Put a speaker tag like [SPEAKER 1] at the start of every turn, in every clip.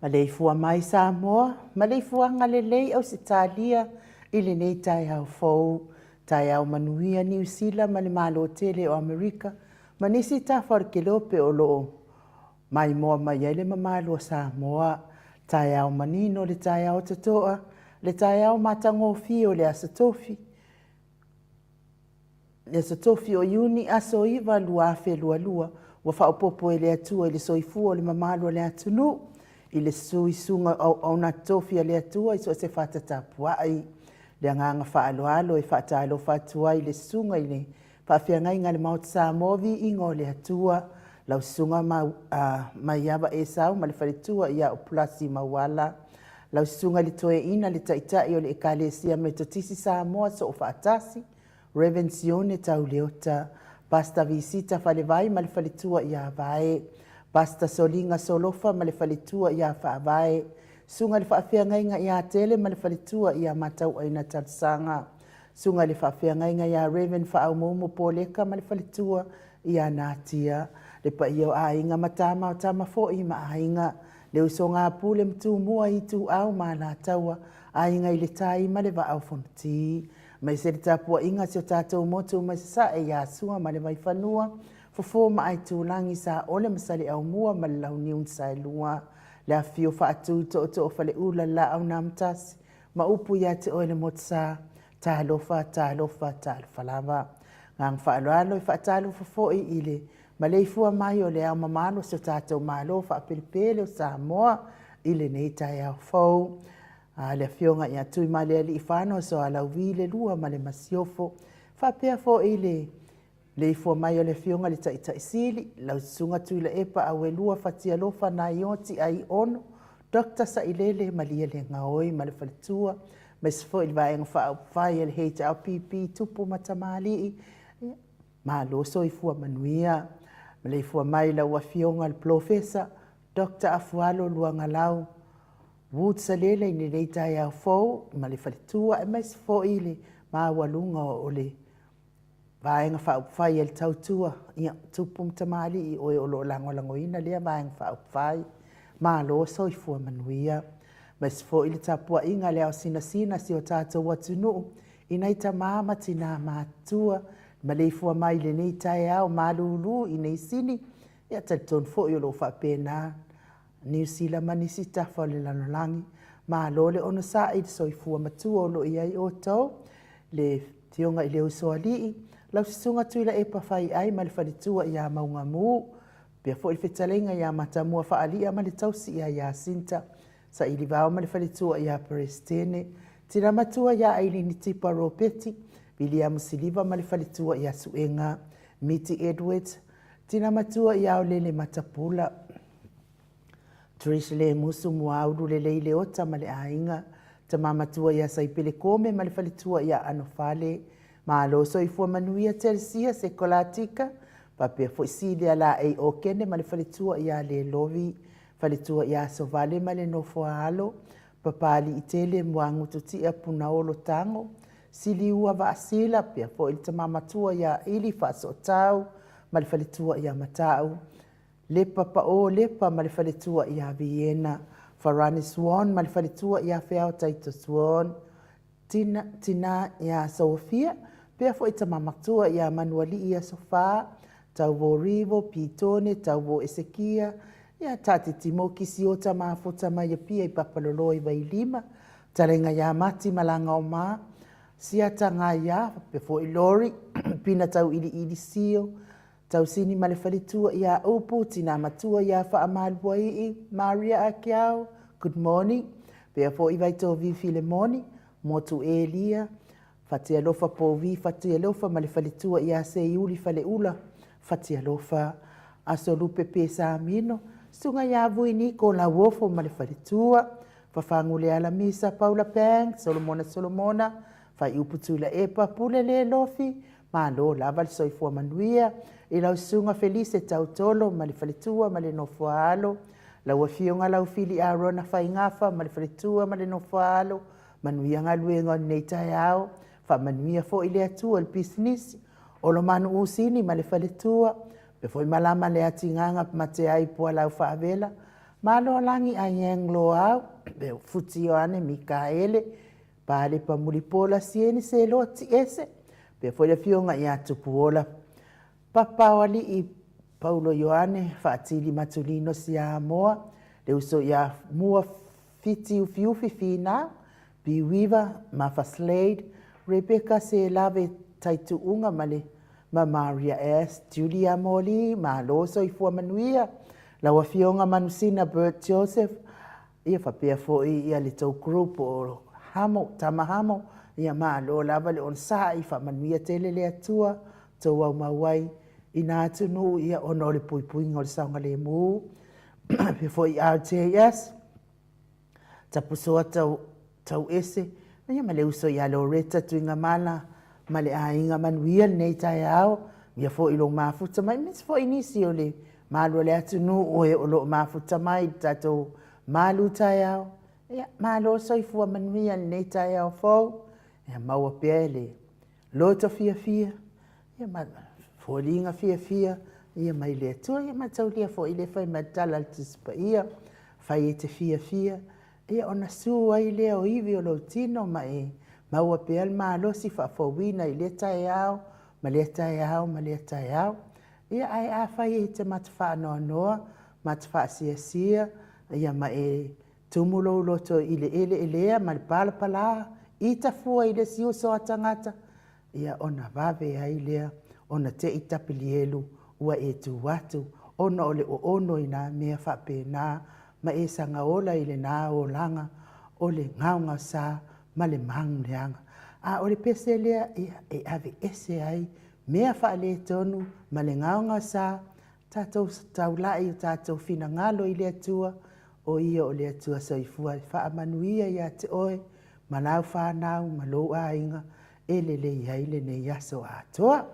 [SPEAKER 1] Maleifua mai Samoa, maleifuaga lelei Ausetalia i lenei taeao fou, taeao manuia Niu Sila ma le Malo tele o Amerika ma nisi tafa o le kelope o lo o maimoa mai ai le mamalu o Samoa. Taeao manino le taeao totoa, le taeao matagofie o le Aso Tofi, le aso Tofi o Iuni aso 9 2022, ua faaopoopo e le Atua i le soifua o le mamalu o le atunuu, i le suisuga o auauna totofi a le Atua i so o se fata tapuai. Le agaga faaaloalo e faatalofa atu ai i le susuga i le faafeagaiga a le Maota Samoa, Viiga o le Atua, lau susuga Maiava Esau ma le faletua ia Upulasi Mauala, lau susuga i le Toeaina le Taitai o le Ekalesia Metotisi Samoa Soofaatasi, Rev Sione Tauleota, Pastor Visita Falevai ma le faletua ia Vae, Pastor Soliga Solofa ma le faletua ia Faavae, Susuga i le Faafeagaiga ia Tele ma le faletua ia Matauaina Talosaga, Susuga i le Faafeagaiga ia Rev Faaumuumu Poleka ma le faletua ia Natia, le paia o aiga ma tama o tama foi ma aiga, le usoga a Pule ma Tumua, Ituau ma Alataua, Aiga i le Tai ma le Vaa o Fonoti, aemaise le tapuaiga a si o tatou motu mai Sasae ia Sua ma le Vaifanua, Fofo ma Aitulagi, Saole ma Saleaaumua ma le Launiu na Saelua, le afifio Faatui Tootoo o Faleula, le Laau na Amotasi ma upu ia te oe le Motusa, talofa, talofa, talofa lava. Agaga faaaloalo e faatalofa foi i le maleifua mai o le Ao Mamalu o si o tatou Malo faapelepele o Samoa i lenei taeao fou. A le Afioga ia Tuimalealiifano Sualauvi le Lua ma le Masiofo, faapea foi le maleifua mai o le Afioga i le Taitai Sili, lau Susuga Tuilaepa Auelua Fatialofa Naioti Aiono, Dr. Sailele Malielegaoi ma le faletua, aemaise foi le Vaega Faaupufai a le HRPP, Tupu ma Tamalii, malo soifua manuia. Maleifua mai lau Afioga i le Polofesa Dr. Afualo Luagalau Woods Salela i lenei taeao fou ma le faletua, aemaise foi le maualuga o le Vaega Faaupufai a le Tautua, ia, Tupu ma Tamalii, oe o lo o lagolagoina lea Vaega Faaupufai. Malo soifua manuia. Aemaise foi le tapuaiga a le ao sinasina a si o tatou atunuu i nai tama ma tina matutua, maleifua mai i lenei taeao malulu i Neisini, ia talitonu foi o lo o faapena Niu Sila ma nisi tafa o le lalolagi. Malo le onosai i le soifua matua o lo o i ai outou, le Afioga i le Usoalii, lau Susuga Tuilaepa Faiai ma le faletua ia Maugamu, faapea foi le fetalaiga ia Matamua Faalia ma le tausi ia Iasinta, Sailivao ma le faletua ia Peresetene, Tina Matua ia Ailini Tipa Ropeti, Viliamu Siliva ma le faletua ia Suega, Miti Edwards, Tina Matua ia Aolele Matapula, Trish Lemusu Muaulu Lelei Leota ma le aiga, Tama Matua ia Saipele Kome ma le faletua ia Anofale, Malo Soifua Manuia Telsia Sekolatika, faapea foi Silia Laei Okene ma le faletua ia Lelovi, faletua ia Sovale ma le Nofoaalo, Papaliitele Muagututia Punaolo Tago, Siliua Vaasila, pea foi le tama matua ia Ili Faasootau ma le faletua ia Matau, Lepa Pao Lepa ma le faletua ia Viena, Farani Swan ma le faletua ia Feao Taito Swan, Tina, tina ia Sofia, pea foi tama matua ia Manualii ia Sofā, Tauvo Rivo, Pitone, Tauvo Esekia, ia Tate Timoki Siota Mafota mai Apia i Papaloloa i Vailima, Talenga ia Mati Malagaoma, Siata Gaia, faapea foi Lori, Pina Tauiliili Sio, Tausini ma le faletua ia Upu, Tina Matua ia Faamaluaii, Maria Akiao, good morning, pea foi Vaitovi Filemoni, Motu Elia, Fatialofa Povi Fatialofa ma le faletua ia Seiuli Faleula Fatialofa, Aso Lupe Pesamino, Susuga ia Vui Niko Lauofo ma le faletua, Fafaguleala Misa Paula Pang, Solomona Solomona, Faiupu Tuilaepa, Pule Le Lofi, Malo lava le soifua manuia i lau susuga Felise Tautolo ma le faletua ma le nofoaalo, lau afioga Laufili Arona Faigafa ma le faletua ma le nofoaalo, manuia galuega o lenei taeao, faamanuia foi le Atua i le pisinisi, Olomanu Usini ma le faletua, faapea foi malama le atigaga ma te ai Pualau Faavela, Malo Alagi Aiang Loau, Futi Ioane Mikaele, Palepa Mulipola Sieni Seloa Tiese, faapea foi le Afioga ia Tupuola Papaoalii Paulo Ioane Faatili Matulino Siamoa, le uso ia Mua Fiti Ufiufi Finau, Biuiva Mafa Slade, Rebecca Selave Taituuga ma le ma Maria S. Julia Moli, malo soifua manuia. Lau Afioga Manusina Bert Joseph, ia faapea foi ia le tou group o Hamo, Tama Hamo, ia malo lava le onosai, faamanuia tele le Atua, tou aumau ai i na atunuu ia ona o le puipuiga o le saogalemu. Faapea foi RJS, Tapusoa tau, Tauese, ia ma le uso ia Loretta Tuigamala ma le aiga manuia lenei taeao, ia foi lou mafuta mai, aemaise foi nisi o le malu o le atunuu e o lo o mafuta mai i le tatou malu taeao. Ia, malo soifua manuia lenei taeao fou. Ia maua pea le loto fiafia, ia ma foliga fiafia ia mai le Atua. Ia mataulia foi le fai mai le tala a le Tusi Paia, fai e te fiafia, ia ona su ai lea o ivi o lou tino ma e maua pea le malosi faafouina i lea taeao ma lea taeao ma lea taeao. Ia ae afai e te mata faanoanoa, mata faasiasia, ia ma e tumu lou loto i le eleelea ma le palapala ita fua i le isi uso a tagata, ia ona vave ai lea ona te i tapilielu ua e tu atu ona o le oono i nā mea faapena ma e saga ola i lenā olaga o le gaogaosa ma le maguleaga. A o le pese lea, ia, e aveese ai mea faaletonu ma le gaogaosa, tatou taulai o tatou finagalo i le Atua, o Ia o le Atua soifua e faamanuia ia te oe ma lau fanau ma lou aiga e lelei ai lenei aso atoa.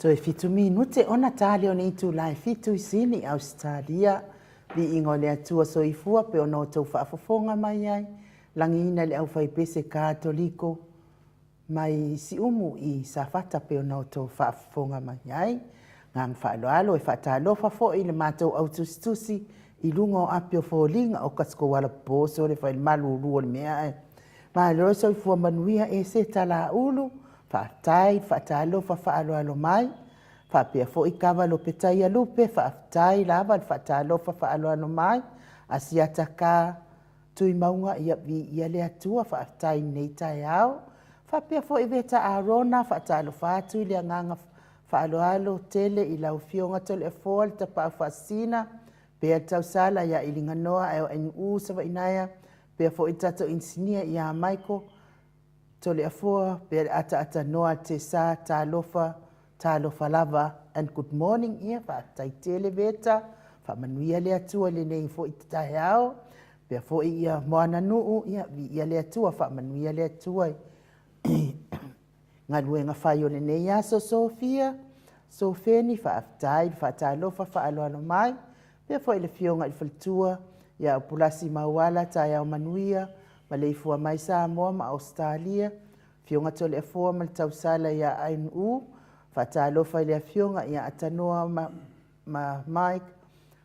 [SPEAKER 1] Toe fitu minute ona ta lea o le itula e fitu i Sini, Ausetalia. Viiga o le Atua Soifua pei ona outou faafofoga mai ai, lagiina le aufaipese Katoliko mai Siumu i Safata pei ona outou faafofoga mai ai. Agaga faaaloalo e faatalofa foi i le matou au tusitusi i luga o api o foliga o Kasikoala poso le fai malulu o le mea ae malo le soifua manuia e se talaulu faafetai faatalofa faaaloalo mai faapea foi kava lopetaia lupe faafetai lava le faatalofa faaaloalo mai asiata ka Tuimauga, ia viia le Atua, faafetai i lenei taeao. Faapea foi Veta Arona, faatalofa atu i le agaga faaaloalo tele i lau Afioga Toleafoa le Tapaau Faasisina, pea le tausala ia Iliganoa ae o NU Savainaea, pea foi le tatou inisinia ia Michael Toleafoa, pea le ataata noa a Tesa, talofa, talofa lava and good morning. Ia, faafetai tele Veta, faamanuia le Atua i lenei foi taeao. Pea foi ia Moananuu, ia, viia le Atua, faamanuia le Atua i galuega fai o lenei aso. Sofia, Sofeni, faafetai le faatalofa faaaloalo mai. Pea foi le afioga i le faletua ia Upulasi Mauala, taeao manuia, maleifua mai Samoa ma Ausetalia, afioga Toleafoa ma le tausala ia Ainuu, faatalofa i le afioga ia Atanoa ma Mike,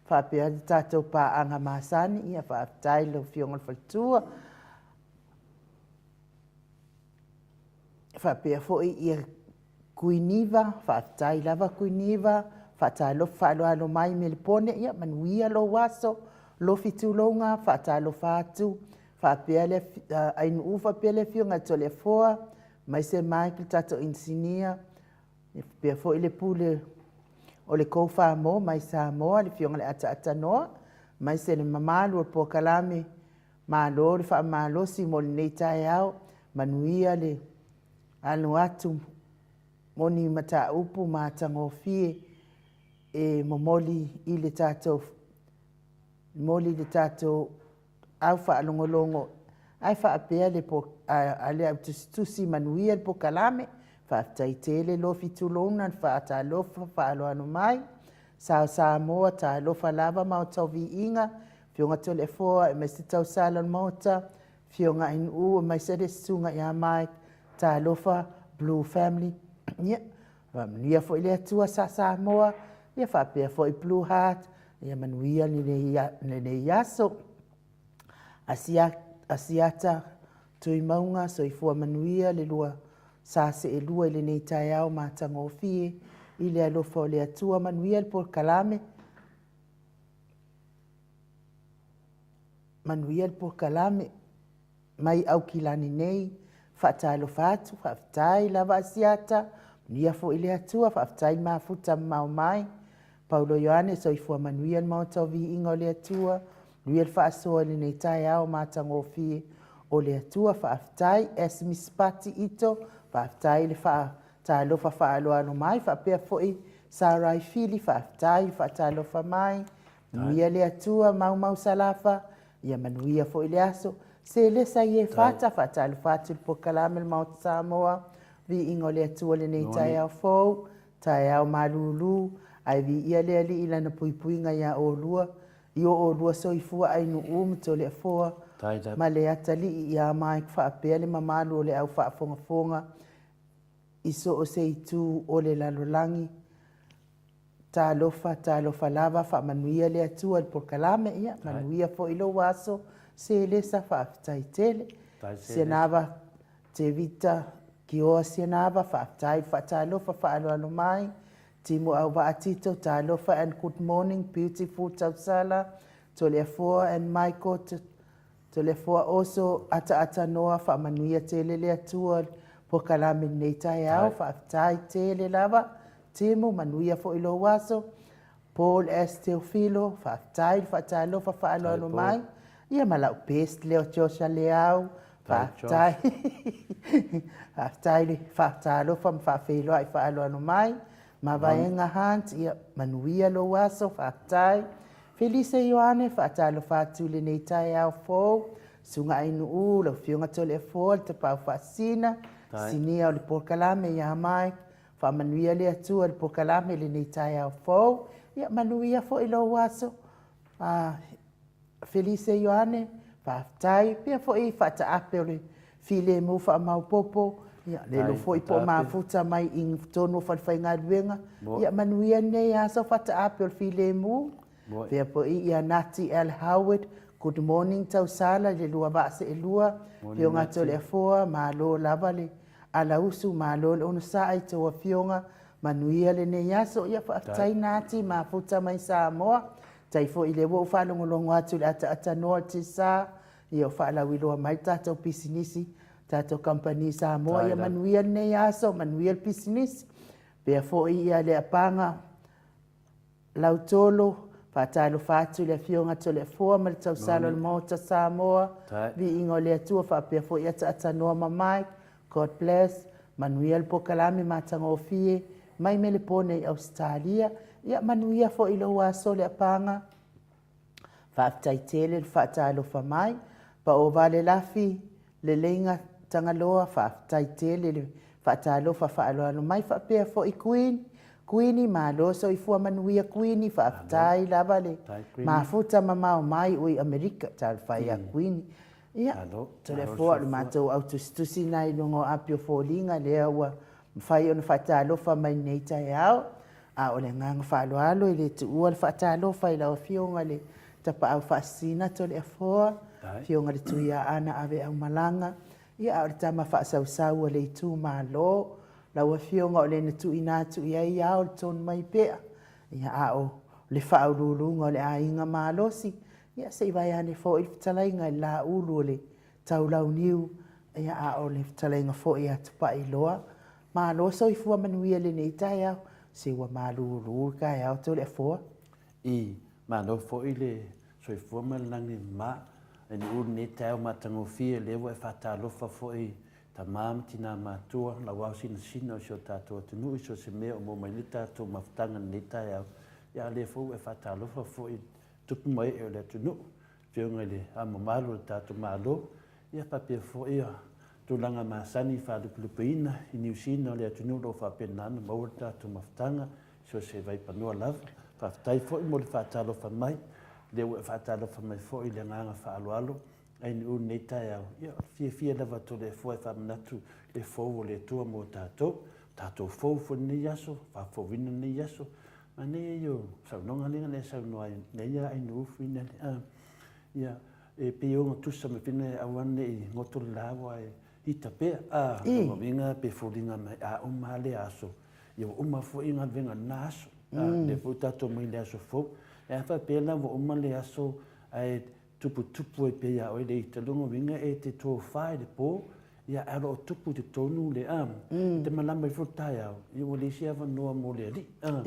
[SPEAKER 1] faapea le tatou paaga masani, ia faafetai i lau afioga i le faletua. Faapea foi ia Kuiniva, faafetai lava Kuiniva, faatalofa faaaloalo mai Melepone, ia manuia lou aso, lofi tulouga, faatalofa atu, faapea le Ainuu faapea le afioga ia Toleafoa, aemaise Mike le tatou inisinia, faapea foi le pule o le Go Mo mai Samoa, le afioga i le Ataata Noa, aemaise le mamalu o le polokalame, malo le faamalosi mo lenei taeao, manuia le alo atu mo ni mataupu matagofie e momoli i le tatou momoli i le tatou au faalogologo ae faapea le a le au tusitusi manuia le polokalame. Faafetai tele Lofi tulouna le faatalofa faaaloalo mai. Sao Samoa, talofa lava ma viiga, Afioga Toleafoa aemaise tausala o le Maota, Afioga Ainuu aemaise le susuga ia Mike, talofa Blue Family. Ia, faamanuia foi le Atua sa Samoa, ia faapea foi Blue Heart, ia manuia lenei aso. Asiata Tuimauga, soifua manuia le lua sa seelua i lenei taeao matagofie i le alofa o le Atua, manuia le polokalame, manuia le polokalame mai Aukilani nei, faatalofa atu, faafetai lava Asiata, manuia foi le Atua, faafetai mafuta mamao mai. Paulo Ioane, soifua manuia le maota o viiga o le Atua, manuia le faasoa i lenei taeao matagofie o le Atua, faafetai. S. Mispati Ito, faafetai le faatalofa faaaloalo mai, faapea foi Sarai Fili, faafetai le faatalofa mai, manuia le Atua, Maumau Salafa, ia manuia foi le aso. Selesa i e fata, faatalofa atu i le polokalame le Maota Samoa, viiga o le Atua lenei taeao fou, taeao malulu, ae viia le Alii i lana puipuiga ia olua, i o olua soifua Ainuu ma Toleafoa, ma le atalii ia Mike faapea le mamalu o le au faafogafoga i so o se itu o le lalolagi. Talofa, talofa lava, faamanuia le Atua i le polokalame, ia manuia foi lou aso, Selesa, faafetai tele. Sianava, Tevita, Kioa Sianava, faafetai faatalofa faaaloalo mai. Timo Auvaa Tito, talofa and good morning, beautiful tausala, Toleafoa and Michael, Toleafoa Oso, ataata noa, faamanuia tele le Atua, polokalame lenei taeao, faafetai tele lava. Timo, manuia foi lou aso. Paul S. Teofilo, faafetai le faatalofa faaaloalo mai. Ia ma lau best leo Joshua Leau, faafetai. Faafetai le faatalofa ma faafeiloai faaaloalo mai. Mavaega Hunt, ia manuia lou aso, faafetai. Felise Ioane, faatalofa atu i lenei taeao fou. Susuga Ainuu, lau Afioga Toleafoa, le Tapaau Faasisina, sinia o le polokalame ia Mike. Faamanuia le Atua i le polokalame i lenei taeao fou. Ia manuia foi lou aso. Felise Ioane, faafetai. Pea foi faataape o le filemu faamaopopo. Ia, lelo foi po o mafuta mai i totonu o falefaigaluega. Ia manuia lenei aso faataape o le filemu. Pea foi ia Nati L. Howard, good morning tausala i le lua vaa seelua. Afioga Toleafoa, malo lava le alausu, malo le onosai i tou afioga. Manuia lenei aso. Ia faafetai Nati, mafuta mai Samoa. Tai foi lea ua ou faalogologo atu i le ataatanoa o le Tesa, ia o faalauiloa mai le tatou pisinisi, tatou kamupani Samoa. Ia manuia lenei aso, manuia le pisinisi. Pea foi ia le apaga Lautolo, faatalofa atu i le Afioga Toleafoa ma le tausala o le Maota Samoa, viiga o le Atua faapea foi ataatanoa ma Mike, God bless, manuia le polokalame matagofie mai Melepone i Ausetalia. Ia manuia foi lou aso le apaga. Faafetai tele le faatalofa mai. Pao vale lafi, Leleiga Tagaloa, faafetai tele le faatalofa faaaloalo mai faapea foi Queen. Kuini, malo soifua manuia Kuini, faafetai lava le mafuta mamao mai ui Amerika, talofa ia Kuini. Ia, Toleafoa, o le matou au tusitusi na i luga o api o foliga lea ua mafai ona faatalofa mai lenei taeao. A o le agaga faaaloalo e le tuua le faatalofa i lau Afioga i le Tapaau Faasisina Toleafoa, Afioga i le Tuiaana Aveaumalaga, ia a o le tama faasausau a le itumalo, lau Afioga o le na tuuina atu i ai ao le tonu mai pea, ia a o le faauluuluga o le aiga malosi, ia se i vaeane foi le fetalaiga i le Laulu o le Taulauniu, ia a o le fetalaiga foi ia Tupailoa. Malo soifua manuia i lenei taeao, se ua malulu le taeao Toleafoa.
[SPEAKER 2] I, malo foi le soifua ma le lagi e mama. E nu'u lenei taeao matagofie lea ua e faatalofa foi i tama ma tina matua, lau ao sinasina o si o tatou atunuu i so o se mea o maua mai ai le tatou mafutaga i lenei taeao. Ia a o lea foi ua e faatalofa foi i tupu ma ee o le atunuu, Afioga i le Ao Mamalu o le tatou Malo, ia faapea foi tulaga masani faalupelupeina i Niu Sina o le atunuu o lo o faapena ona maua le tatou mafutaga i so o se vaipanoa lava. Faafetai foi mo le faatalofa mai, lea ua e faatalofa mai foi i le agaga faaaloalo ainiu lenei taeao. Ia, o le fiafia lava Toleafoa e faamanatu le fou o le Atua mo tatou, tatou fou foi lenei aso, faafouina lenei aso. Manaia ia o saunoaga lea na e saunoa ai, nei a ainiu finale, a, ia, e pei e ogatusa ma fina e aua ne i goto le la aua e ita pea, a, lona uiga pe foliga mai a uma lava lea aso, ia ua uma foi galuega i lena aso, a, lea foi ua tatou omai i le aso fou. Ae a faapea la ua uma le aso ae tuputupu ai pea ia oe le ita, lona uiga e te tofa i le po, ia ae o lo o tupu i totonu le, a, e te malama ifo le taeao, ia ua leai se avanoa mo le alii, a,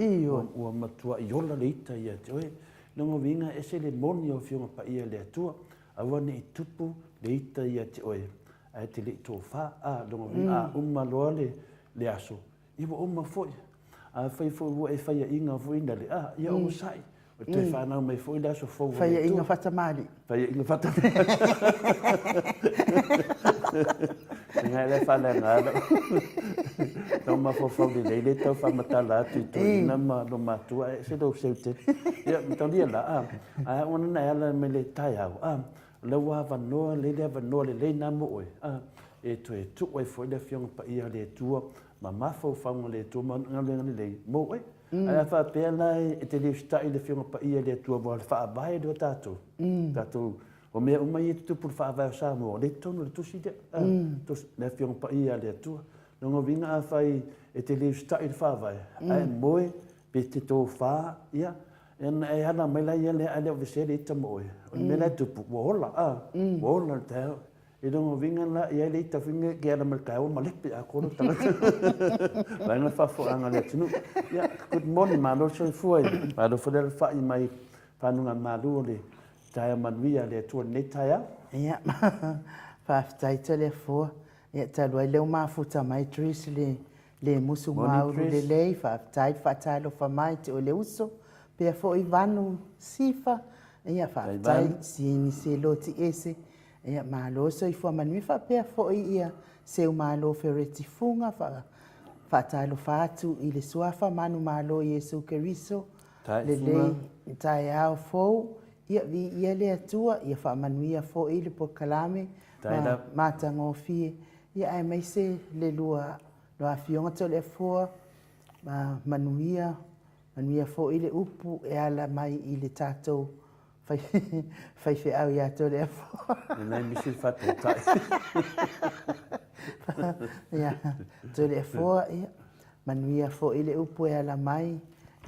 [SPEAKER 2] ua matuai ola le ita ia te oe. Lona uiga e ese le moni o Afioga Paia a le Atua, aua ne i tupu le ita ia te oe, ae te le i tofa, a, lona uiga a uma loa le aso, ia ua uma foi. Afai foi ua e faiaina foi na le, a, ia onosai, ua toe fanau mai foi le aso fou o le Atua.
[SPEAKER 1] Faiaina faatamalii.
[SPEAKER 2] Faiaina faatamalii. Inga e le faaleaga lau. Lau mafaufau lelei le tau faamatala atu i toeaiina ma lou matua ae ese lou seu tele. Ia, matalia la, a, ae ona na e ala mai le taeao, a, O lea ua avanoa lelei le avanoa lelei lena mo oe, a, e toe tuu ai foi le Afioga Paia a le Atua ma mafaufauga o le Atua ma galuega lelei mo oe. Ae a faapea la e te le usitai i le Afioga Paia a le Atua aua o le Faavae lea o tatou, tatou, o mea uma ia e tutupu i le Faavae o Samoa, o lea e i totonu o le Tusi lea, a, le Afioga Paia a le Atua. Lona uiga afai e te le usitai i le Faavae, ae moe pe te tofa, ia, E ala mai la ia lea ae le o vesea le ita ma oe. O le mea la e tupu, ua ola, a, ua ola le taeao. I lona uiga la, e i ai le ita foi e ala mai le taeao ua malepe atoa lou tagata. Vaega le faafofoga a le atunuu. Ia, good morning, malo le soifua, malo foi le alafai mai faanogamalo o le taeao manuia a le Atua i lenei taeao.
[SPEAKER 1] Ia, faafetai Toleafoa. Ia, talu ai lea ua mafuta mai Trish le Le musu maulu lelei, faafetai le faatalofa mai te oe le uso, pea foi Vanu Sifa, ia faafetai Sini Seloti Ese, ia malo soifua manuia faapea foi ia Seumalo Fereti Fuga, Faatalofa atu i le Suafa manumalo Iesu Keriso, lelei taeao fou, ia viia le Atua, ia faamanuia foi le polokalame ma matagofie, ia aemaise le lua Afioga Toleafoa, ma manuia, manuia foi le upu e ala mai i le tatou faifeau ia Toleafoa.
[SPEAKER 2] Lena e misi le faataitai.
[SPEAKER 1] Ia, Toleafoa, ia, manuia foi le upu e ala mai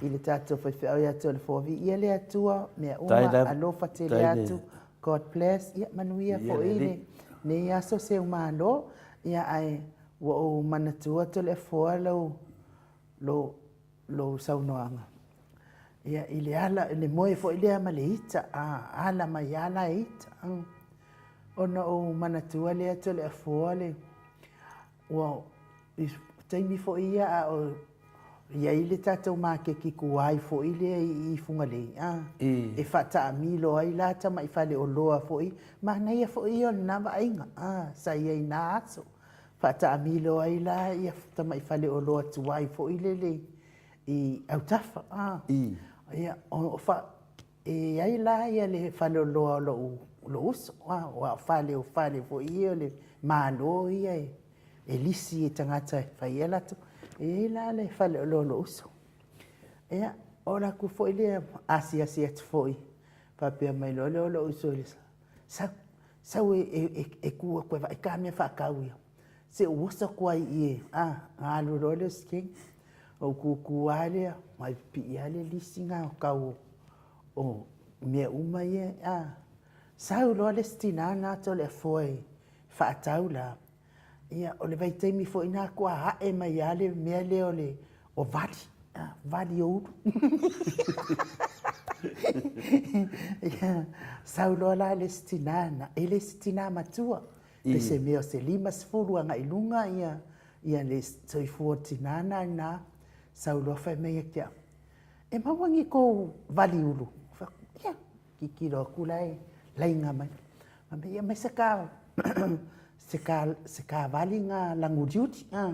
[SPEAKER 1] i le tatou faifeau ia Toleafoa. Viia le Atua, mea uma, alofa tele atu, God bless, ia, manuia foi lenei aso seumalo, ia, ae ua ou manatua Toleafoa lou, lou, lou saunoaga. Ia, i le ala, i le moe foi lea ma le ita, a, ala mai lava la e ita. Ona ou manatua lea Toleafoa le, ua, i taimi foi ia a o i ai le tatou maketi tuai foi lea i Fugalei, a, e faataamilo ai la tamai faleoloa foi, manaia foi ia o lena vaaiga, a, sa i ai i na aso. Faataamilo ai la ia tamai faleoloa tuai foi lele i autafa. A, ia, o fa, e i ai la ia le faleoloa o lou, lou uso, a, aua o fale o fale foi ia o le Malo ia e, e lisi i tagata e fai ai a latou. E i ai la le faleoloa o lou uso. Ia, o alu atu foi lea asiasi atu foi, faapea mai loa lea o lou uso i le sau, Sau e tu atu e vaai ta mea faatau ia. Se ou oso atu ai i i, a, ona alu loa lea o si teine. Ou tutu lava lea, ma pipii lava le lisi lena o tau o mea uma ia, a. Sau loa le isi tina lena Toleafoa e faatau la, Ia, o le vaitaimi foi lena faatoa ae mai lava le mea lea o le o vali, vali o ulu. Ia, sau loa la le isi tina lena, e le se tina matua, pe se mea o se 50 agai i luga ia, ia le soifua o le tina lena i ina, sau loa fai mai ia te au, e maua ni tou vali ulu? Ou fai atu, ia. Tilotilo atu la e laina mai. Fai mai, ia aumai se ta, se ta, se ta vali na lanu uliuli. A.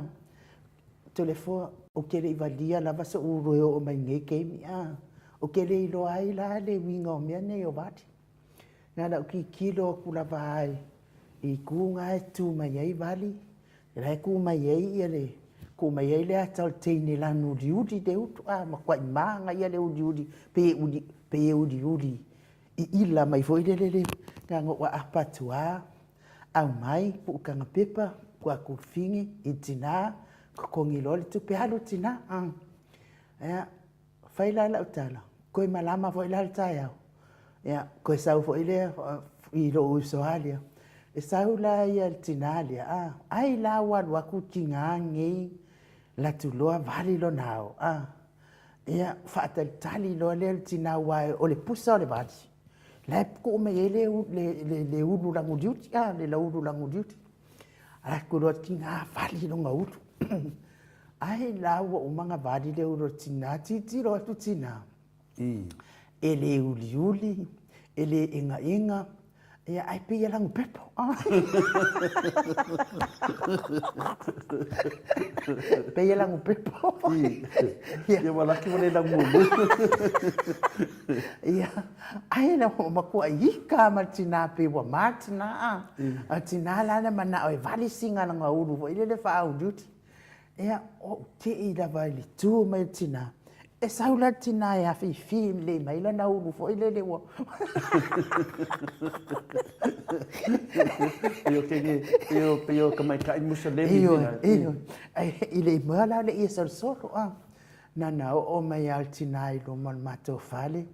[SPEAKER 1] Toleafoa, ou te le i valia lava so'u ulu e oo mai i nei taimi. A. Ou te le iloa ai la le uiga o mea nei o vali. Na ona ou tilotilo atu lava i itu na e tu mai ai vali, la e tu mai ai ia le, tu mai ai le ata o le teine lanu uliuli le ulu, a matuai manaia le uliuli, pe uli, pe uliuli iila mai foi lele le, na ona ou aapa atu lava, aumai puutaga pepa, tuu atu i le fine i le tina, totogi loa le tupe, alu le tina. Ia, Fai la lau tala, toe malama foi la le taeao, ia, toe sau foi lea i lou uso a lea. E sau la ia le tina lea, a, ai la ua alu atu le tina lenei latu loa vali lona ao, a. Ia, faatalitali loa lea o le tina aua o le pusa o le vali, la e tuu mai ai le, le, le ulu lanu uliuli, a, le ulu lanu uliuli. Alu atu loa le tina vali lona ulu. Ai la ua uma ona vali le ulu o le tina, tilotilo atu tina, e le uliuli, e le egaega, ia ae pei e lanupepo. Pei e lanupepo.
[SPEAKER 2] Ia ua laki ua le laumumu.
[SPEAKER 1] Ia, ai na ua matuai ika lava ma le tina pei ua ma le tina. A o le tina la na manao e vali sina lana ulu foi lele faauliuli. Ia, ou tei lava i le tu mai o le tina, e sau la le tina e afifi lelei mai lana ulu foi lele ua...
[SPEAKER 2] Pei o kege, pei o, pei o tamaitai Musalemi.
[SPEAKER 1] Ioe, ioe. I le moe la o le ie solosolo, a. Na na oo mai lava le tina i luma o le matou fale,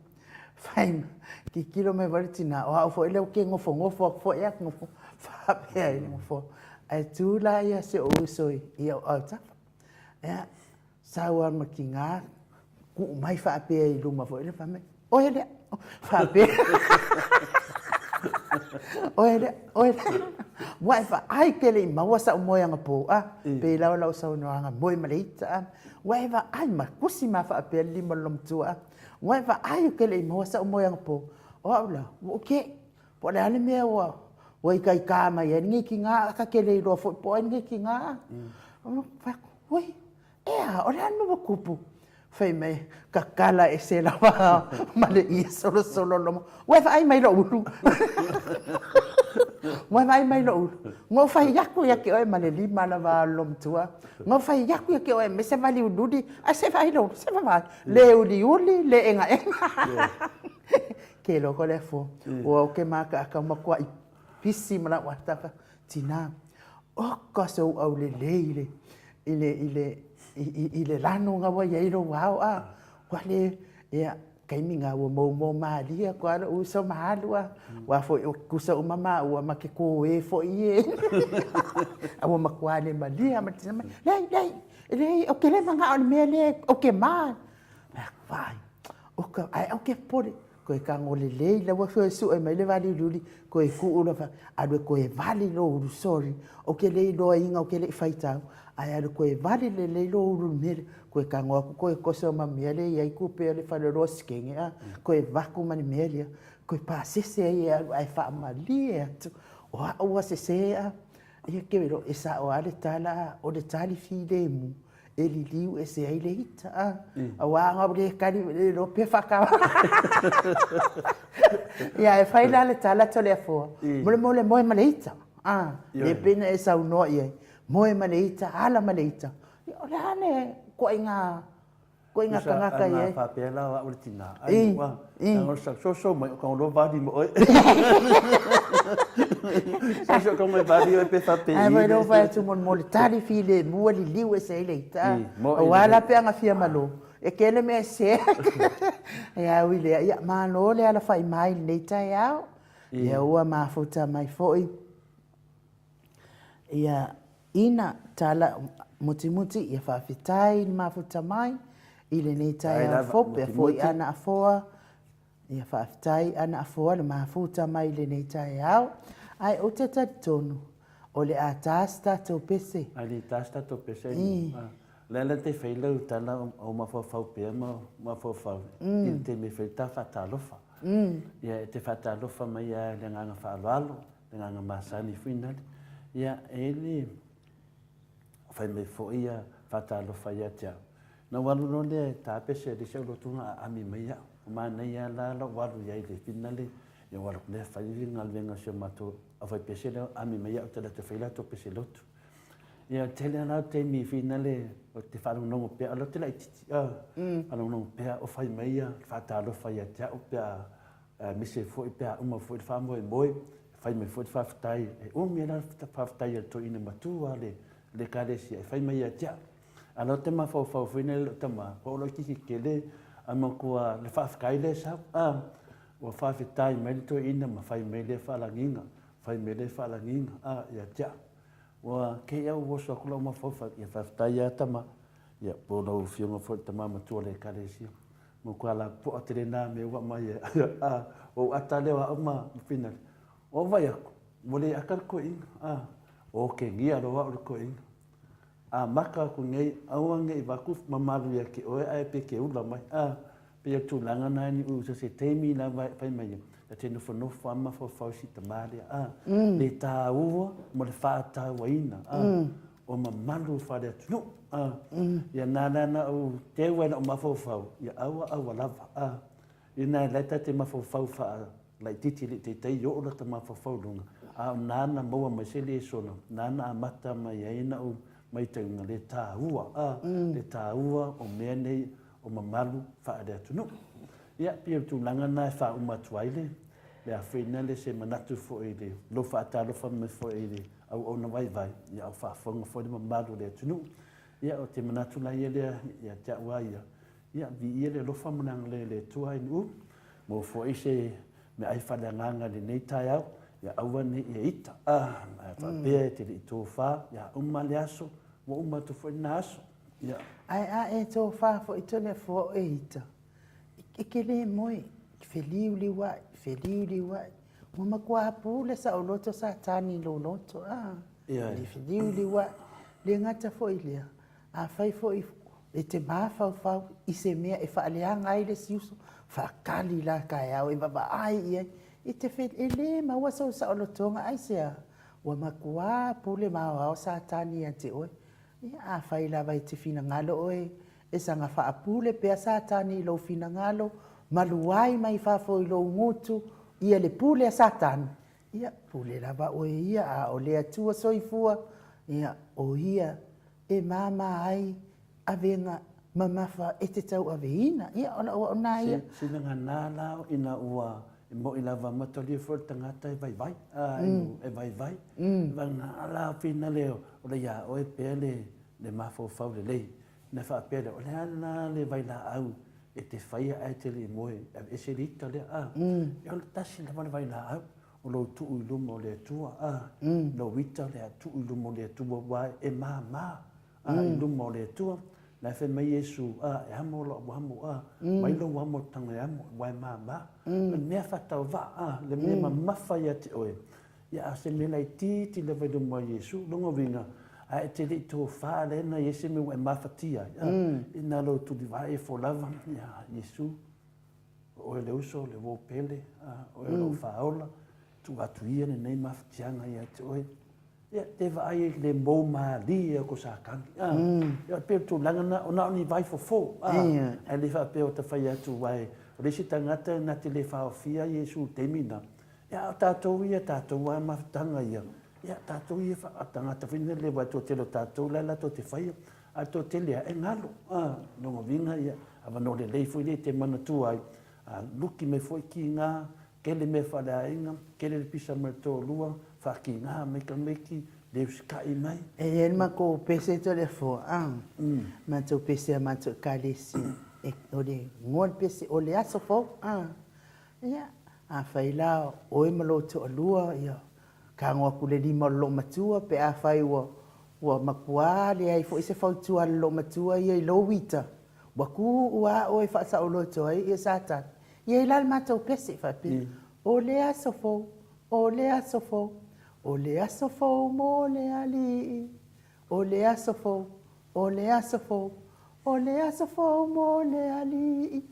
[SPEAKER 1] fai, tilotilo mai foi le tina, o au foi lea ou te nofonofo atu foi au, nofo faapea i le nofoa. Ae tu la ia si ou uso i ou autafa. Ia, sau lava ma le tina, tuu mai faapea i luma foi lea, fai mai, oe lea, faapea. Oe lea, oe lea. Ua e vaai e te le i maua sau moe anapo, a, pei lava lau saunoaga, moe ma le ita, a. Ua e vaai ma tusi ma faapea le lima o le loomatua, a. Ua e vaai ou te le i maua sau moe anapo. O au la, ua ou kē. Po o le a le mea ua ua itaita mai ai lenei tina, a ta te le iloa foi po o ai lenei tina, a. Ou fai atu, ui, Ea, o le a le mea ua tupu? Fai mai, Tatala ese lava ma le ie solosolo loma. Ua e vaai mai lou ulu. Ua e vaai mai lou ulu. Na ou fai atu ia te oe ma le lima lava o le lomatua. Na ou fai atu ia te oe me se valiululi, ae se vaai lou ulu, se vaai. Le uliuli, le egaega. Ke loko le afua. Ua ou ke makaaka makuai pisi ma lau ataka. Tina, oka sou aulelei i le, i le, i le, i, i le lanu na ua iai lou ao, a, ua le, ia, taimi na ua moumo malie atu lava lou uso ma alu a, ua foi o tusa uma maua ma ke kōē foi e. A ua matua le malie lava ma le tina mai, leai, leai, leai, ou te le manao i le mea lea, ou te ma. Vaai, oka, ae ou te popole, Koe tago lelei la ua toe sue mai le valiuliuli, koe tuu lava, alu e koe vali lou ulu, sorry, ou te le iloaina ou te le i faitau, ae alu koe vali lelei lou ulu i le mea lea, koe tago atu koe toso ma mea lea e i ai tupe a le faleoloa sikene a, koe vaku ma le mea lea, koe pasese ai e alu ae faamalie atu, o au ua sese a, ia ke e sao lava le tala a, o le tali filemu, e liliu ese ai le ita, a. Aua ana ua le tali, le iloa pe faata. Ia, e fai la le tala Toleafoa, mo le mea o le moe ma le ita, a, le pei ona e saunoa i ai, moe ma le ita, ala ma le ita. Ia, o le a le ituaiga ituaiga tagata i ai?
[SPEAKER 2] Ana faapea la o au le tina, ai ua, Tago soso mai o ka loa vali mo oe. Soso ka mai vali oe pe fa pe.
[SPEAKER 1] Ai vai lo vai tu mon mo le tali fi le mua li liu e se le ita. O ala pe anga fia malo. E kele me se. E au i lea. Ia malo le ala fai mai nei tai au. Ia ua mafuta mai foi. Ia ina tala mutimuti ia faafetai i le mafuta mai i lenei taeao fou pea foi ana afoa ia faafetai ana afoa le mafuta mai i lenei taeao ae ou te talitonu o le a ta se tatou pese.
[SPEAKER 2] Ai le ta se tatou pese ai lea la te fai lau tala o mafaufau pea ma mafaufau i le taimi e fai ta faatalofa. Ia e te faatalofa mai lava i le agaga faaaloalo le agaga masani foi nale. Ia, e le fai mai foi ia faatalofa ia te au. Na ou alu loa lea e ta pese e le isi au lotu na aami mai au. O manaia la lou alu i ai i le finale, ia ou alu atu lea fai le galuega a si o matou aufaipese lea aami mai au ta latou fai latou pese lotu. Ia tele lava la taimi finale ou te faalogologo pea, o lea ou te laitiiti, faalogologo pea o fai mai ia faatalofa ia te au pe a Aemaise foi pe a uma foi le faamoemoe, e fai mai foi le faafetai, e umi ai la le faafetai a le toeaina matua a le Ekalesia e fai mai ia te au. A o lea ou te mafaufau foi nei i lou tama, ua ou laitiiti tele ae matua le faafetai lea e sau, a, ua faafetai mai le toeaina ma fai mai lea faalagiga, fai mai lea faalagiga, a, ia te au. Ua kei au ua oso atu lau mafaufau, ia faafetai lava tama, ia po o lau Afioga foi le tama matua o le Ekalesia. Mo kua la poa tele nā mea ua mai e a o ata lea o au ma finale. O vai aku, ua le aka le koeina, a o ke ngia loa au le koeina. A maka aku nei, aua nei vaku mamalu ia ke oe ae pe ke ula mai, a pei o le tulaga na ni u so se taimi lava e fai mai ai, ta te nofonofo a mafaufau si tama lea, a le tāua mo le faatauaina, a o mamalu o fale atunuu, a ia nā la na ou teu ai la'u mafaufau, ia aua aua lava, a ina e lae ta te mafaufau faa laitiiti le taitai i oo lata mafaufau luga, a o nā na maua mai se lesona, nā na amata mai ai na ou maitauina le tāua, a le tāua o mea nei o mamalu faale-atunuu. Ia, pei o le tulaga lena e faauma atu ai le le afeina le se manatu foi i le lou faatalofa mai foi i le auauna vaivai, ia a o faafofoga foi le mamalu o le atunuu. Ia, o te manatu la ia lea ia te au lava ia, ia, viia le alofa ma le agalelei o le Atua i Nu'u, maua foi se meaai faaleagaga i lenei taeao, ia aua ne i e ita, a, ae faapea e te le i tofa, ia uma le aso, ua uma atu foi lena aso. Ia.
[SPEAKER 1] Ae a e tofa foi Toleafoa o e ita, e te le moe, feliuliuai, feliuliuai, Ua matua pule saoloto Satani i lou loto, a, le feliuliuai, le gata foi i lea, afai foi e te mafaufau i se mea e faaleaga ai le isi uso, faatali la taeao e vaavaai i ai, e te e le maua sou saolotoga, aisea? Ua matua pule maoao Satani ia te oe. Ia, afai lava e te finagalo oe e saga faapule pea Satani i lou finagalo, malu ai mai fafo i lou gutu ia le pule a Satani, ia, pule lava oe ia, a o le Atua soifua, ia, o Ia e mama ai avega mamafa e te tauaveina. Ia, o lau auauna ia.
[SPEAKER 2] Sina gana la ina ua e mo'i lava matalia foi le tagata e vaivai, a e vaivai. Vagana la fina le o le ia oe pea le le mafaufau lelei. Na faapea lea, o le a la le vailaau e te faia ae te le i moe, e aveese le ita lea, a. E o le tasi lava le vailaau, o lou tuu i luma o le Atua, a. Lou ita lea tuu i luma o le Atua, aua e mama, a, i luma o le Atua. La e fai mai Iesu, a, e amo lou amo, a, mai lou amo e taga e amo, aua e mama. O le mea faatauvaa, a, le mea mamafa ia te oe, ia a o se mea laitiiti lava i luma o Iesu. Lona uiga, a e te le i tofa lea na i ai se mea ua e mafatia ai, a, ina lou tulivae ifo lava, ia, Iesu, o oe le uso, le uo pele, a, o oe o lou faaola, tuu atu ia lenei mafatiaga ia te oe. Ia, te vaai ai i le mou malie o ko Satani. A, ia, pei o le tulaga lena, o na o ni vai fofo, a, ae le faapea o ta fai atu, aua o le isi tagata na te le faofia Iesu i le taimi lena. Ia, a o tatou ia, tatou lava mafutaga ia, ia, tatou ia, tagata foi nei, aua e toatele o tatou la e latou te faia, a o le toatele lava e galo. A, lona uiga, ia, avanoa lelei foi lea e te manatua ai, a luki mai foi kiga, Tele mea faaleaiga, tele le pisa mai le toalua, faatiga mai tamaiti, le usitai mai.
[SPEAKER 1] E i ai le matou pese Toleafoa, a, matou pese a matou ekalesia, e, o le igoa o le pese o le aso fou, a. Ia, afai la o oe ma lou toalua, ia, tago atu le lima o le loomatua pe afai ua, ua matua leai foi se fautua a le loomatua ia i lou ita, Ua tu a oe faasaoloto ai ia Satani. Ia i la le matou pese faapea, O le aso fou, o le aso fou, o le aso fou mo le Alii. O le aso fou, o le aso fou, o le aso fou mo le Alii.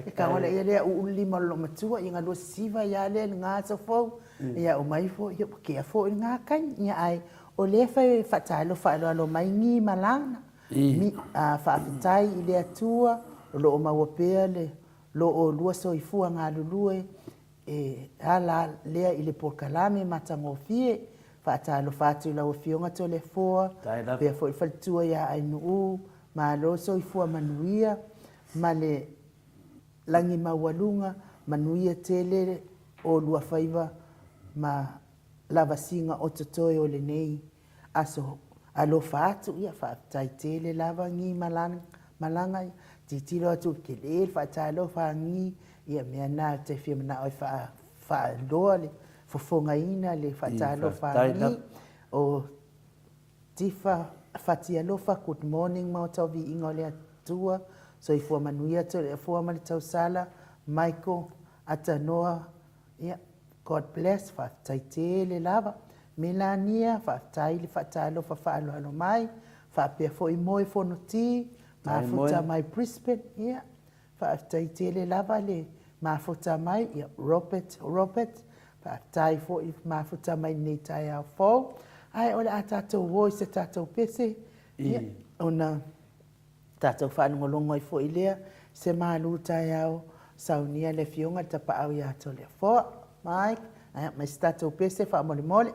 [SPEAKER 1] E tago ia lea uu le lima o le loomatua, ia galue sisiva ia lea i lena aso fou. Ia omai foi, ia ua tea foi lena taimi. Ia ae o lea e fai faatalofa aloalo mai Gi ma Lana. Faafetai i le Atua o lo o maua pea le lo oulua soifua galulue e ala lea i le polokalame matagofie. Faatalofa atu i lau Afioga Toleafoa, faapea foi le faletua ia Ainuu, malo soifua manuia ma le lagi maualuga, manuia tele oulua faiva ma lavasiga o totoe o lenei Aso alofa atu, ia faafetai tele lava Gi malaga, tilotilo atu tele le faatalofa a Gi, ia mea na ou te fia manao e faailoa le fofogaina le faatalofa a Gi. O Tifa Fatialofa, good morning Maota o Viiga o le Atua, soifua manuia Toleafoa ma le tausala, Michael Atanoa, Ia, God bless, faafetai tele lava. Melania, faafetai le faatalofa faaaloalo mai, faapea foi Moe Fonoti, mafuta mai Brisbane, ia, faafetai tele lava le mafuta mai, ia, Robert, Robert, faafetai foi mafuta mai lenei taeao fou. Ae o le a tatou o i se tatou pese, ia, ona Tatou faalogologo ai foi lea, se malu taeao, saunia le Afioga i le Tapaau ia Toleafoa. Mike, ae aumai se tatou pese faamolemole.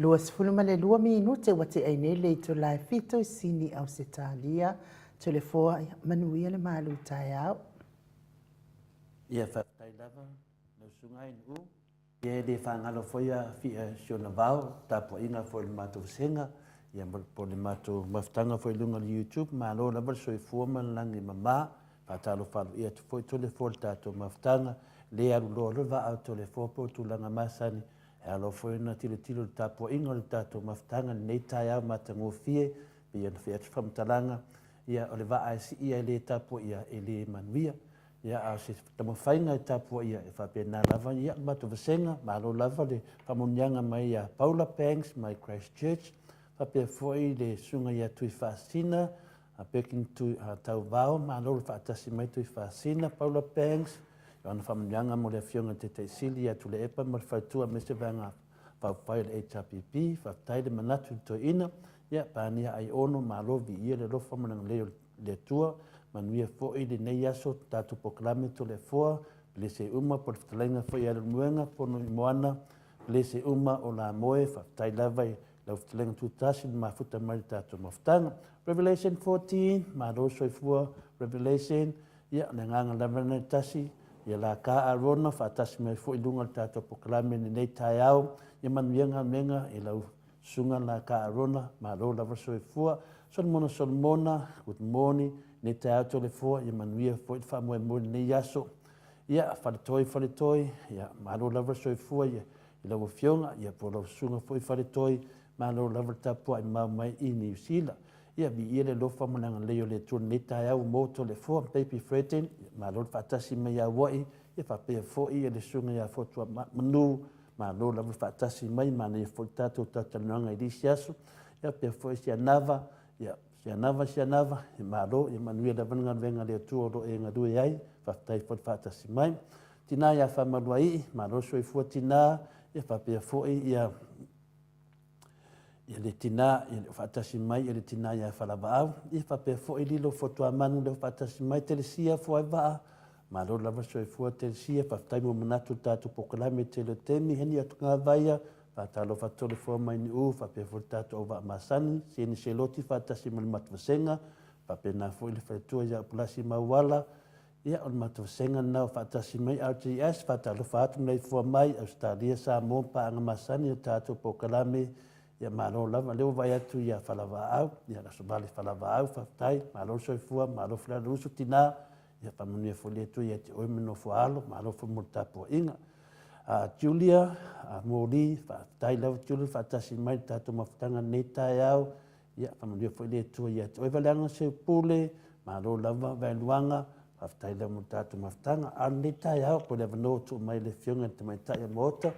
[SPEAKER 1] 22 minute ua tea ai nei le itula e 7 i Sini, Ausetalia. Toleafoa, manuia le malu taeao.
[SPEAKER 2] Ia, faafetai lava lau susuga i le U. Ia e le faagalo foi a fia si ona vao, tapuaiga foi i le matou vasega, ia po o le matou mafutaga foi i luga o le YouTube. Malo lava le soifua ma le lagi e mama. Faatalofa aloaia atu foi Toleafoa i le tatou mafutaga. Le alu loa loa le vaa o Toleafoa po o tulaga masani, e alo foi ona tilotilo i le tapuaiga o le tatou mafutaga i lenei taeao matagofie, pei ona fai atu faamatalaga, ia o le vaa e sii ae le tapuaia e le manuia. Ia, a o se taumafaiga e tapuaia e faapena lava ia le matou vasega. Malo lava le faamanuiaga mai ia Paula Banks mai Christchurch, faapea foi le susuga ia Tuifaasina Peking Tauvao. Malo le faatasi mai Tuifaasina, Paula Banks, i ana faamanuiaga mo le Afioga i le Taitaisili ia Tuilaepa ma le Faletua aemaise Vaega Faaupufai o le HRPP. Faafetai le manatu i le toeaina. Ia, Pania Aiono, malo, viia le alofa ma le agalelei o le Atua. Manuia foi lenei aso, tatou polokalame Toleafoa, Pelese uma po o le fetalaiga foi ia Leulumoega, Fonoimoana, Pelese uma o Lamoe. Faafetai lava i lau fetalaiga tutasi le mafuta mai le tatou mafutaga. Revelation 14, malo soifua Revelation. Ia, o le agaga lava lena e tasi, ia la ka Arona faatasi mai foi i luga o le tatou polokalame i lenei taeao. Ia manuia galuega i lau susuga la ka Arona, malo lava soifua. Solomona Solomona, good morning, lenei taeao Toleafoa, ia manuia foi le faamoemoe i lenei aso. Ia, Faletoi Faletoi, ia malo lava soifua ia i lau Afioga, ia po o lau susuga foi Faletoi, malo lava le tapuai mau mai i Niu Sila. Ia, viia le alofa ma le agalelei o le Atua i lenei taeao ua maua Toleafoa, Baby Fredin, ia malo le faatasi mai ia Aua'i, ia faapea foi le susuga ia Fotuamanu, malo lava le faatasi mai, manaia foi le tatou talatalanoaga i le isi aso, ia faapea foi Sianava, ia Sianava Sianava, ia malo, ia manuia lava le galuega a le Atua o lo o e galue ai, faafetai foi le faatasi mai. Tina ia Faamaluaii, malo le soifua tina, ia faapea foi ia ia le tina ia le faatasi mai ia le tina ia Falavaau, ia faapea foi Lilo Fotuamanu le faatasi mai Telesia Fuaivaa, malo lava soifua Telesia, faafetai mo manatu i le tatou polokalame i le tele o taimi, Heni Atugavaia, faatalofa Toleafoa mai Niu, faapea foi le tatou auvaa masani, Sieni Seloti faatasi ma le matou vasega, faapena foi le faletua ia Upulasi Mauala. Ia, o le matou vasega lena o faatasi mai RGS, faatalofa atu maleifua mai Ausetalia, Samoa, paaga masani o tatou polokalame. Ia malo lava, lea ua vaai atu ia Falavaau, ia Lasovale Falavaau, faafetai, malo le soifua, malo foi le uso tina, ia faamanuia foi le Atua ia te oe ma nofo alo, malo foi mo le tapuaiga. Julia, Moli, faafetai lava Julia faatasi mai le tatou mafutaga nei taeao. Ia, faamanuia foi le Atua ia te oe Valeaga Seupule, malo lava Vaeluaga, faafetai lava mo le tatou mafutaga. A o lenei taeao, po o le avanoa ua tuu mai i le Afioga i le Tamaitai o le Maota,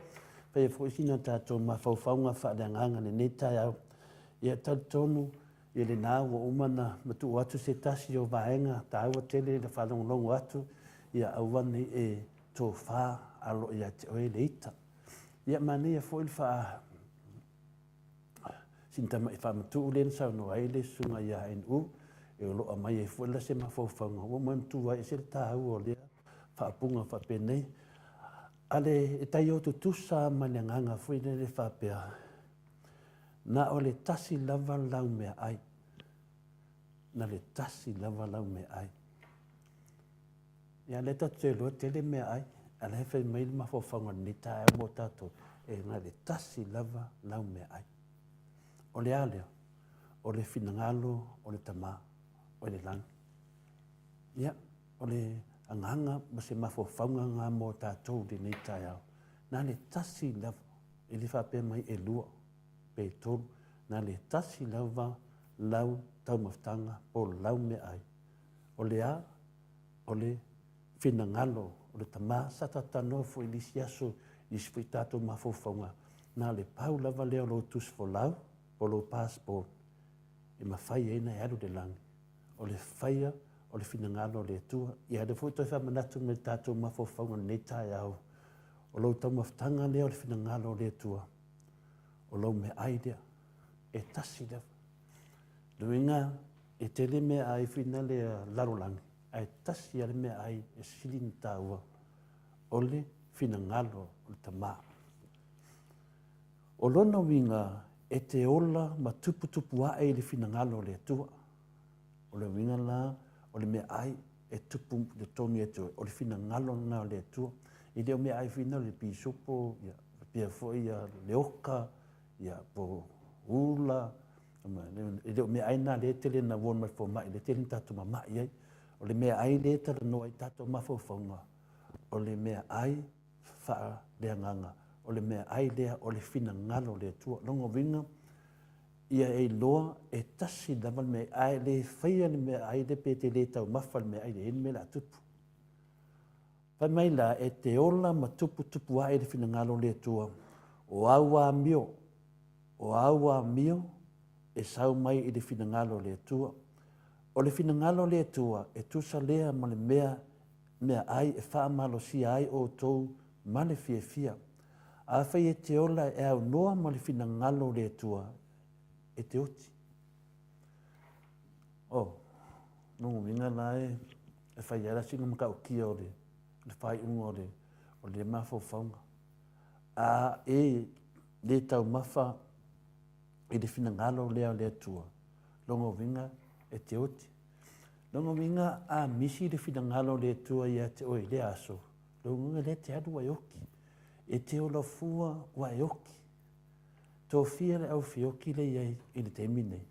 [SPEAKER 2] faia foi sina tatou mafaufauga faaleagaga i lenei taeao. Ia, talitonu i lena ua uma ona matuu atu se tasi o vaega taua tele i le faalogologo atu, ia aua ne i e tofa alo ia te oe le ita. Ia, manaia foi le faa Sina tamai faamatuu lea na saunoa ai le susuga ia NU, e o lo o aumai ai foi la se mafaufauga, ua manatua ai ese le taua o lea faaupuga faapenei. A le e tai o tutusa ma le agaga foi lele faapea, na o le tasi lava lau meaai, na le tasi lava lau meaai. Ia lea tatou te iloa e tele meaai, a o la e fai mai le mafaufauga o lenei taeao mo tatou, e na o le tasi lava lau meaai. O le a lea? O le finagalo o le Tama o i le lagi. Ia, o le agaga ma se mafaufauga lena mo tatou i lenei taeao. Na o le tasi lava, e le faapea mai e lua pe tolu, na o le tasi lava lau taumafataga po o lau meaai. O le a? O le finagalo o le Tama. Sa tatou talanoa foi i le isi aso i isi foi tatou mafaufauga, na o le pau lava lea o lou tusi folau po o lou passport e mafai ai ona e alu i le lagi, o le faia o le finagalo o le Atua. Ia o lea foi ua toe faamanatu mai i le tatou mafaufauga i lenei taeao, o lou taumafataga lea o le finagalo o le Atua, o lou meaai lea, e tasi lava. Lona uiga, e tele meaai foi na le lalolagi, ae tasi lava le meaai e sili ona taua, o le finagalo o le Tama. O lona uiga, e te ola ma tuputupu ae i le finagalo o le Atua. O le uiga la, o le meaai e tupu i totonu ia te oe, o le finagalo lena o le Atua. E le o meaai foi na o le pisupo, ia, faapea foi ia le oka, ia, po o ula, e le o meaai na lea e tele ina warn mai le fomai, lea e tele ina tatou mamai ai. O le meaai lea e talanoa ai tatou mafaufauga, o le meaai faaleagaga, o le meaai lea o le finagalo o le Atua. Lona uiga, ia e iloa e tasi lava le meaai, a e le faia le meaai lea pe e te le taumafa i le meaai lea, e i ai le mea o le a tupu. Fai mai la, e te ola ma tuputupu ae le finagalo o le Atua, o au amio, o au amio e sau mai i le finagalo o le Atua. O le finagalo o le Atua, e tusa lea ma le mea meaai e faamalosia ai outou ma le fiafia. Afai e te ola e aunoa ma le finagalo o le Atua, e te oti. Oh, lona uiga la e, e fai ai la sina matautia o le, le faaiuga o le, o le mafaufauga. A e le taumafa i le finagalo lea o le Atua, lona uiga e te oti. Lona uiga a misi le finagalo o le Atua ia te oe i lea aso, lona uiga lea e te alu ua e oti. E te ola fua ua e oti. Tofia le au fioki lea i ai i le taimi nei.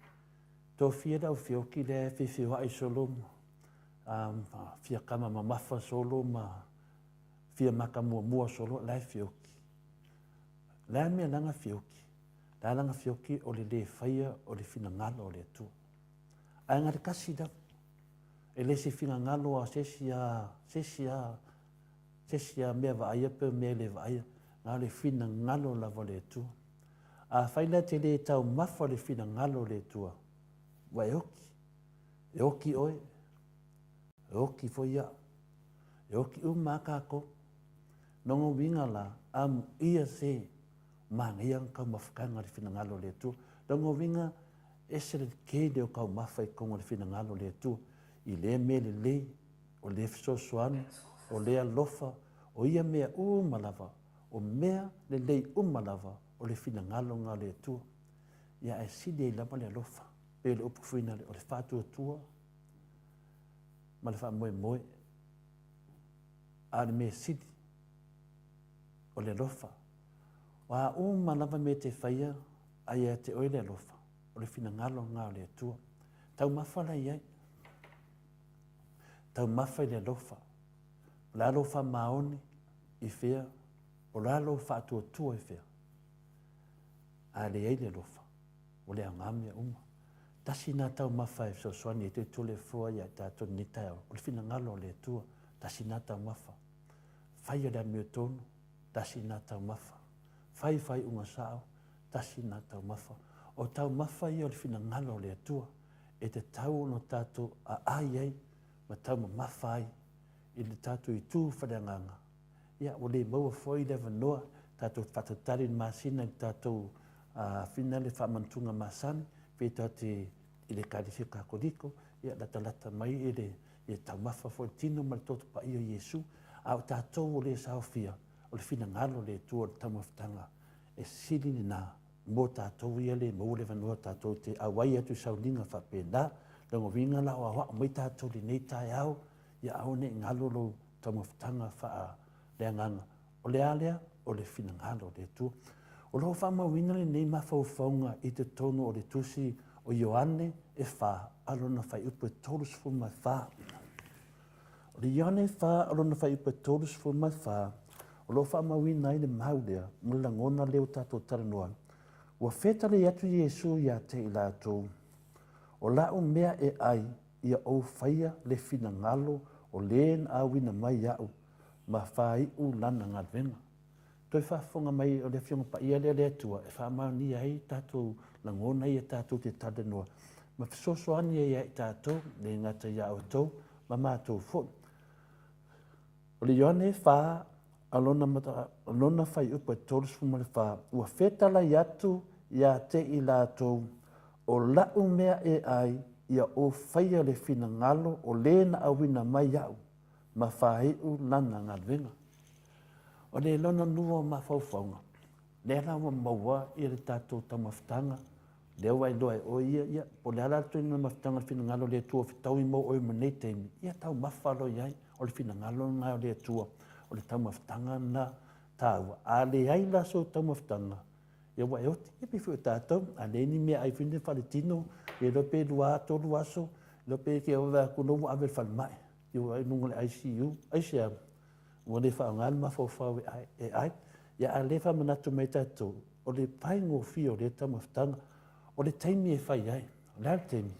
[SPEAKER 2] Tofia le au fioki lea e feofeoai solo ma fia kama mamafa solo ma fia maka muamua solo, la e fioki. Le a mea lana fioki? La lana fioki o le le faia o le finagalo o le Atua. Ae na le tasi lava. E le se finagalo a se isi a, se isi a, se isi a mea vaaia pe mea e le vaaia. Na o le finagalo lava o le Atua. Afai la e te le taumafa le finagalo o le Atua, ua e oti. E oti oe, e oti foi au, e oti uma lava tatou. Lona uiga la, amuia se manaia na taumafataga i le finagalo o le Atua. Lona uiga, ese le tele o taumafa i totonu o le finagalo o le Atua, i lea mea lelei, o lea fesoasoani, o lea alofa, o ia mea uma lava, o mea lelei uma lava o le finagalo lena o le Atua. Ia ae sili ai lava le alofa. Pei o le upu foi lea, o le faatuatua ma le faamoemoe. A o le mea sili, o le alofa. O a uma lava mea e te faia, a ia te oe le alofa, o le finagalo lena o le Atua. Taumafa la i ai. Taumafa i le alofa. O le a lou faamaoni i fea, o le a lou faatuatua i fea. A leai le alofa, ua le aoga mea uma. Tasi lena taumafa e fesoasoani ai Toleafoa ia i tatou i lenei taeao, o le finagalo o le Atua. Tasi lena taumafa. Faia le amiotonu, tasi lena taumafa. Fai faaiuga sao, tasi lena taumafa. O taumafa ia o le finagalo o le Atua e tatau ona tatou aai ai ma taumamafa ai i le tatou itu faaleagaga. Ia, ua le maua foi le avanoa tatou te faatalitali i le masina i le tatou fina le faamanatuga masani, pe tatou te i le Ekalesia Katoliko, ia latalata mai i le ia taumafa foi le tino ma le toto paia o Iesu. A o tatou o lea e saofia, o le finagalo o le Atua o le taumafataga e sili lena mo tatou ia le maua le avanoa tatou te auai atu i sauniga faapena. Lona uiga la o aoao mai tatou i lenei taeao, ia aua ne i galo lou taumafataga faaleagaga. O le a lea? O le finagalo o le Atua. O lo o faamauina lenei mafaufauga i totonu o le tusi o Ioane e fa a lona fuaiupu e 34. O le Ioane 4 o lona fuaiupu e 34, o lo o faamauina ai le mau lea ma le lagona lea ua tatou talanoa ai. Ua fetalai atu Iesu ia te i latou, O la'u mea e ai, ia ou faia le finagalo o le na auina mai iaʻu, ma faaiu lana galuega. Toe faafofoga mai o le Afioga Paia lea a le Atua e faamaonia ai tatou lagona ia tatou te talanoa ma fesoasoani ai ia i tatou, le gata ia outou ma matou foi. O le Ioane 4, a lona, lona fuaiupu e 34, ua fetalai atu ia te i latou, o la'u mea e ai, ia ou faia le finagalo o le na auina mai iaʻu, ma faaiu lana galuega. O le lona lua o mafaufauga. Lea la ua maua ia le tatou taumafataga, lea ua iloa e oe ia, ia, po o le a la le ituaiga mafutaga o le finagalo o le Atua o fetaui mo oe ma nei taimi, ia taumafa loa i ai. O le finagalo lena o le Atua, o le taumafataga lena taua. A leai la sou taumafataga, ia ua e oti. Ia pei foi o tatou, a leai ni meaai foi nei faaletino, e iloa pe 2, 3 aso, iloa pe te vaai atu loa ua ave i le falemai, ia ua i luga o le ICU. Aisea? Ua le faaaoga le mafaufau e ai. Ia a o lea e faamanatu mai tatou, o le faigofie o lea taumafataga, o le taimi e fai ai. O le a le taimi?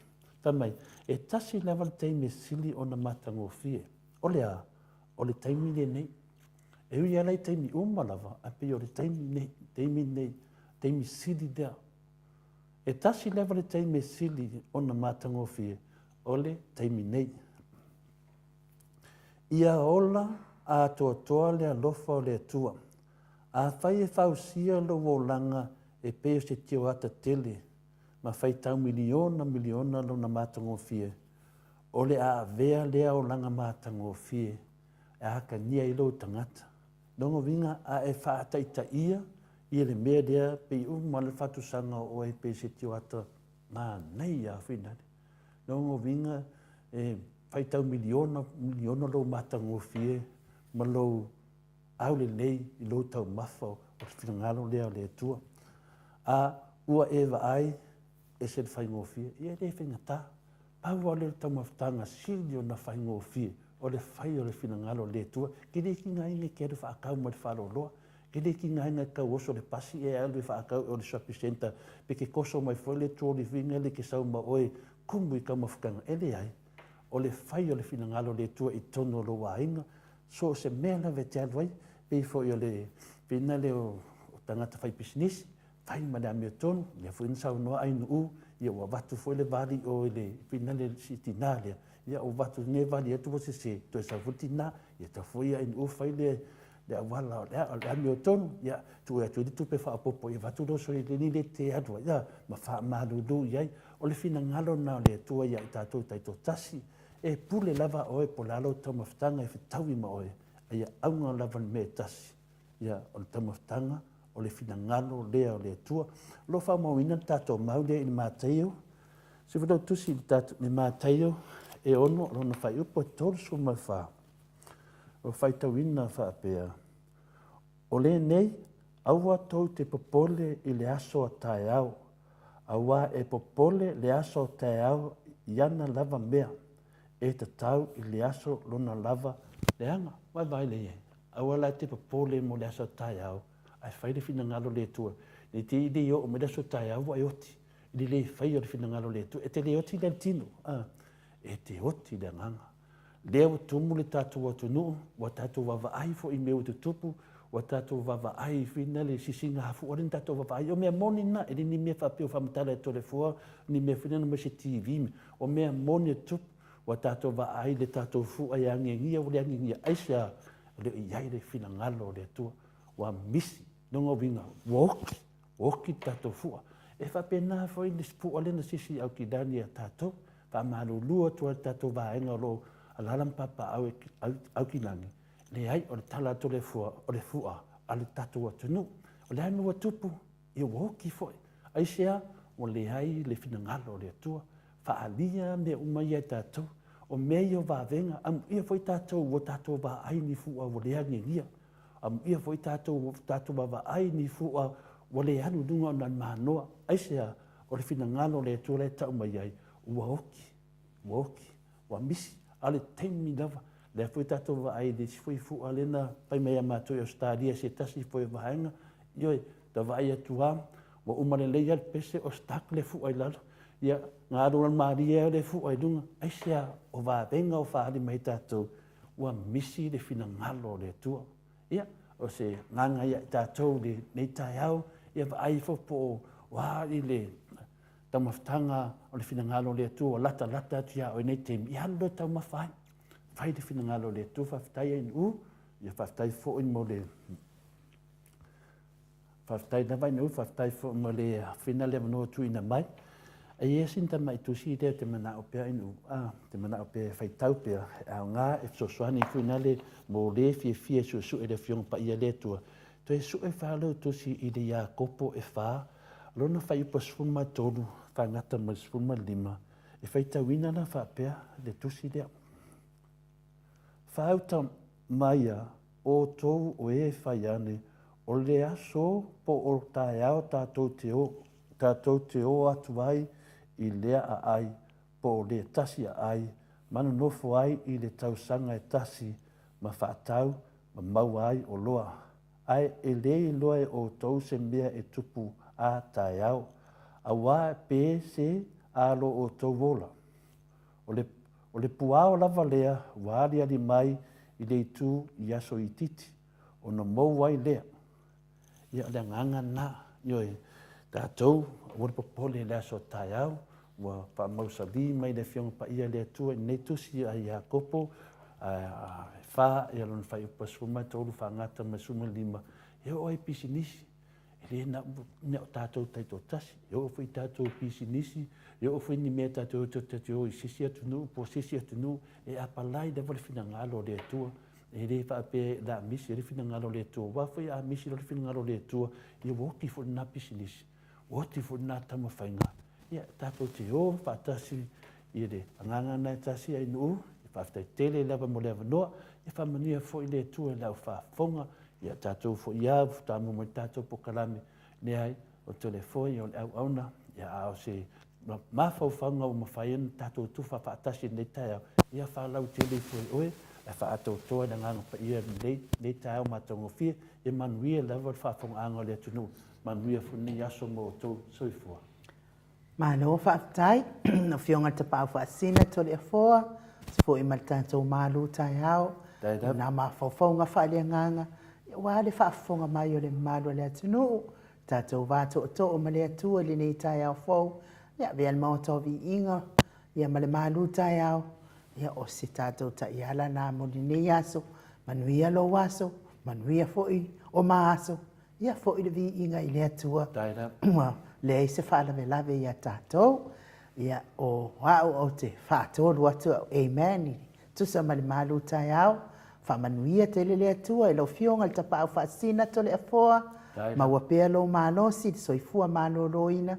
[SPEAKER 2] Fai mai, e tasi lava le taimi e sili ona matagofie. O le a? O le taimi lenei. E ui lava la i taimi uma lava, ae pei o le taimi nei, taimi nei, taimi sili lea. E tasi lava le taimi e sili ona matagofie, o le taimi nei. Ia ola atoatoa le alofa o le Atua. Afai e fausia lou olaga e pei o se tioata tele ma faitau miliona miliona lona matagofie, o le a avea lea olaga matagofie e atagia ai lou tagata. Lona uiga, a e faataitaia ia le mea lea pei uma le faatusaga o oe pei se tioata manaia lava foi lale. Lona uiga, e faitau miliona miliona lou matagofie ma lou aulelei i lou taumafa o le finagalo lea o le Atua. A ua e vaai, ese le faigofie, ia e le faigata. Pau lava lea o le taumafataga sili ona faigofie, o le fai o le finagalo o le Atua. E te le tigaina e te alu e faatau mai le faleoloa, e te le tigaina e tau oso le pasi e alu e faatau i o i le shopping centre, pe te toso mai foi le trolley foi lea e te sau ma oe tumu i taumafataga. E leai, o le fai o le finagalo o le Atua i totonu o lou aiga, so o se mea lava e te alu ai, pei foi o le whina lea o tagata faipisinisi, fai ma le amiotonu, lea foi na saunoa Ainuu, ia ua avatu foi le vali i o i le whina lea si tina lea, ia ua avatu lenei vali atu ua sese, toe sau foi le tina, ia tatau foi ia Ainuu fai le le auala o le amiotonu, ia tuu atu ai le tupe faaopoopo, ia avatu lou seleni lea e te alu ai, ia, ma faamalulu i ai. O le finagalo lena o le Atua ia i tatou taitoatasi, e pule lava oe po o le a lou taumafataga e fetaui ma oe, a ia auga lava le mea e tasi, ia, o le taumafataga, o le finagalo lea o le Atua. O lo o faamauina le tatou mau lea i le Mataio, se tusi i le Mataio e 6 lona fuaiupu e 34. O faitauina faapea, O lenei, aua tou te popole i le aso a taeao, auā e popole le aso a taeao i ana lava mea, e tatau i le aso lona lava leaga. Vaevae lea i ai, aua la e te popole mo le aso a taeao, ae fai le finagalo o le Atua. Ne i te i le oo mai le aso a taeao ua e oti i le le faia o le finagalo o le Atua. E te le oti la i le tino, a, e te oti i le agaga. Lea ua tumu le tatou atunuu, ua tatou vaavaai foi i mea ua tutupu, ua tatou vaavaai foi na le sisiga hafua lea na tatou vaavaai. O mea moni na, e le ni mea faapea ua faamatala e Toleafoa, ni mea foi na mai se TV, o mea moni e tutupu. Ua tatou vaai i le tatou fua e agiagia ua le agiagia. Aisea? E le o i ai le finagalo o le Atua. Ua misi, lona uiga, ua oki, ua oki le tatou fua. E faapena foi le fua lea na sisi i Aukilani ia tatou. Faamalulu atu ai le tatou vaega o lo o alaala ma papaaao i Aukilani, leai, o le tala a Toleafoa, o le fua a le tatou atunuu. O le a le mea ua tupu? Ia ua oti foi. Aisea? Ua leai le finagalo o le Atua. Faaalia mea uma ia e tatou. O mea ia o vavega, amuia foi tatou ua tatou vaai ni fua ua le agiagia. Amuia foi tatou ua tatou vaavaai ni fua ua le alu i luga ona o le manoa. Aisea? O le finagalo o le Atua la e tau mai ai, ua oki, ua oki, ua misi, a o le taimi lava, lea foi tatou vaai i le isi foi fua lea na fai mai ia matou i Ausetalia i se tasi foi o vaega, ioe, ta vaai atu lava, ua uma lelei lava le pese o stuck le fua i lalo, ia, na alu alu malie lava le fua i luga, aisea? O vavega o faaali mai tatou, ua misi le finagalo o le Atua. Ia, o se agaga ia i tatou i lenei taeao, ia vaai ifo po o a i le taumafataga o le finagalo o le Atua ua latalata atu ia oe nei taimi, ia alu loa e taumafa ai. Fai le finagalo o le Atua, faafetai Ainuu, ia faafetai foi mo le Faafetai lava Ainuu, faafetai foi mo le afina le avanoa tuuina mai. E i ai sina tamai tusi lea ou te manao pea Ainuu, a, te manao pea e faitau pea, e aoga e fesoasoani foi nale mo le fiafia e suesue le Afioga Paia le Atua. Toe sue Failautusi i le Iakopo e fa, lona fuaiupu 13 faagata ma le 15, e faitauina la faapea le tusi lea. Faauta maia outou o e fai ane, o le aso po o taeao tatou te o, tatou te o atu ai i lea aai po o le tasi aai ma nonofo ai i le tausaga e tasi ma faatau ma maua ai oloa, ae e le iloa e outou se mea e tupu a taeao, auā pe se a lo outou ola. O le, o le puao lava lea ua aliali mai i le itu i aso itiiti, ona mou ai lea. Ia, o le agaga lena, ioe, tatou, aua le popole i le aso a taeao, ua faamausalī mai le Afioga Paia a le Atua i lenei tusi a Iakopo, e fa ia lona fuaiupu 13 faagata ma le 15, e oo ai i pisinisi, e le na o tatou taitoatasi, e oo foi i tatou pisinisi, e oo foi i ni mea tatou te o i se isi atunuu po o se isi atunuu, e apalai lava le finagalo o le Atua. E le faapea o le a misi ai le finagalo o le Atua, aua foi a misi loa le finagalo o le Atua, ia ua oti foi lena pisinisi, ua oti foi lena taumafaiga. Ia, tatou te o faatasi i le agaga lena e tasi ai nuu. Faafetai tele lava mo le avanoa. Ia faamanuia foi le Atua i lau faafofoga, ia tatou foi lava ua faatoa mai le tatou polokalame. Leai, o Toleafoa o le auauna, ia a o se mafaufauga ua mafai ona tatou tufa faatasi i lenei taeao, ia faalautele ifo e oe, ae faaatoatoa i le Agaga Paia i lenei taeao matagofie. Ia manuia lava le faafofogaaga a le atunuu, manuia foi lenei aso ma outou. Soifua.
[SPEAKER 1] Malo faafetai lau Afioga i le Tapaau Faasisina Toleafoa, se foi ma le tatou malu taeao i nā mafaufauga faaleagaga aua le faafofoga mai o le mamalu o le atunuu, tatou va tootoo ma le Atua i lenei taeao fou, ia avea le Maota o Viiga ia ma le malu taeao, ia o se tatou taiala na mo lenei aso, manuia lou aso, manuia foi o ma aso, Ia foi le viiga i le Atua, ua leai se faalavelave ia tatou. Ia, o au ou te faatolu atu au, amen, i tusa ma le malu taeao. Faamanuia tele le Atua i lau Afioga i le Tapaau Faasisina Toleafoa, maua pea lou malosi i le soifua maloloina,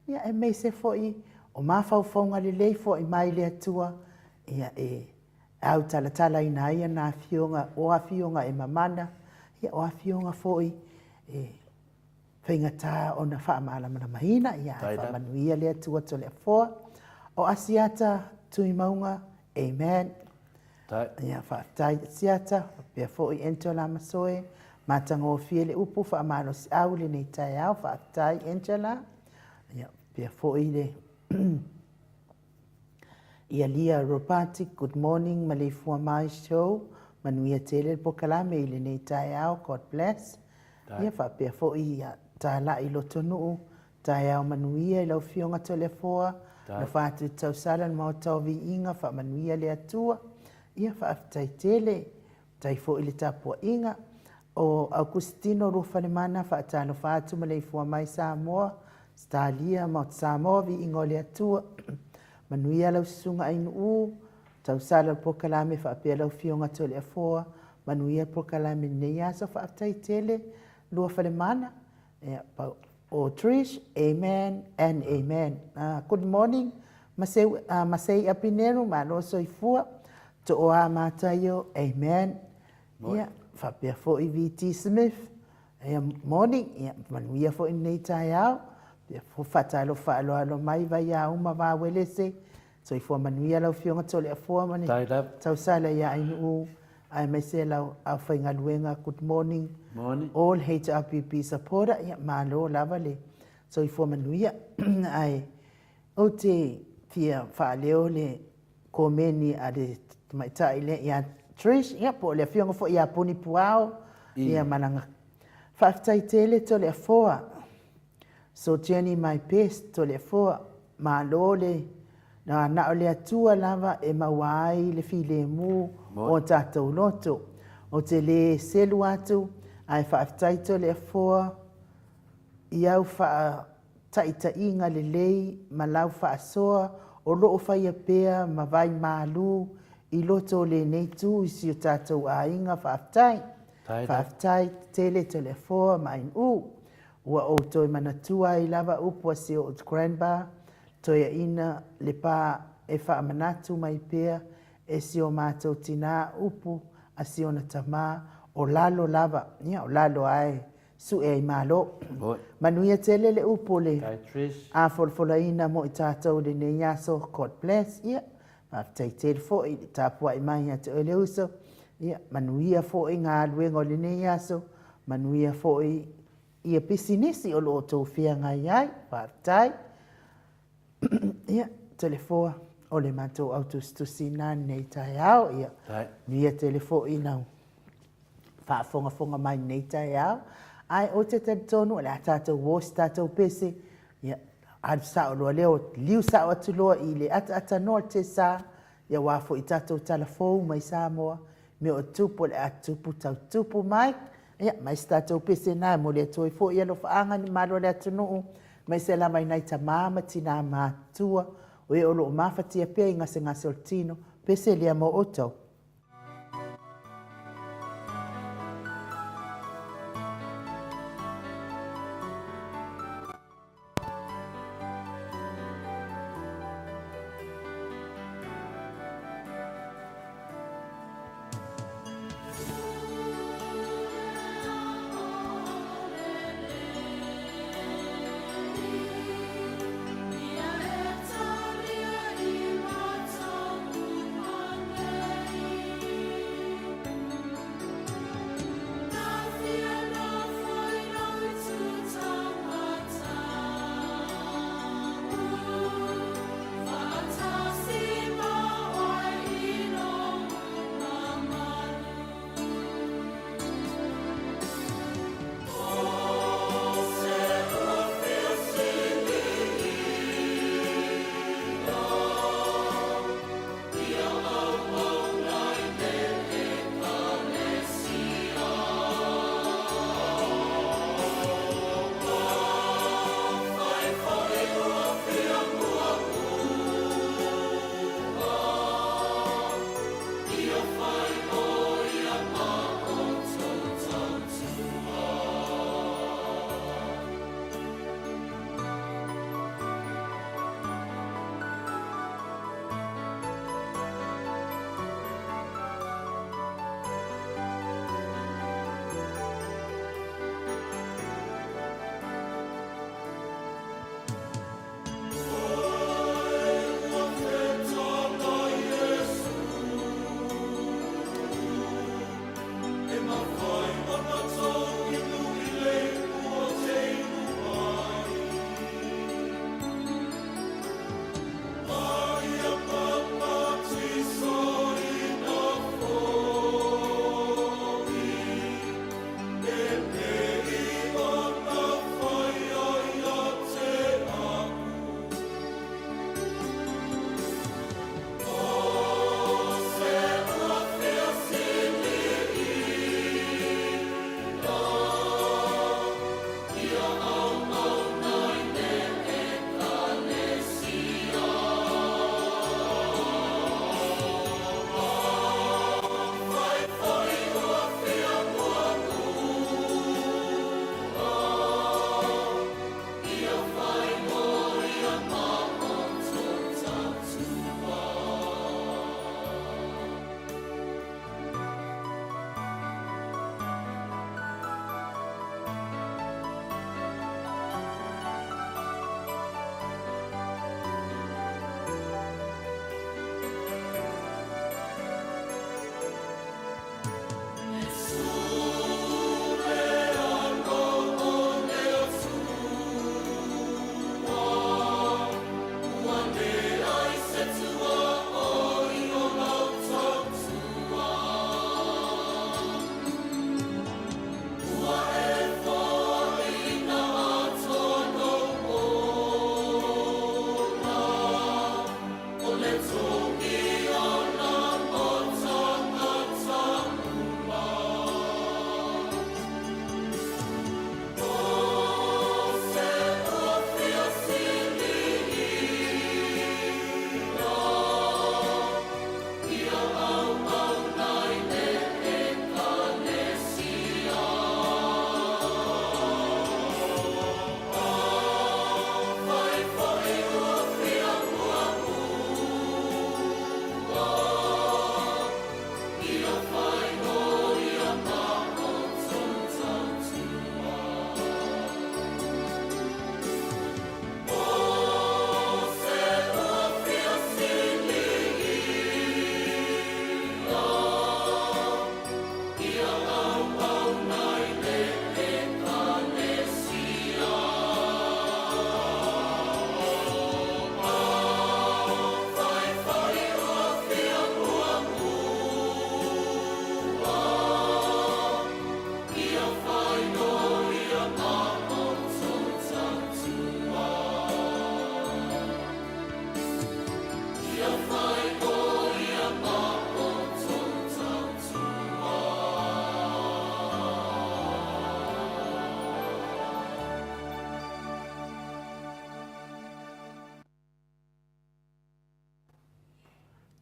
[SPEAKER 1] ia aemaise foi o mafaufauga lelei foai mai le Atua, ia e autalatalaina ai ana afioga, o afioga e mamana, ia o afioga foi e faigata ona faamalamalamaina, ia ae faamanuia le Atua Toleafoa. O Asiata Tuimauga, amen. Ia faafetai Asiata, faapea foi Angela Masoe, matagofie le upu faamalosiau i lenei taeao, faafetai Angela. Ia faapea foi le Ia Lia Ropati, good morning maleifua mai show, manuia tele le polokalame i lenei taeao, God bless. Ia faapea foi ia Talai Lotonuu, taeao manuia i lau Afioga Toleafoa, alofa atu i Tausala le Maota o Viiga, faamanuia le Atua. Ia faafetai tele. Faafetai foi i le tapuaiga o Augustino Luafalemana, faatalofa atu maleifua mai Samoa, Ausetalia, Maota Samoa, viiga o le Atua. Manuia lau Susuga Ainuu, tausala le polokalame faapea lau Afioga Toleafoa, manuia le polokalame i lenei aso, faafetai tele Luafalemana. Ia, pau o Trish, amen and amen. Good morning, Maseu, Masei Apineru, malo soifua. Tooa Mataio, amen. Ia, faapea foi VT Smith, ia, morning, ia, manuia foi lenei taeao. Ia, faatalofa faaaloalo mai Vaiauma Vawelese, Soifua manuia lau Afioga Toleafoa ma le tausala ia Ainuu aemaise lau aufaigaluega. Good morning, morning. All HRPP supporter. Ia, malo lava le soifua manuia. Ae ou te fia faaleo le komeni a le tamaitai lea ia Trish, ia po o le afioga foi ia Puni Puao, ia ma lana faafetai tele Toleafoa. So journey my best Toleafoa, malo le na o le Atua lava e maua ai le filemu o tatou loto. Ou te le selu atu ae faafetai Toleafoa i au faataitaiga lelei ma lau faasoa o loo faia pea ma vai malu i loto o lenei itu i si o tatou aiga. Faafetai. Faafetai tele Toleafoa ma Ainuu. Ua ou toe manatua ai lava upu a si ou grandpa, Toeaina Lepa e faamanatu mai pea e si o matou tinā upu a si ona tamā, o lalo lava, ia o lalo lava e sue ai malo. Manuia tele le upu o le afolafolaina mo i tatou i lenei aso. God bless. Ia, faafetai tele foi i le tapuai mai ia te oe le uso. Ia, manuia foi galuega o lenei aso, manuia foi ia pisinisi o lo o outou feagai ai. Faafetai. Ia, Toleafoa, o le matou autusitusi na lenei taeao. Ia, manuia tele foi nau faafogafoga mai lenei taeao. Ae ou te talitonu o le a tatou o i se tatou pese, ia, alu sao loa lea, liu sao atu loa i le ataatanoa o le tesa, ia aua foi tatou tala fou mai Samoa, mea o tupu o le a tupu tau tupu mai. Ia, mai se tatou pese na e momoli atu ai foi alofaaga i le mamalu o le atunuu, aemaise lava i nai tama ma tina matutua, o e o lo o mafatia pea i gasegase o le tino, pese lea mo outou.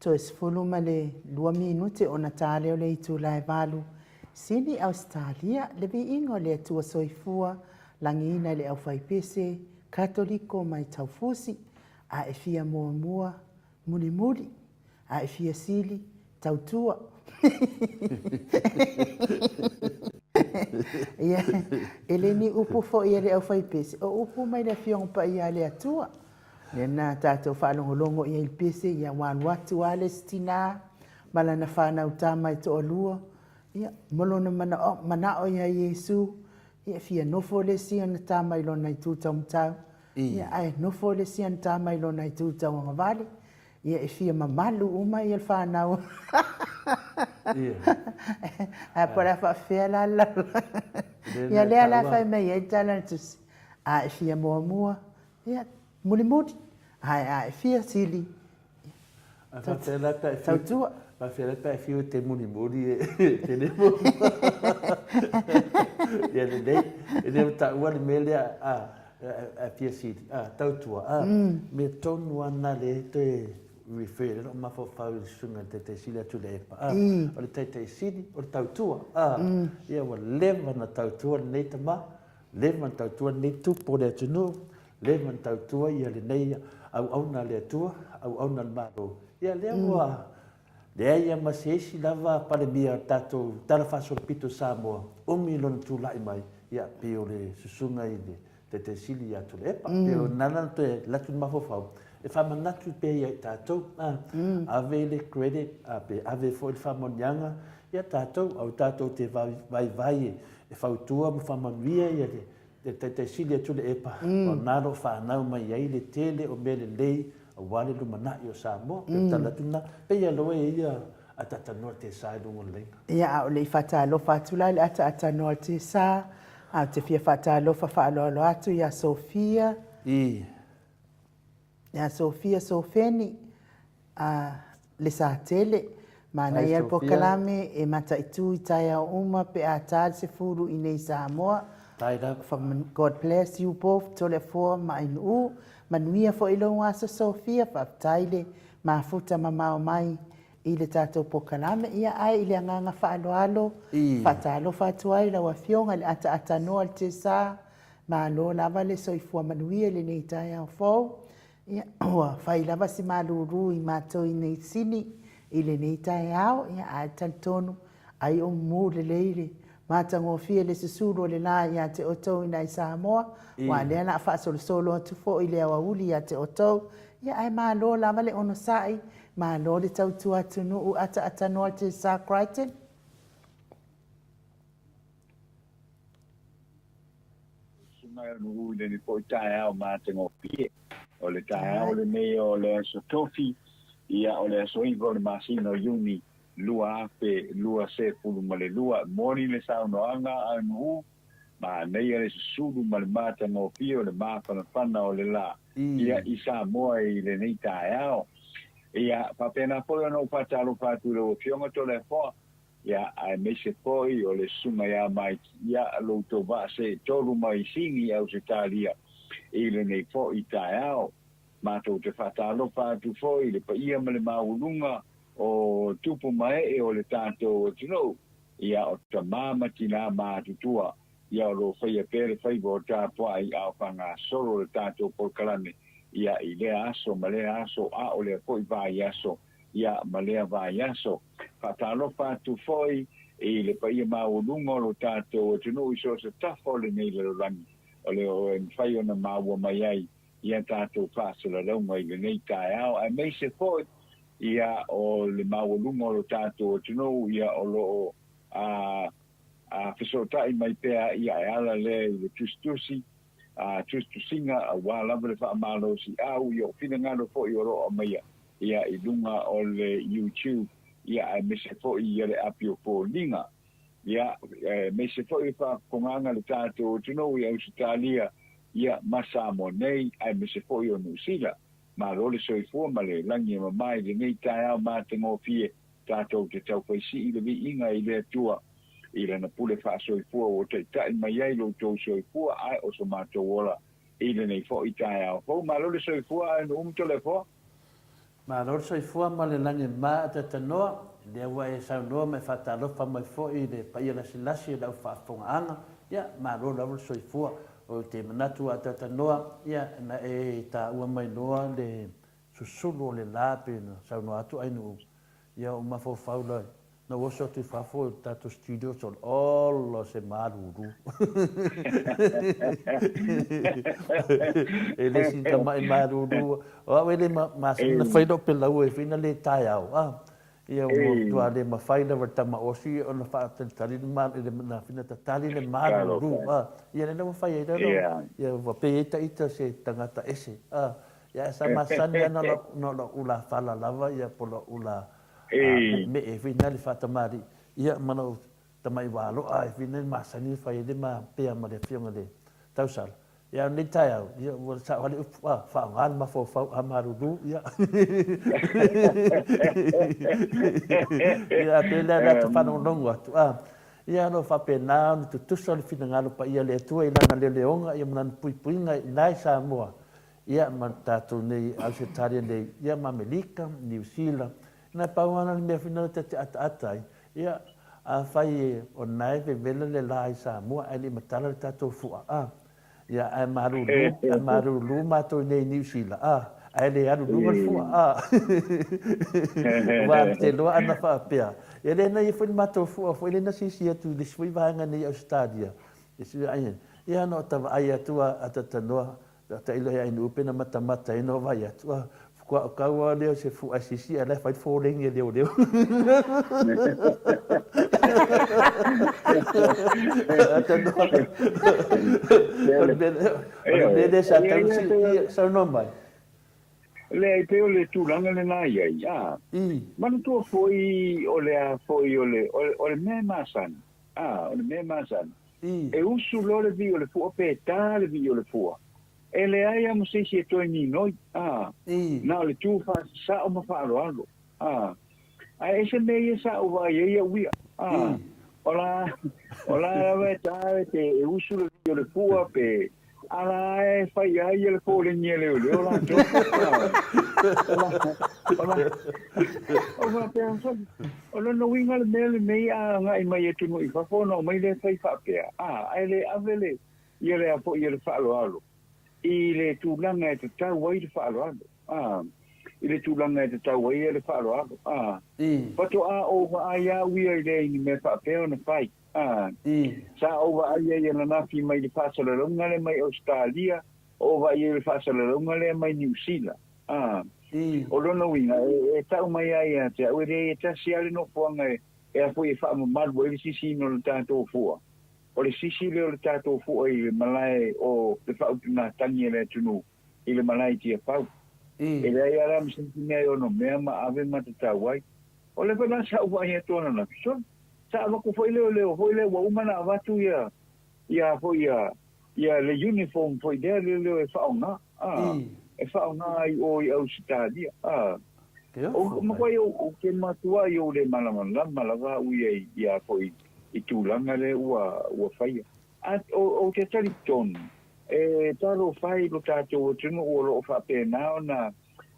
[SPEAKER 1] Toe 12 minute ona ta lea o le itula e 8, Sini Ausetalia, le viiga o le Atua Soifua, lagiina i le aufaipese, Katoliko mai Taufusi, a e fia muamua, mulimuli, a e fia sili, tautua. Ia, e le ni upu foi a le aufaipese, o upu mai le Afioga Paia a le Atua. Lea na tatou faalogologo i ai i le pese, ia ua alu atu lava le isi tinā ma lana fanau tama e toalua, ia, ma lona manao, manao ia Iesu, ia e fia nofo le isi ana tama i lona itu taumatau, ia, ae nofo le isi ana tama i lona itu tauagavale. Ia, e fia mamalu uma ia le fanau. Ae po o le a faafefea la le lalolagi. Ia, lea la fai mai ai le tala a le Tusi, a e fia muamua, Ia, mulimuli, ae a e fia sili,
[SPEAKER 2] Ae faapea la pe a e fiu,
[SPEAKER 1] tautua.
[SPEAKER 2] Faapea la pe a e fiu e te mulimuli e te le muamua. Ia lelei, e le o taua le mea lea a, a fia sili, a, tautua, a, mea tonu lava lena lea e toe refer ai lou mafaufau i le susuga i le Taitai Sili a Tuilaepa, a, o le Taitai Sili, o le tautua, a, ia ua leva ona tautua lenei tama, Leva ona tautua lenei tupu o le atunuu, leva ona tautua ia lenei auauna a le Atua, auauna a le Malo. Ia lea ua leai lava ma se isi lava Palemia o le tatou Tala Faasolopito o Samoa, umi lona tulai mai, ia pei o le susuga i le Taitai Sili ia Tuilaepa. Pei o lena na toe alu atu le mafaufau e faamanatu pea ia i tatou, ave le credit pe ave foi le faamanuiaga ia tatou, aua tatou te vaivai e fautua ma faamanuia ia le Taitai Sili a Tuilaepa, o lena o lo o fanau mai ai le tele o mea lelei aua le lumanai o Samoa. Pei o le tala atu lena, pei lava o e ia ataatanoa le tesa i luga o le laina.
[SPEAKER 1] Ia, a o le i faatalofa atu la i le ataatanoa o le tesa, ae ou te fia faatalofa faaaloalo atu ia Sophia,
[SPEAKER 2] I.
[SPEAKER 1] Ia Sophia Sofeni, a Lesatele, manaia le polokalame e mataitu i taeao uma pe a ta le 10 i nei Samoa. God bless you both Toleafoa ma Ainuu. Manuia foi lou aso Sophia, faafetai le mafuta mamao mai i le tatou polokalame. Ia ae i le agaga faaaloalo, faatalofa atu ai lau Afioga i le ataatanoa o le Tesa, malo lava le soifua manuia i lenei taeao fou. Ia, ua fai lava si malulu i matou i nei sini i lenei taeao, ia, ae talitonu, ai o mumu lelei le matagofie le susulu o le la ia te outou ina i Samoa, aua lea la a faasolosolo atu foi le aoauli ia te outou. Ia, ae malo lava le onosai, malo le tautua atunuu ataatanua te Sa Crichton.
[SPEAKER 3] Susuga e nuu i lenei foi taeao matagofie. O le taeao lenei o le aso Tofi, ia o le aso 9 o le masina o Iuni 2022. Moni le saunoaga a Nuu, manaia le susulu ma le matagofie o le mafanafana o le la, ia i Samoa i lenei taeao. Ia faapena foi ona ou faatalofa atu i lau Afioga Toleafoa, Ia, aemaise foi o le susuga ia Mike, ia, lo outou vaa seetolu mai Sini i Ausetalia i lenei foi taeao. Matou te faatalofa atu foi i le paia ma le maualuga o tupu ma ee o le tatou atunuu, ia, o tama ma tinā matutua, ia, o lo o faia pea le faiva o tapuai a o faagasolo le tatou polokalame, ia, i lea aso ma lea aso, a o lea foi vaiaso, ia, ma lea vaiaso. Faatalofa atu foi i le paia maualuga o lo tatou atunuu i so o se tafa o lenei lalolagi, o le o e mafai ona maua mai ai ia tatou faasalalauga i lenei taeao, aemaise foi ia o le maualuga o lo tatou atunuu ia o lo o a a fesootai mai pea ia e ala lea i le tusitusi a tusitusiga aua lava le faamalosiau ia o finagalo foi o lo o aumaia ia i luga o le YouTube, ia aemaise foi ia le api o foliga, ia aemaise foi le faafofogaga a le tatou atunuu i Ausetalia, ia ma Samoa nei, aemaise foi o Niu Sila. Malo le soifua ma le lagi e mama i lenei taeao matagofie, tatou te taufaisii le viiga i le Atua i Lana pule faasoifua ua taitai mai ai lo outou soifua ae o so matou ola i lenei foi taeao fou. Malo le soifua ae nu'u ma Toleafoa.
[SPEAKER 2] Malo le soifua ma le lagi ma Atatanoa, lea ua e saunoa ma e faatalofa mai foi i le paia lasilasi o lau faafofogaaga, ia malo lava le soifua. Ou te manatu Atatanoa, ia na e taua mai loa le susulu o le la pei ona saunoa atu Ainuu, ia ou mafaufau loa Na ou oso atu i fafo i le tatou studio solo, ola se malulu. E le sina tamai malulu. O au e le masani ona fai lou pelaua e fai na le taeao. Ah, ia ua matua le mafai lava e le tama osi ona faatalitali le ma, na fina tatali le malulu. Ah, ia lea la ua fai ai lalo, ia ua pei ai taita se tagata ese. Ah, ia ae sa masani lava na o lau ulafala lava ia po o lau ula meemee foi na le faatamalii, ia ma lou tamai valoa ai foi na masani ona fai ai le ma pea ma le afioga i le tausala. Ia a o lenei taeao, ia ua sao lava le upu, a, faaaoga le mafaufau a malulu, ia. Ia a pei o le a ta faalogologo atu, a, ia o lo o faapena ona tutusa le finagalo paia o le Atua i Lana leoleoga ia ma Lana puipuiga i ina i Samoa, Ia, ma tatou nei Ausetalia nei, ia ma Amerika, Niu Sila, na pau lava le mea foi lena ta te ataata ai, ia, afai e o lena e vevela le la i Samoa ae le i matala le tatou fua, a, ia, ae malulu, ae malulu matou i nei i Niu Sila, a, ae le alu i luga le fua, a. Aua ou te iloa ana faapea, ia lea na i ai foi le matou fua foi lea na sisi atu i le isi foi vaega nei i Ausetalia, ia, na ota vaai atu a Atatanoa, Tailo ia inu upe na matamata ai no vai atu a kua o kau a leo se fu sisi a la fai fo lengi e leo leo. Ata no. O le mea lea sa tau si saunoa mai.
[SPEAKER 3] Leai, pei o le tulaga lena i ai, a. Manatua foi o le a foi o le, o le mea e masani, a, o le mea e masani. E usu loa le vii o le fua pe ta le vii o le fua, e leai lava ma se isi e toe ninoi, a, na o le tu faasasao ma faaaloalo, a. Ae ese mea ia sa ou vaai ai au ia, a, o la, o la lava e ta pe e usu le vii o le fua pe, a la e fai ai ia le foliga e leoleo latou, a, o la, o la, o faapea foi, O lona uiga le mea lenei a agai mai atunuu i fafo ona omai lea fai faapea, a, ae le ave le, ia le a foi ia le faaaloalo i le tulaga e tatau ai le faaaloalo, a, i le tulaga e tatau ai ia le faaaloalo, a. Faatoa ou vaai au ia i lea i ni mea faapea ona fai, a. Sa ou vaai ai ananafi mai le faasalalauga lea mai Ausetalia, ou vaai ai i le faasalalauga lea mai Niu Sila. Ā, o lona uiga, e tau mai ai ia te au, e leai e tasi lava le nofoaga e a foi e faamamalu ai le sisiina o le tatou fua. O le sisi lea o le tatou fua i le malae o le faautugatagi a le atunuu i le malae i Tiafau. E leai lava la ma se isi mea e ono mea ma ave ma tatau ai. O lea foi la sa ou vaai atu ananafi, sole, sa avatu foi le leo foi lea ua uma ona avatu ia, ia foi ia, ia le uniform foi lea le leo e faaaoga, a, e faaaoga ai o i Ausetalia, a. O makuai ou te matuai ou le malamalama lava au ia ia foi i tulaga lea ua faia. A, ou te talitonu, e talofa ai lo tatou atunuu o lo o faapena ona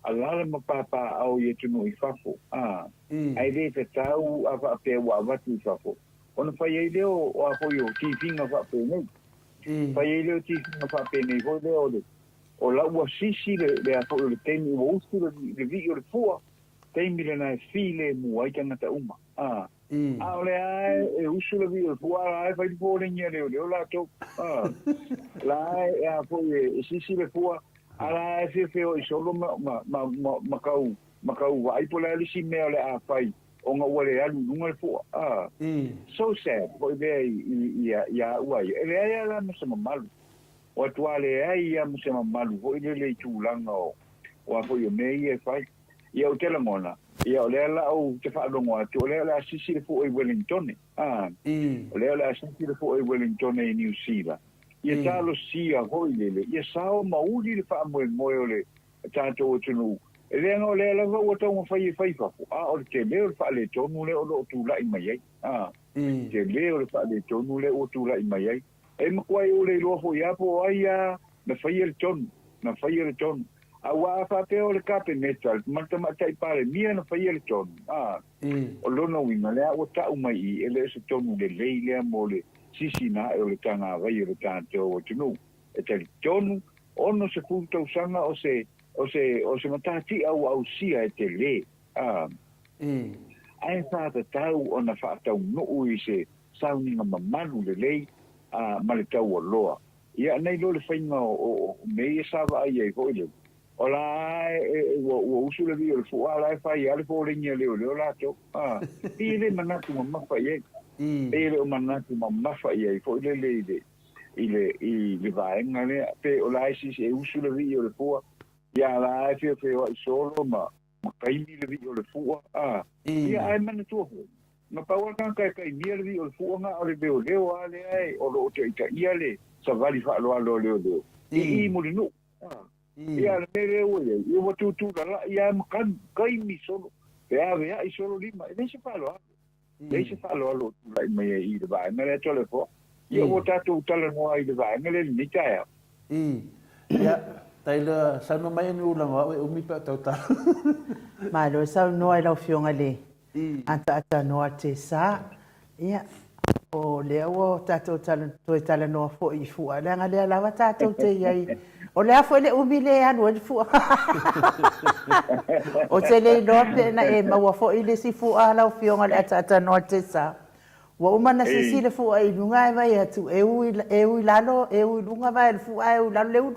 [SPEAKER 3] alaala ma papaaao i atunuu i fafo, a, ae le tatau a faapea ua avatu i fafo. Ona fai ai lea o a foi o tifiga faapenei. Fai ai lea o tifiga faapenei foi lea o le, o la ua sisi le, le a foi o le taimi ua usu le, le vii o le fua, taimi lena e filemu ai tagata uma. A, a o lea lava e usu le vii o le fua, a la e fai le foliga e leoleo latou. A, la e a foi e sisi le fua, a la e feofeoai solo ma, ma, ma, ma, ma tau, ma tau vaai po o le a le isi mea o le a fai ona ua le alu i luga le fua. Ah, so sad foi lea ia au a ia. E leai lava la ma se mamalu. Ua matua leai lava ma se mamalu foi lele i tulaga o a foi o mea ia e fai. Ia ou te lagona, ia o lea la ou te faalogo atu, o lea o le a sisi le fua i Wellingtone. Ah, o lea o le a sisi le fua i Wellingtone i Niu Sila. Ia talosia foi lele, ia sao ma uli le faamoemoe o le tatou atunuu, e leaga o lea lava ua taumafai e fai fafo, a o le tele o le faaletonu lea o lo o tulai mai ai, a, tele o le faaletonu lea ua tulai mai ai. E matuai ou le iloa foi lava po o ai lava na faia le tonu, na faia le tonu. Aua a faapea o le Kapeneta ma le Tamaitai Palemia na faia le tonu, a, o lona uiga lea ua tau mai i i, e le o se tonu lelei lea mo le sisina ae o le tagavai o le tatou atunuu. E talitonu, 60 tausaga o se, o se, o se matatia ua ausia e tele, a, ae faatatau ona faataunuu i se sauniga mamalu lelei, a, ma le taualoa. Ia, nei loa le faiga o mea ia sa vaai ai foi lele, o la e ua usu le vii o le fua, a la e fai lava le foliga a leoleo latou. A, pei e le manatu mamafa i ai. Pei e le o manatu mamafa i ai foi lele i le, i le, i le vaega lea. Pe o la e sisi e usu le vii o le fua, ia a la e feofeoai solo ma, ma kaimi le vii o le fua, a. Ia, ae manatua foi, na pau lava le tagata e kaimia le vii o le fua na o le leoleo lava lea e, o lo o taitaia le savali faaaloalo a leoleo i i Mulinuu, a. Ia, a o le mea lea ua i ai, ia ua tutulalai lava ma kaimi solo, feaveai solo lima, e leai se faaaloalo. Leai se faaaloalo o tulai mai ai i le vaega lea Toleafoa. Ia ua tatou talanoa ai i le vaega lea i lenei taeao.
[SPEAKER 2] I. Ia, Taylor, saunoa mai e ni ulaga o au e umi pe a tautala.
[SPEAKER 1] Malo saunoa i lau Afioga i le Ataatanoa Tesa. Ia, o lea ua tatou toe talanoa foi i fua, leaga lea lava tatou te i ai. O le a foi le umi lea e alu ai le fua? Ou te le iloa pe na e maua foi le isi fua a lau Afioga i le Ataatanoa Tesa. Ua uma ona sisi le fua i luga ae vaai atu e u e u i lalo, e u i luga vae o le fua ae u i lalo le ulu.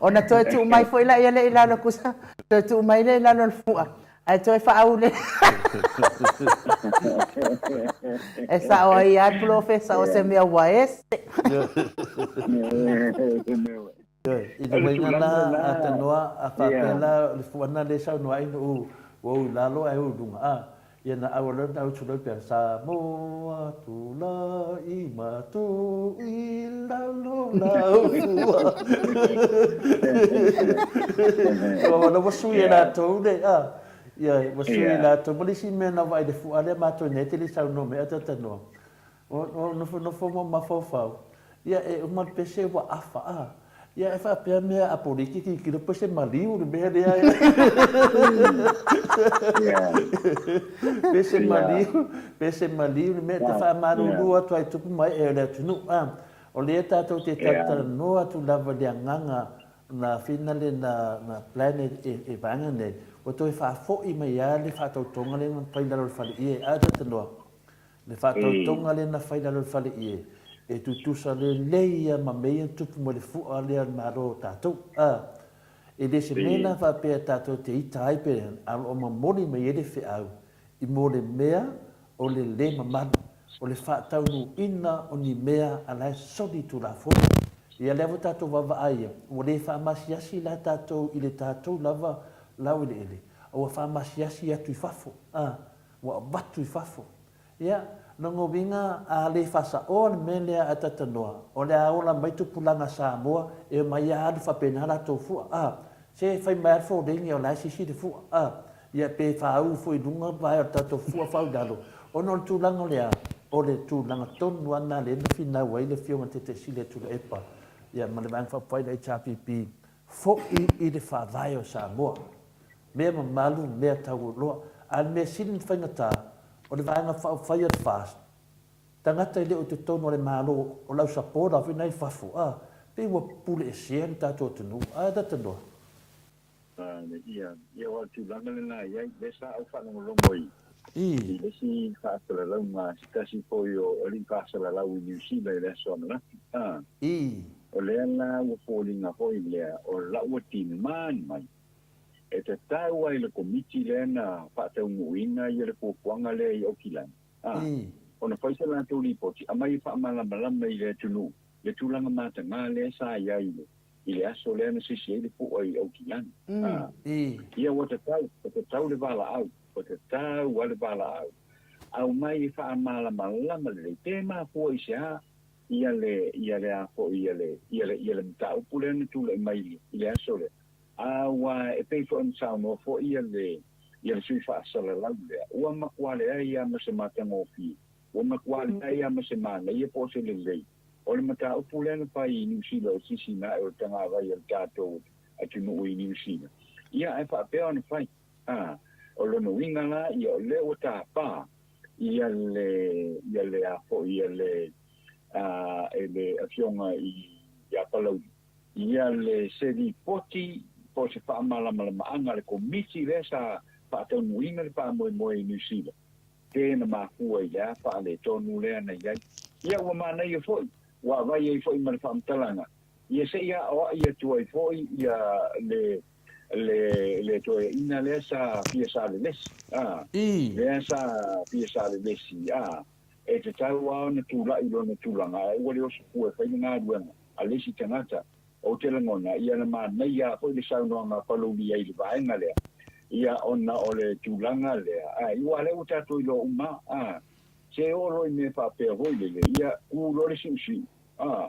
[SPEAKER 1] Ona toe tuu mai foi laia lea i lalo kusa, toe tuu mai lea i lalo o le fua. Ae toe faaule. E sao ai lava le polofesa o se mea ua ese.
[SPEAKER 2] I le uiga la a tanoa a faapea la o le fuana lea e saunoa ai ua u i lalo ae u i luga a ia na au loa na utu loa pea Samoa tulai ma tu i lalo lau fua. Ua ua sui e latou le a ia ua sui e latou ma le isi mea na vaai i le fua lea matou nei te le i saunoa mai a talanoa. O nofonofo ma mafaufau, ia e uma le pese ua afa a. Ia e faapea mea a poliki tilotilo pe se maliu le mea lea. Pe se maliu, pe se maliu le mea te faamalulu atu ai tupu mai e o le atunuu. A, o lea tatou te talatalanoa atu lava i le agaga na whina le na, na plan e vaega nei, ua toe faafoi mai lava le faatautoga lea na fai i lalo o le fale ie. A talanoa, Le faatautoga lea na fai i lalo o le fale ie, e tutusa lelei ia ma mea ia na tupu mai le fua lea o le Malo o tatou. A, e le se mea lena faapea tatou te ita ai pe a o lo o momoli mai ai le feau i mo le mea o le le mamalu, o le faataunuuina o ni mea a la e soli i Tulafono. Ia lea ua tatou vaavaai ia, ua le faamasiasi la tatou i le tatou lava laueleele, a ua faamasiasi atu i fafo. A. Ua avatu i fafo. Ia, lona uiga a le faasaoa le mea lea a Tatanoa, o le a ola mai tupulaga Samoa e omai a alu faapena latou fua, a. Se fai mai a le foleni o la e sisi le fua, a. Ia pe faauu foi i luga vae o le tatou fua fau i lalo, ona o le tulaga o le a? O le tulaga tonu a lena lea na finau ai le Afioga i le Taitaisili a Tuilaepa, ia ma le Vaega Faaupufai le HRPP, foi i le Faavae o Samoa. Mea mamalu, mea taualoa. A o le mea sili na faigata, o le Vaega Faaupufai a le FAST, tagata e le o i totonu o le Malo, o le au supporter foi na i fafo, a, pei ua puleesea le tatou atunuu. A e talanoa.
[SPEAKER 3] Ia, ia o le tulaga lena e i ai, lea sa ou faalogologo i, i le isi faasalalauga a se tasi foi o alii faasalalau i Niu Sila i le aso ananafi, a, o lea la ua foliga foi lea o lau ua demand mai E tatau ai le Komiti lea na faataunuuina ia le fuafuaga lea i Aukilani, a, ona fai se latou lipoti, aumai e faamalamalama i le atunuu le tulaga mataga lea sa i ai i le aso lea na sisi ai le pu'a i Aukilani, a. Ia ua tatau, ua tatau le valaau, ua tatau lava le valaau, aumai e faamalamalama lelei pe mafua i se a ia le, ia le a foi, ia le, ia le, ia le mataupu lea na tulai mai i le aso lea. Aua e pei foi ona saunoa foi ia le ia le sui faasalalau lea, ua matua leai lava ma se matagofie, ua matua leai lava ma se manaia po o se lelei O le mataupu lea na fai i Niu Sila o sisina ae o le tagavai a le tatou atunuu i Niu Sila, ia ae faapea ona fai. A, o lona uiga la, ia o lea ua tapa ia le, ia le a foi, ia le, a, e le Afioga i, ia Palauli, ia le, se lipoti po o se faamalamalamaga a le Komiti lea sa faataunuuina le faamoemoe i Niu Sila. Pe na mafua i le a faaletonu lea na i ai. Ia ua manaia foi, ua avai ai foi ma le faamatalaga, ia se i aoai atu ai foi ia le le le toeaina lea sa fia salelesi, a, lea sa fia salelesi, a, e tatau lava ona tulai i lona tulaga ae ua le oso fua e fai le galuega a le isi tagata. Ou te lagona, ia na manaia lava foi le saunoaga a Palauli ai i le vaega lea, ia ona o le tulaga lea, a, aua lea ua tatou iloa uma, a, se oo loa i mea faapea foi lele, ia ku loa le siusiu, a,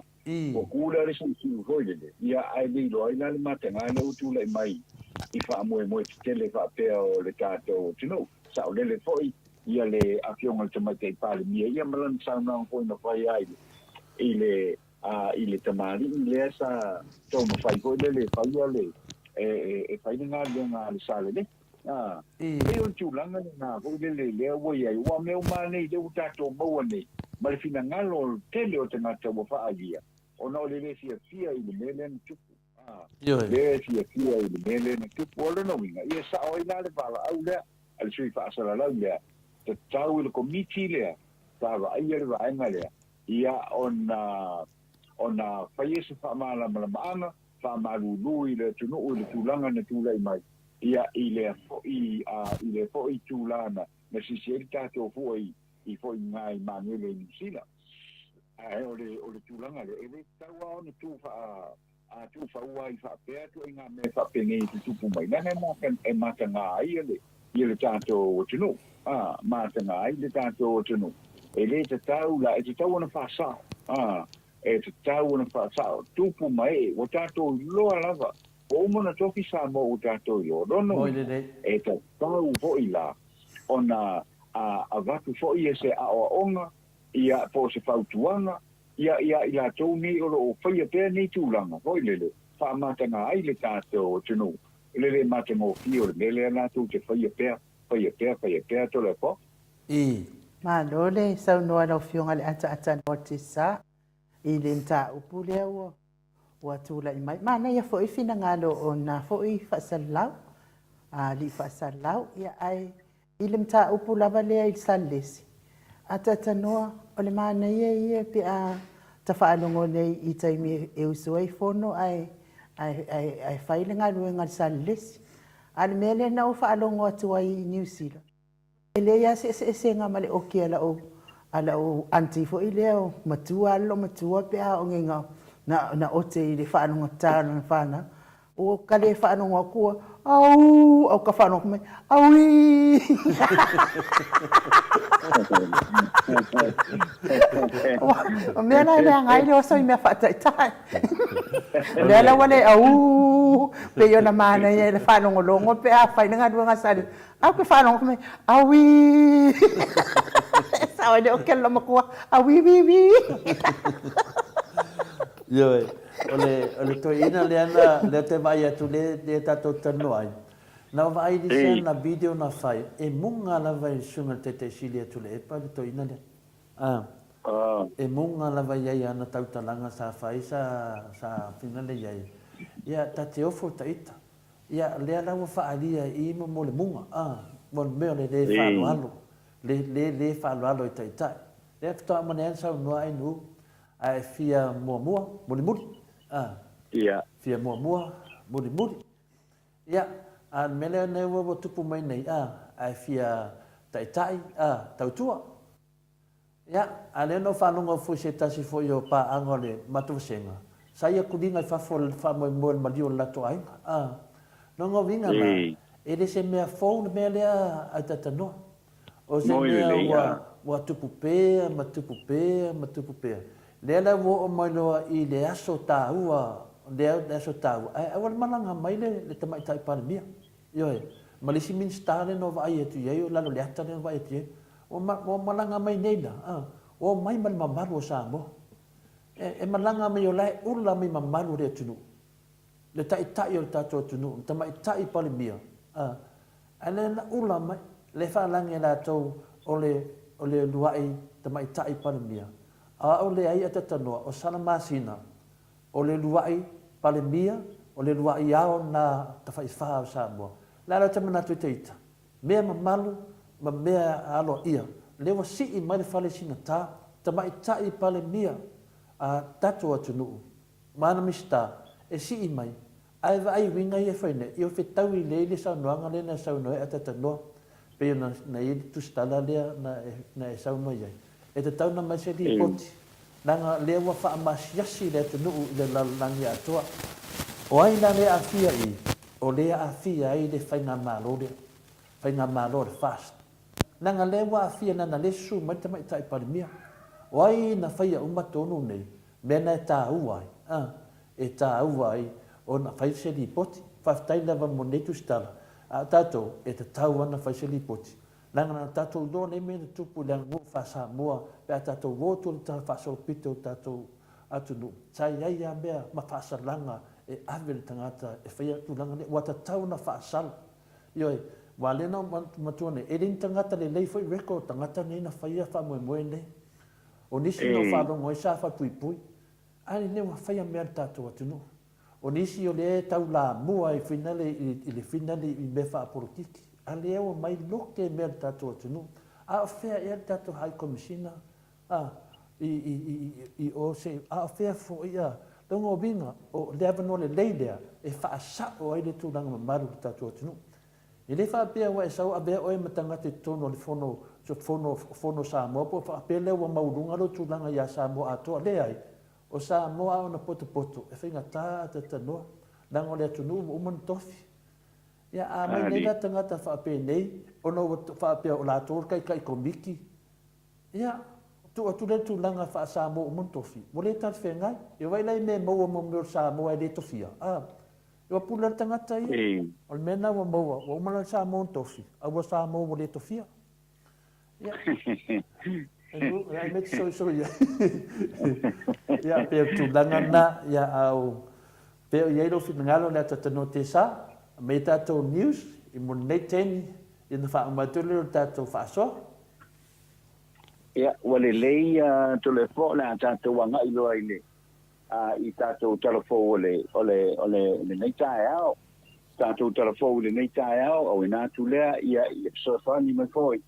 [SPEAKER 3] ua ku la le siusiu foi lele, ia ae le iloa ai la le mataga lea ua tulai mai i faamoemoe tetele faapea o le tatou atunuu. Saolele foi ia le Afioga i le Tamaitai Palemia, ia ma lana saunoaga foi na fai ai i le A i le tamalii lea sa taumafai foi lele e faia le, e, e, e fai le galuega a le Salele. A, pei o le tulaga lena foi lele lea ua i ai, aua o mea uma lava nei lea ua tatou maua nei, ma le finagalo o le tele o tagata ua faaalia, ona o le le fiafia i le mea lea na tupu. A, le fiafia i le mea lea na tupu. O lona uiga, ia e sao ai la le valaau lea a le sui faasalalau lea, tatau i le Komiti lea sa vaaia le vaega lea, Ia ona ona faia se faamalamalamaga, faamalulu i le atunuu i le tulaga na tulai mai, ia i lea foi a i lea foi itula na na sisi ai le tatou fua i i foi ngai magele i Niu Sila. Ae o le o le tulaga lea, e le tatau lava ona tu faa a tuufau ai faapea ituaiga mea faapenei e tutupu mai, leaga e mataga ai le ia le tatou atunuu, a, mataga ai le tatou atunuu. E le tatau la, e tatau ona faasao, a, e tatau ona faasao, tupu ma ee, ua tatou iloa lava, ua uma ona tofi Samoa ua tatou iloa. Lona uiga, e tatau foi la ona a, avatu foi ia se aoaoga, ia, po o se fautuaga, ia, ia i latou nei o lo o faia pea nei tulaga foi lele, faamataga ai le tatou atunuu, i le le matagofie o le mea lea latou te faia pea, faia pea, faia pea Toleafoa.
[SPEAKER 1] I. Malo le saunoa i lau Afioga i le Ataata Nortesa i le mataupu lea ua ua tulai mai. Manaia foi finagalo o na foi faasalalau, alii faasalalau, ia ae i le mataupu lava lea i le Salelesi, a tatanoa, o le manaia ia pe a ta faalogo nei i taimi e usu ai fono ae, ae, ae, ae fai le galuega a le Salelesi. A o le mea lea na ou faalogo atu ai i Niu Sila, E leai lava se eseesega ma le oki a lau a lau aunty foi lea o matua lava lou matua pe a oo nei na na ote i le faalogotata o lana fanau, ua ka le faalogo atu ua auu a ua ka faalogo atu mai auii. O mea la e leaga ai le oso i mea faataitai. O lea la ua le auu pei ona manaia i le faalogologo pe a fai le galuega sa Au ke faalogo mai, auī! E sao ai le oki a le loomatua, auī wī wī!
[SPEAKER 2] Ioe, o le, o le toeaina lea na, lea te vaai atu lea, lea tatou te talanoa ai, na ou vaai i le isi ana video na fai, e muga lava i le susuga i le Taitaisili a Tuilaepa le toeaina lea. A, e muga lava i ai i ana tautalaga sa fai, sa, sa finale i ai, ia, ta te ofo ta ita. Ia, lea la ua faaalia i i mo le muga, a, mo le mea o le lē faaaloalo, le, le, lē faaaloalo i taitai. Lea faatoa uma nei lava ona saunoa ai Nu'u, ae fia muamua, mulimuli, a, fia muamua, mulimuli. Ia, a o le mea lea nei ua, ua tupu mai nei, a, ae fia taitai, a, tautua. Ia, a lea na ou faalogo foi se tasi foi o paaga o le matou vasega, sa ia kuliga i fafo o le faamoemoe o le maliu o le latou aiga. A, lona uiga la, e le se mea fou le mea lea a Tatanoa. O se mea ua, ua tupu pea ma tupu pea ma tupu pea. Lea la ua oo mai loa i le aso taua, lea le aso taua, ae aua le malaga mai le, le Tamaitai Palemia. Ioe, ma le isi Minisita lea na ou vaai atu i ai, o lalo i le ata lea na vaai atu i ai, Ua malaga mai nei la, a, ua omai ma le mamalu o Samoa. E, e malaga mai o la e ula mai mamalu o le atunuu, le taitai o le tatou atunuu, le tamaitai Palemia, a, a lea na ula mai, lea e faalagi e latou o le, o le uluai tamaitai Palemia. A o au leai a tatanoa, o Salamasina, o le uluai Palemia, o le uluai ao na tafaifa o Samoa. O le a la te manatu i te ita? Mea mamalu ma mea aloaia, lea ua sii mai le fale sinata, tamaitai Palemia a tatou atunuu ma ana Minisita e sii mai, ae vaai uiga ia e fai nei, ia fetaui lelei le saunoaga lea na saunoa ai Atatanoa, pei ona na i ai le tusitala lea na e saunoa i ai. E tatau ona aumai se lipoti, leaga lea ua faamasiasi le atunuu i le lalolagi atoa. O ai la lea e aafia i i? O lea e aafia ai le faigamalo lea, faigamalo a le FAST. Leaga lea ua aafia leaga lea e susu mai le Tamaitai Palemia. O ai na faia uma tonu nei mea na e taua ai, a, e taua ai ona fai se lipoti. Faafetai lava mo lenei tusitala, a o tatou e tatau lava ona fai se lipoti. Leaga na tatou iloa nei mea na tupu i le aganuu faa-Samoa pe a tatou o atu i le tala faasolopito o le tatou atunuu, sa i ai lava mea ma faasalaga e ave i le tagata e faia tulaga nei, ua tatau ona faasala. Ioe, aua lea na ou manatua nei, e le ni tagata lelei foi record o tagata nei na faia faamoemoe nei. O nisi na ou faalogo ai sa faapuipui, a lenei ua faia mea a le tatou atunuu. O nisi o lea e taulamua i finale i le finale i mea faapolokiki, a lea ua mai loke mea a le tatou atunuu. A o fea ea le tatou High Commissioner a i i i i o se a o fea foi a lona uiga o le avanoa lelei lea e faasao ai le tulaga mamalu o le tatou atunuu. E le faapea ua e sau avea oe ma tagata i totonu o le fono fono fono Samoa po o faapea lea ua maualuga lou tulaga ia Samoa atoa. Leai, o Samoa a ona potopoto e faigata a tatanoa leaga o le atunuu ua uma ona tofi. Ia a aumai nei la tagata faapenei ona ua faapea o latou le taitai komiti, ia tuu atu lea i le tulaga faa-Samoa ua uma ona tofi, ua le talafeagai. Ia vaai la i mea e maua mo mea o le Samoa e le tofia, a? Ua pule lava le tagata ia. O le mea lena ua maua, ua uma la le Samoa ona tofi, a ua Samoa ua le tofia. Ia, e mea te soisoi ai. Ia, pei o le tulaga lena, ia, a o, pei o i ai lou finagalo le ata tanoa tesa, aumai a tatou news i mo lenei taimi, ia ona faauma atu lea o le tatou faasoa.
[SPEAKER 3] Ia, ua lelei Toleafoa o le a tatou agai loa i le i tatou tala fou o le, o le, o le, lenei taeao. Tatou tala fou i lenei taeao, auina atu lea, ia, i le fesoasoani mai foi,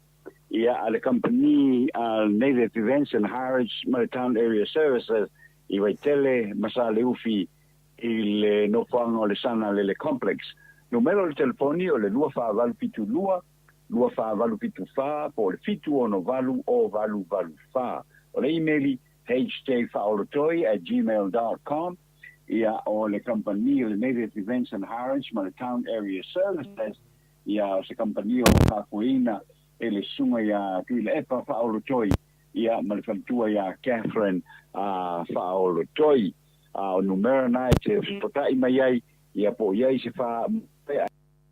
[SPEAKER 3] ia, a le kamupani a Native Events and Harwich ma le Town Area Services i Vaitele ma Saleufi i le nofoaga o le Sana Lele Complex. Numera o le telefoni o le 2472 2474 po o le 768 0884. O le imeli hjfaaolotoi at gmail dot com, ia, o le kamupani o le Native Events and Harwich ma le Town Area Services, ia, o se kamupani o lo o faafoeina e le susuga ia Tuilaepa Faaolotoi, ia, ma le faletua ia Catherine Faaolotoi. A o numera na e te fesoatai mai ai, ia, po o i ai se fa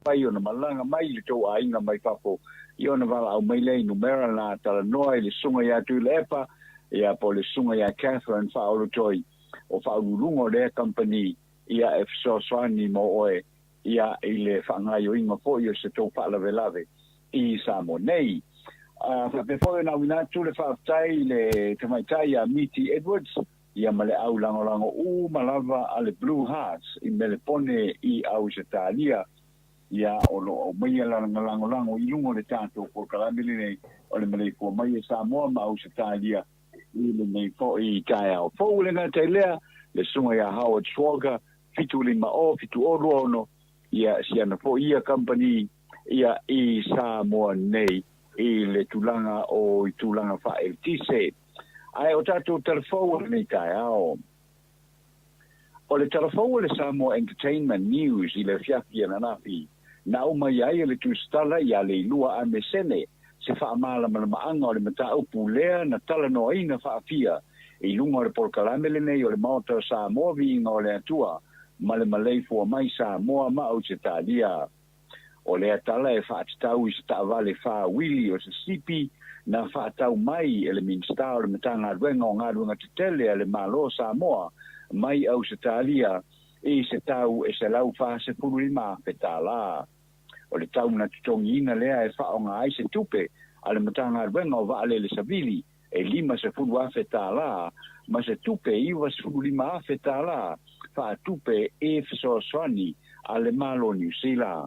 [SPEAKER 3] Pai ona malaga mai i le tou aiga mai fafo, ia ona valaau mai lea i numera na talanoa i le susuga ia Tuilaepa, ia po o le susuga ia Catherine Faaolotoi, o faauluuluga o lea kamupani, ia e fesoasoani mo oe, ia i le faagaioiga foi o se tou faalavelave i Samoa nei. A faapea foi ona auina atu le faafetai i le tamaitai ia Miti Edwards, ia ma le au lagolago uma lava a le Blue Hearts i Melepone i Ausetalia, ia o lo o aumaia lana lagolago i luga o le tatou polokalame lenei o le maleifua mai e Samoa ma Ausetalia i lenei foi taeao fou. E le gata i lea, le susuga ia Howard Schwalger, 750 726, ia si ana foi ia kamupani ia i Samoa nei i le tulaga o i tulaga faa-eletise. Ae o tatou tala fou o lenei taeao. O le tala fou o le Samoa Entertainment News i le afiafi ananafi, na aumai ai e le tusitala ia Leilua Amesene se faamalamalamaga o le mataupu lea na talanoaina faafia i luga o le polokalame lenei o le Maota o Samoa Viiga o le Atua ma le Maleifua Mai Samoa ma Ausetalia. O lea tala e faatatau i se taavale fa uili o se sipi Na fa'atau mai e le Minisita o le Matagaluega o Galuega Tetele a le Malo o Samoa mai Ausetalia i se tau e $145,000 tala. O le tau na totogiina lea e fa'aaoga ai se tupe a le Matagaluega o Vaalele Savili e $50,000 tala ma se tupe e $95,000 tala fa'atupe e fesoasoani a le Malo Niu Sila.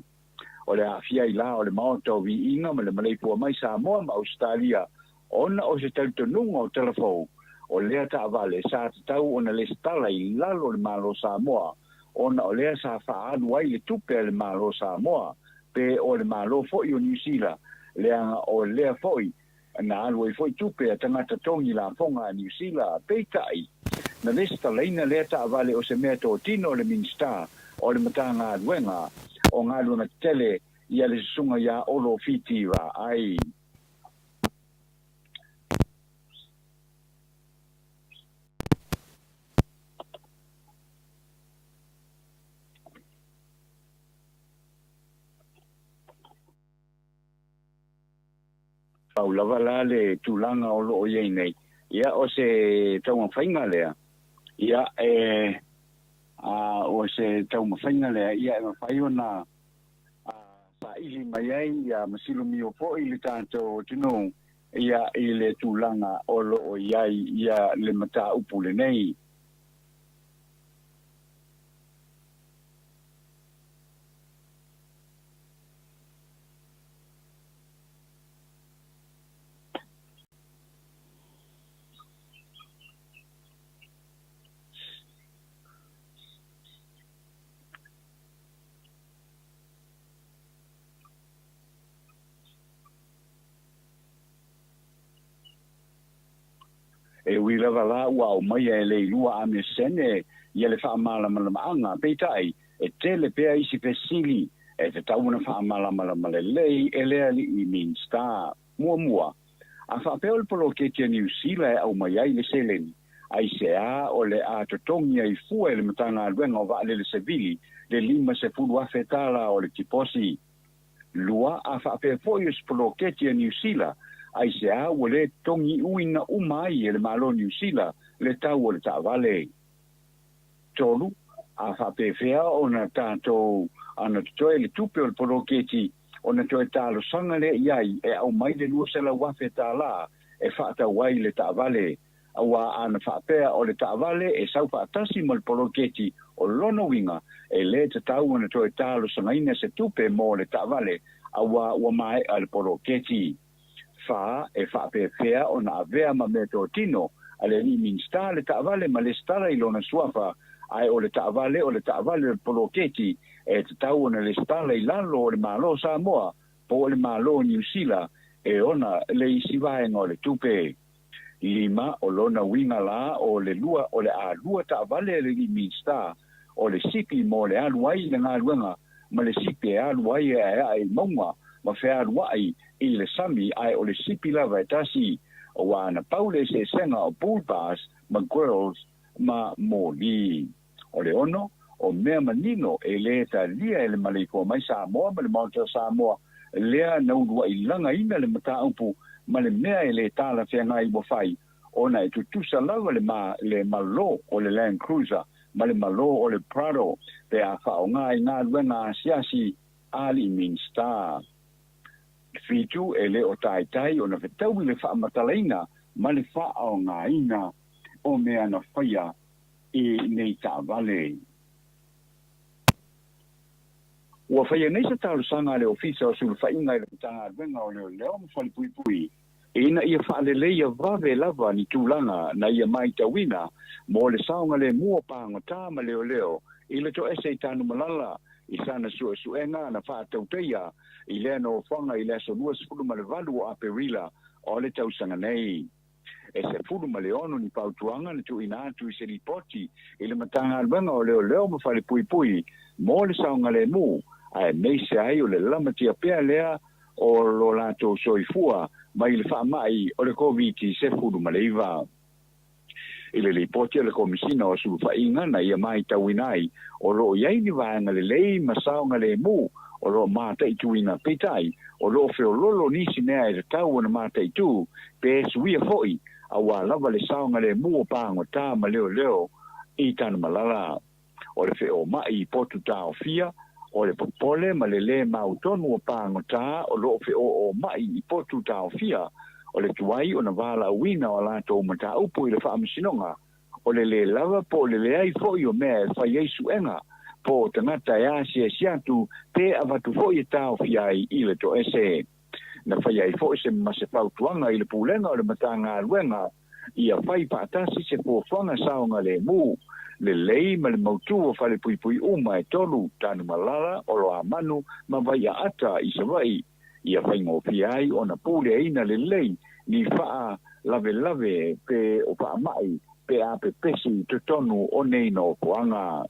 [SPEAKER 3] O le aafia ai la o le Maota o Viiga ma le maleifua mai Samoa ma Ausetalia ona o se talitonuga o Talafou o lea taavale sa tatau ona lesitala i lalo o le Malo Samoa ona o lea sa faaalu ai le tupe a le Malo Samoa pe o le Malo foi o Niu Sila leaga o lea foi Na alu ai foi tupe a tagata togi lafoga a Niu Sila, peitai, na lesitalaina lea taavale o se mea totino le Minisita o le Matagaluega o Galuega Tetele ia le Susuga ia Olo Fiti Vaai. Pau lava la le tulaga o lo o i ai nei, ia o se taumafaiga lea, ia e, a, o se taumafaiga lea, ia e mafai ona a, saili mai ai ia ma silomio foi le tatou atunuu ia i le tulaga o lo o i ai ia le mataupu lenei. E ui lava la ua aumaia e Leilua Amesene ia le faamalamalamaga, peitai, e tele pea isi fesili e tatau ona faamalamalama lelei e le alii Minisita. Muamua, a faapea o le poloketi a Niu Sila e aumai ai le seleni, aisea o le a totogi ai fua e le Matagaluega o Vaalele Sevili le $50,000 o le tiposi? Lua, a faapea foi o se poloketi a Niu Sila, aisea ua le totogiuina uma ai e le Malo Niu Sila le tau o le taavale? Tolu, a faapefea ona tatou ana totoe le tupe o le poloketi ona toe talosaga lea i ai e aumai le $200,000 e faatau ai le taavale, auā ana faapea o le taavale e sau faatasi ma le poloketi, o lona uiga e le tatau ona toe talosagaina se tupe mo le taavale auā ua maea le poloketi. Fa, e faapefea ona avea ma meatotino a le alii Minisita le taavale ma lesitala i lona suafa, ae o le taavale o le taavale o le poloketi e tatau ona lesitala i lalo o le Malo o Samoa po o le Malo o Niu Sila e ona le isi vaega o le tupe. Lima, o lona uiga la o le lua o le a lua taavale a le alii Minisita, o le sipi mo le alu ai i le galuega ma le sipi e alu ai e aeae i mauga ma fealuai i le sami ae o le sipi lava e tasi, auā na pau le eseesega o bull bars ma grills ma moli. O le ono, o mea manino e lē talia e le maleifua mai Samoa ma le Maota o Samoa lea na uluaʻi lagaina le mataupu ma le mea e lē talafeagai ua fai ona e tutusa lava le ma le malo o le Land Cruiser ma le malo o le Prado pe a faaaoga i galuega asiasi a alii Minisita. 7, e le o taitai ona fetaui le faamatalaina ma le faaaogaina o mea na faia i nei taavale. Ua faia nei se talosaga a le Ofisa o Sulufaiga i le Matagaluega o Leoleo ma Falepuipui ina ia faaleleia vave lava ni tulaga na ia maitauina mo le saogalemu o pagota ma leoleo i le toese i Tanumalala i sana suesuega na faatauteia i lea nofoaga i le aso 28 o Aperila o le tausaga nei. E 16 ni fautuaga na tuuina atu i se lipoti i le Matagaluega o Leoleo ma Falepuipui mo le saogalemu, aemaise ai o le lamatia pea lea o lo latou soifua mai le faamai o le Koviti-19. I le lipoti a le Komisina o Sulufaiga na ia maitauina ai, o lo o i ai ni vaega lelei ma saogalemu o lo o mataituina, peitai, o lo o feoloolo nisi mea e tatau ona mataitu pe suia foi aua lava le saogalemu o pagota ma leoleo i Tanumalala. O le feoma'i i potu taofia, o le popole ma le lē mautonu o pagota o lo o feooma'i i potu taofia, o le tuai ona valaauina o a latou mataupu i le Faamasinoga, o le lē lava po o le leai foi o mea e fai ai suega, po o tagata e asiasi atu pe avatu foi e taofia ai i le toese. Na faia ai foi se ma se fautuaga i le Pulega o le Matagaluega ia fai faatasi se fuafuaga saogalemu, lelei ma le mautū o falepuipui uma e tolu, Tanumalala, Oloamanu ma Vaiaata i Savaii, ia faigofie ai ona puleaina lelei ni faalavelave pe o faamai pe a pepesi i totonu o nei nofoaga.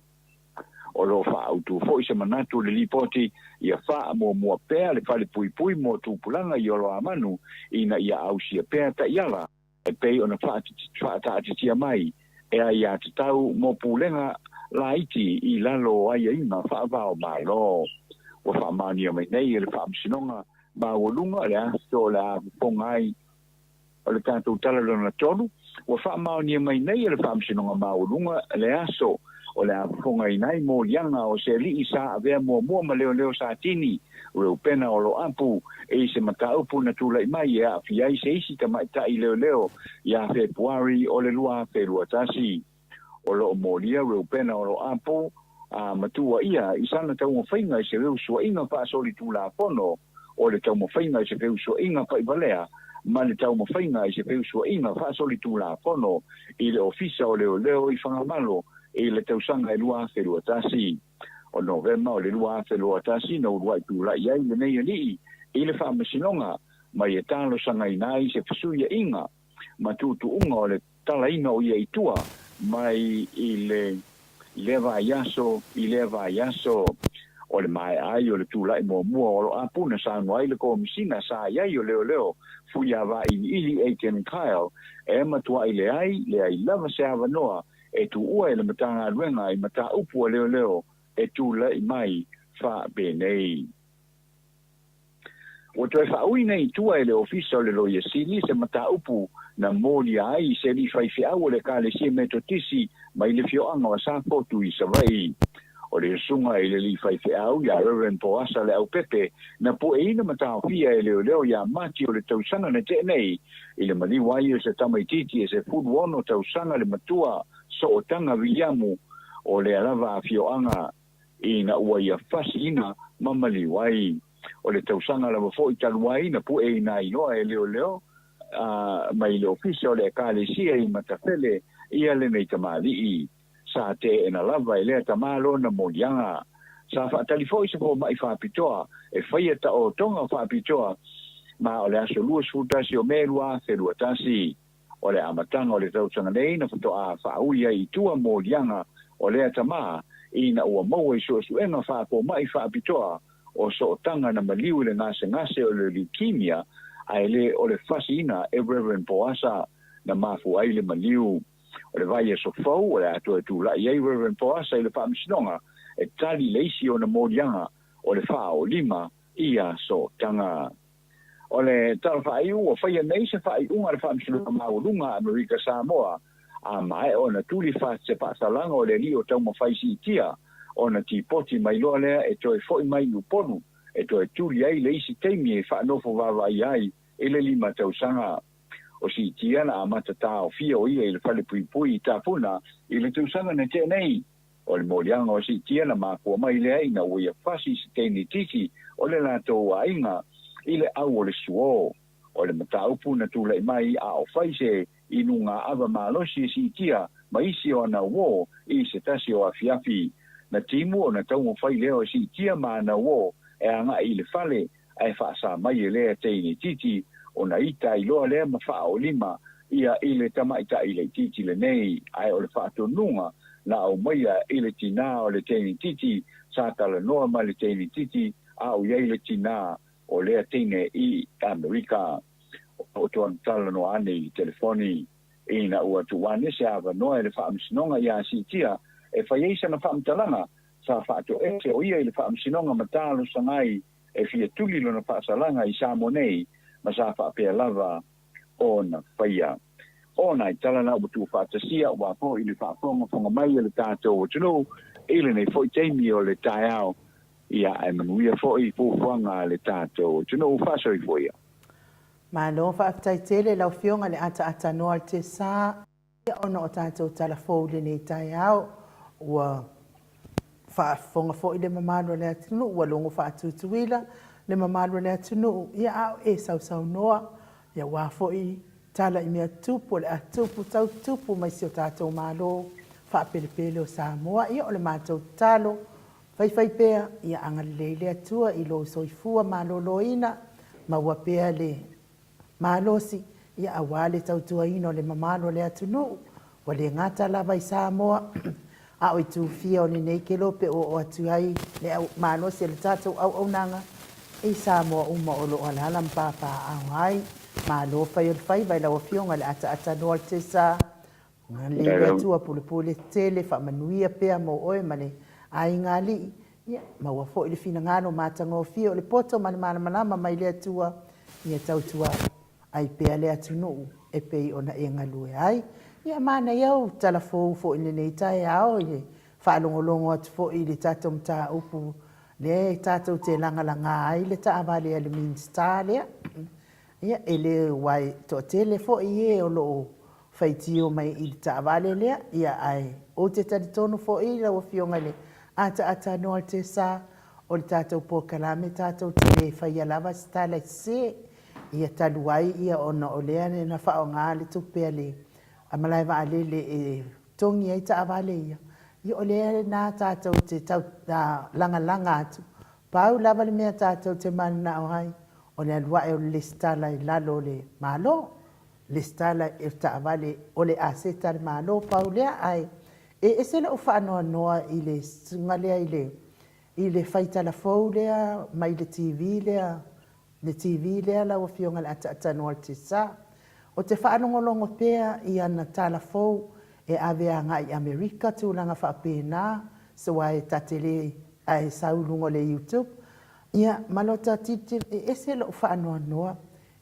[SPEAKER 3] O lo o faaautu foi se manatu o le Lipoti ia faamuamua pea le falepuipui mo tupulaga i Oloamanu ina ia ausia pea taiala e pei ona faataatitia mai e aiatatau mo pulega laiti i lalo o aiaiga faava-o-Malo. Ua faamaonia mai nei e le Faamasinoga Maualuga le aso o le a fofoga ai o le tatou tala lona tolu. Ua faamaonia mai nei e le Faamasinoga Maualuga le aso o le a fofogaina ai moliaga o se alii sa avea muamua ma leoleo Satini, Reupena Oloapu, i se mataupu na tulai mai e aafia ai se isi tamaitai leoleo ia Fepuari o le 2021. O lo o molia Reupena Oloapu a matua ia i sana taumafaiga i se feusuaiga faasolitulafono o le taumafaiga i se feusuaiga faivalea ma le taumafaiga i se feusuaiga faasolitulafono i le Ofisa o Leoleo i Fagamalo i le tausaga e 2021. O Novema o le 2021 na uluai tulai ai lenei alii i le Faamasinoga mai e talosagaina ai se fesuiaiga ma tuutuuga o le talaina o ia i tua mai i le lea vaiaso i lea vaiaso. O le maea ai o le tulai muamua o Loapu na saunoa ai le Komisina sa i ai o Leoleo Fuiavailiili Aiken Kyle e matuai leai, leai lava se avanoa e tuua e le Matagaluega i mataupu a leoleo e tulai mai faapenei. Ua toe faaui nei i tua e le Ofisa o le Loia Sili se mataupu na molia ai i se alii faifeau o le Ekalesia Metotisi mai le afioaga o Asafotu i Savaii. O le susuga i le alii faifeau ia Rev. Poasa Leaupepe na pueina ma taofia e leoleo ia Mati o le tausaga na tea nei i le maliu ai o se tamaitiiti e 16 tausaga le matua sootaga Viliamu o lea lava afioaga. Ina ua ia fasiina ma maliu ai. O le tausaga lava foi talu ai na pueina ai loa e leoleo mai le ofisa o le Ekalesia i Matafele ia lenei tamalii. Sa teena lava e lea tama lona moliaga. Sa faatali foi se fomai faapitoa e faia taotoga faapitoa ma o le aso 21 o Me 2021. O le amataga o le tausaga nei na faatoa faaui ai i tua moliaga o lea tama ina ua maua i suesuega faafomai faapitoa o sootaga na maliu i le gasegase o le leukemia ae le o le fasiina e Rev. Poasa na mafua ai le maliu. O le vaiaso fou o le a toe tulai ai Rev. Poasa i le Faamasinoga e tali le isi ona moliaga o le faaolima ia sootaga. O le tala faaiu, ua faia nei se faaiuga a le Faamasinoga Maualuga a Amerika Samoa, a maea ona tuli se faasalaga o le alii o taumafai siitia, ona tipoti mai loa lea e toe foi mai i Upolu e toe tuli ai le isi taimi e faanofo vaavaaia ai i le lima tausaga. O siitia na amata taofia o ia i le falepuipui i Tafuna i le tausaga na tea nei. O le moliaga o siitia na mafua mai lea ina ua ia fasi i se teine itiiti o le latou aiga i le au o le suo. O le mataupu na tulai mai a o fai se inuga ava malosi e siitia ma isi o ana uo i se tasi o afiafi. Na timu ona taumafai lea o siitia ma ana uo e agai i le fale ae faasa mai e lea teine itiiti ona ita ai loa lea ma faaolima ia i le tamaitai laitiiti lenei, ae o le faatonuga na aumaia i le tinā o le teine itiiti sa talanoa ma le teine itiiti a o i ai le tinā o lea teine i Amerika. O toa talanoa ane i le telefoni. Ina ua tuu ane se avanoa e le Faamasinoga iā Siitia e fai ai sana faamatalaga. Sa faatoese o ia i le Faamasinoga ma talosaga ai e fia tuli lona faasalaga i Samoa nei ma sa faapea lava ona faia. O nai tala na ua tuufaatasia aua foi le faafogafoga mai a le tatou atunuu i lenei foi taimi o le taeao, ia ae manuia foi fuafuaga a le tatou atunuu. Faasoifua ia.
[SPEAKER 1] Malo faafetai tele lau afioga le ataata noa le tesa ona o tatou tala fou i lenei taeao. Ua faafofoga foi le mamalu o le atunuu, ua logo faatutuila le mamalu o le atunuu, ia a o e sausaunoa, ia aua foi tala i mea tupu o le a tupu tau tupu mai si o tatou Malo faapelepele o Samoa. Ia o le matou tatalo, faifai pea, ia agalelei le Atua i lou soifua maloloina, maua pea le malosi, ia aua le tautuaina o le mamalu o le atunuu, ua le gata lava i Samoa, a o itu fia o lenei kelope ua oo atu ai le malosi o le tatou auaunaga i Samoa uma o lo o alaala ma papaaao ai. Malo fai o le faiva i lau Afioga i le ataata noa o le Tesa. Agalelei le Atua pulepule tele faamanuia pea mo oe ma le aiga alii. Ia, maua foi le finagalo matagofie o le poto ma le malamalama mai le Atua, ia tautua ai pea le atunuu e pei ona e galue ai. Ia, manaia ou tala fou foi i lenei taeao i le faalogologo atu foi i le tatou mataupu lea e tatou te lagalaga ai le taavale a le Minisita lea. Ia, e le, aua e toatele foi e o lo o faitio mai i le taavale lea, ia ae ou te talitonu foi lau Afioga i le ataata noa o le Tesa, o le tatou polokalame tatou te le faia lava se tala sese, ia talu ai ia ona o lea na faaaoga le tupe a le malae vaalele e togi ai taavale ia, ia o lea lena tatou te tau lagalaga atu, pau lava le mea tatou te mananao ai, o le alu ae o le lesitala i lalo o le Malo. Lesitala i le taavale o le aseta a le Malo, pau lea, ae e ese lou faanoanoa i le susuga lea i le i le faitala fou lea mai le TV lea, le TV lea lau Afioga i le ataatanoa o le Tesa. Ou te faalogologo pea i ana tala fou e ave agai i Amerika, tulaga faapena, so ae ta te le ae sau i luga o le YouTube. Ia, ma lota tilotilo, e ese lou faanoanoa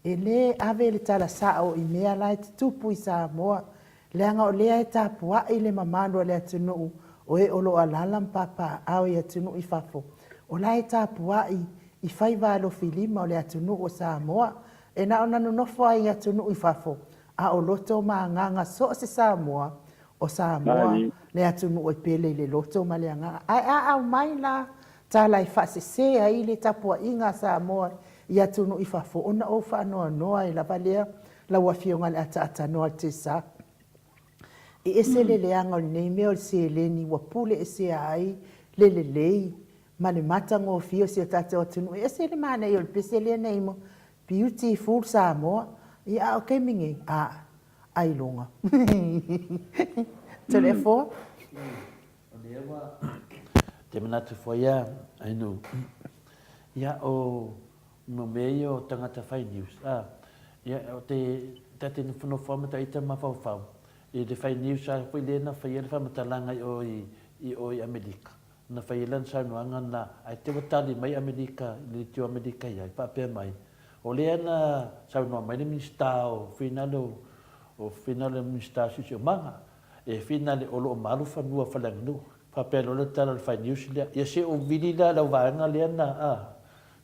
[SPEAKER 1] E le ave le tala sao i mea la e tutupu i Samoa, leaga o lea e tapuai le mamalu o le atunuu o e o lo o alaala ma papaaao i atunuu i fafo, o la e tapuai i faiva alofilima o le atunuu o Samoa. E na ona nonofo lava i atunuu i fafo, a o loto ma agaga so o se Samoa, o Samoa le atunuu e pele i le loto ma le agaga. Ae a aumai la tala e faasese ai le tapuaiga a Samoa i atunuu i fafo, ona ou faanoanoa ai lava lea, lau Afioga i le ataatanoa o le Tesa. E ese le leaga o lenei mea o le seleni ua pule esea ai le lelei ma le matagofie o si o tatou atunuu. E ese le manaia o le pese lea na i ai, Beautiful Samoa. Ia a o taimi nei, a, ailoga. Telefone.
[SPEAKER 2] O lea ua te manatu foi a Ainu, ia o mo mea ia o tagata fai news, a, ia o te ta te nofonofo a ma ta ita mafaufau i le fai news a foi lea na faia le faamatalaga i o i i o i Amelika, na fai ai lana saunoaga na, ae te ua tali mai Amelika i le leitio Amelika i ai, faapea mai, o lea na saunoa mai le Minisita o Finale o Finale o le Minisita o Siosiomaga, E finale o lo o malu fanua Faleaganuu. Faapea loa le tala o le fai news lea, ia se ou vili la lau vaega lea na a.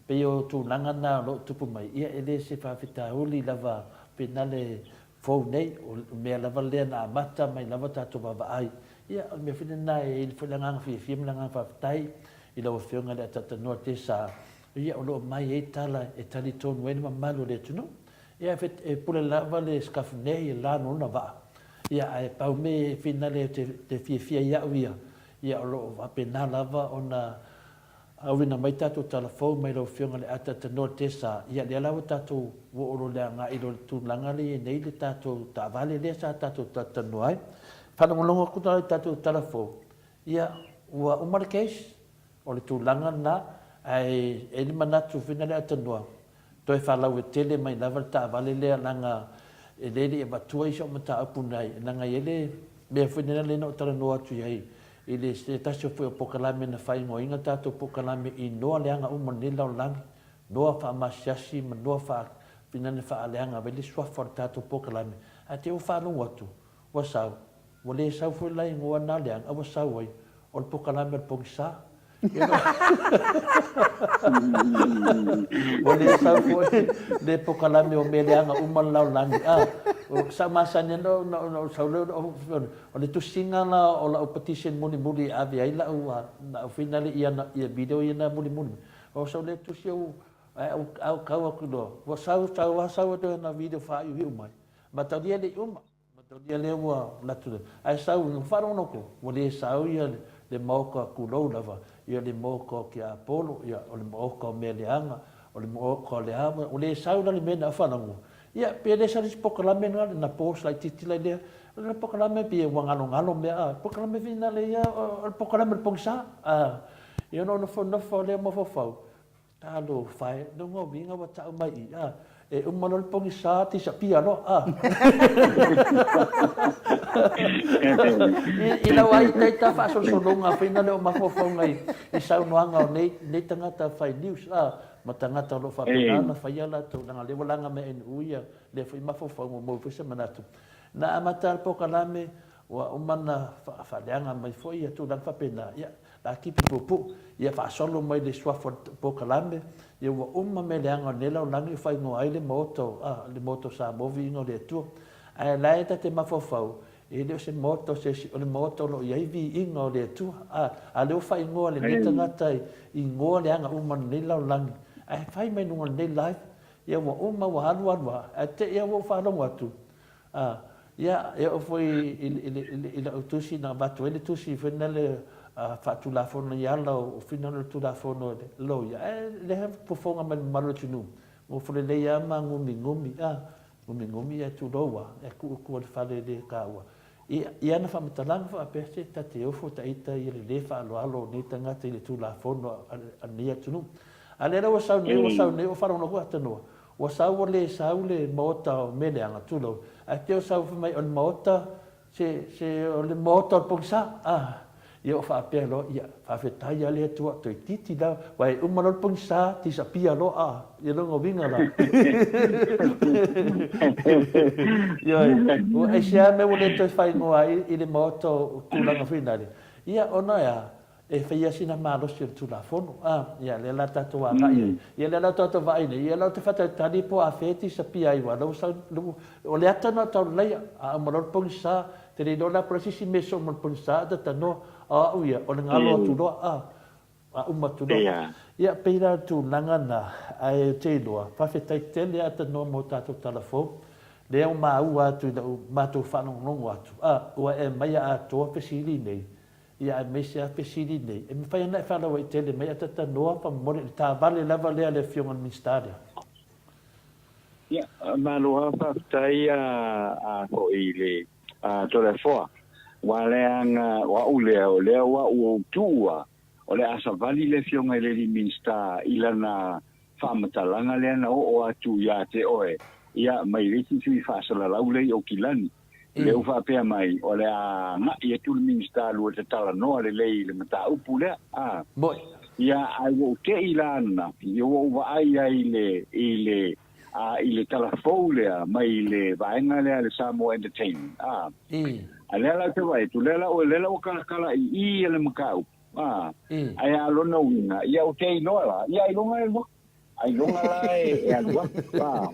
[SPEAKER 2] Pei o tulaga na o lo o tupu mai, ia e le se faafitauli lava finale fou nei, o le mea lava lea na amata mai lava tatou vaavaai. Ia o le mea foi lena e i ai foi le agaga fiafia ma le agaga faafetai i lau Afioga i le Ataatanoa Tesa, ia o lo o mai ai tala e talitonu ai le mamalu o le atunuu. Ia e pule lava le scaff nei e la lona vaa. Ia ae pau me finale te te fiafia i au ia, ia o lo o faapena lava ona auina mai tatou tala fou mai lau Afioga i le ataatanoa Tesa, ia lea la ua tatou ua oo loa le agai loa i le tulaga lea i ai nei le tatou taavale lea sa tatou talatalanoa ai. Faalogologo atu la i tatou tala fou, ia ua uma le case, O le tulaga lena, ae e i ai le manatu foi lea Tanoa, toe faalauetele mai lava le taavale lea leaga e le i avatua isi au mataupu na ai, leaga e i ai le mea foi lea na ou talanoa atu i ai I le se tasi o foi o pokalame na faaigoaina tatou pokalame i noa leaga uma o lenei lalolagi, noa faamasisiasi ma noa faa finane faaleaga avai le suafa o le tatou pokalame, ae te i ua faalogo atu, ua sau, ua le sau foi la igoa na leaga, a ua sau ai, o le pokalame o le pogisa. Ua le sau foi le pokalame o mea leaga uma le lalolagi. A, o sa masani ana ona ou sau lea, o le tusiga la o lau petition mulimuli e ave ai lau, lau finale i ana, ia video ia na mulimuli. O sau lea tusi au, ae au kau atu loa, ua sau, sau lava sau atu ana video faaiuiu mai. Mataulia le i uma. Mataulia lea ua latu le, ae sau ina faalogologo atu, ua le sau ia le maoka tulou lava, ia le maoka o tiapolo, ia o le maoka o mea leaga, o le maoka o le a, ua le sau la le mea na faalogo. Ia pe le sau le isi pokalame na, na post laitiiti la lea, o le pokalame pei ua galogalo mea a, pokalame finale ia o le pokalame o le pogisa. A, ia ona ou nofonofo lea mafaufau, Talofa e, lona uiga ua tau mai i a, e uma loa le pogisa tisapia loa a. I lau ai itaita faasolosologa faina lea o mafaufauga i saunoaga o nei, nei tagata fai news a, ma tagata o lo o faapena ona faia latou, leaga o lea ua laga mai e NU ia lea foi mafaufauga ua maua foi se manatu. Na amata le polokalame ua uma ona faaleaga mai foi ia tulaga faapena, ia, la tipi puupuu, ia faasolo mai le suafa o le polokalame, ia ua uma mea leaga o lenei lalolagi ua faaigoa ai le Maota o, a, le Maota o Samoa Viiga o le Atua. Ae la e ta te mafaufau, e le o se Maota o se isi, o le Maota o lo o i ai Viiga o le Atua. A, a lea ua faaigoa e lenei tagata i igoa leaga uma o lenei lalolagi, ae fai mai luga o lenei live, ia ua uma ua alu alu lava, ae te i lava ua ou faalogo atu, A, ia, e oo foi i lau tusi na avatu ai le tusi foi lea faatulafono i ala o finagalo o le Tulafono Loia, ae lea fofoga mai le mamalu o le atunuu, nofo lelei lava ma gumigumi, a, gumigumi ae tulou lava, e tuu i tua i le fale e le taua. I ana faamatalaga faapea, se ta te ofo ta ita i le le faaaloalo o nei tagata i le Tulafono a lenei atunuu. A lea la ua sau nei, ua sau nei, ua faalogologo atu Tanoa, Ua sau ua le sau le maota o Meleaga, tulou, ae te o sau fai mai o le maota, se, se o le maota o le pogisa, ah, ia ua faapea loa, ia, faafetai lava le Atua, toeitiiti la, aua e uma loa le pogisa, tisapia loa, ah, ia lona uiga la. Ioe, ua ese lava mea ua le toe faaigoa ai i le maota o tulaga foi nale, ia ona e a, E faia sina malosi o le Tulafono. A, ia, lea la tatou agai ai. Ia, lea la tatou vaai nei, ia la ou te faatalitali po o afea e tisapia ai aua o lea ua sau, o le ata lena o tauleleia, a uma loa le pogisa, te le iloa la po o le a se isi mea e soo ma le pogisa, a tatanoa, a o au ia, o le galo atu loa, a, a uma atu loa. Ia, pei la o le tulaga lena, ae ou te iloa, faafetai tele lava Tanoa mo tatou tala fou, lea ua maua atu i lau matou faalogologo atu, a, ua e aumaia atoa fesili nei, Ia aemaise lava fesili nei, e mafai ona e faalauaitele mai atatanoa faamolemole i le taavale lava lea a le Afioga i le Minisita lea.
[SPEAKER 3] Ia, malo lava faafetai a foi i le Toleafoa. Aua leaga o au lea, o lea ua ou tuua, o le a savali le Afioga i le alii Minisita i lana faamatalaga lea na oo atu ia te oe, ia, mai le isi sui faasalalau lea i Aukilani. Lea ua faapea mai, o le a agai atu le Minisita lua te talanoa lelei i le mataupu lea. A.
[SPEAKER 2] Moi.
[SPEAKER 3] Ia, ae ua ou te'i la ananafi, ia ua ou vaai ai i le, i le, a, i le tala fou lea mai le vaega lea a le Samoa Entertainment. A. A lea la ou te vaai atu, lea la, lea la ua kalakala i i le mataupu. A. Ae a lona uiga, ia ou te iloa la, ia ailoga e alu aku. Ailoga la e alu aku, a.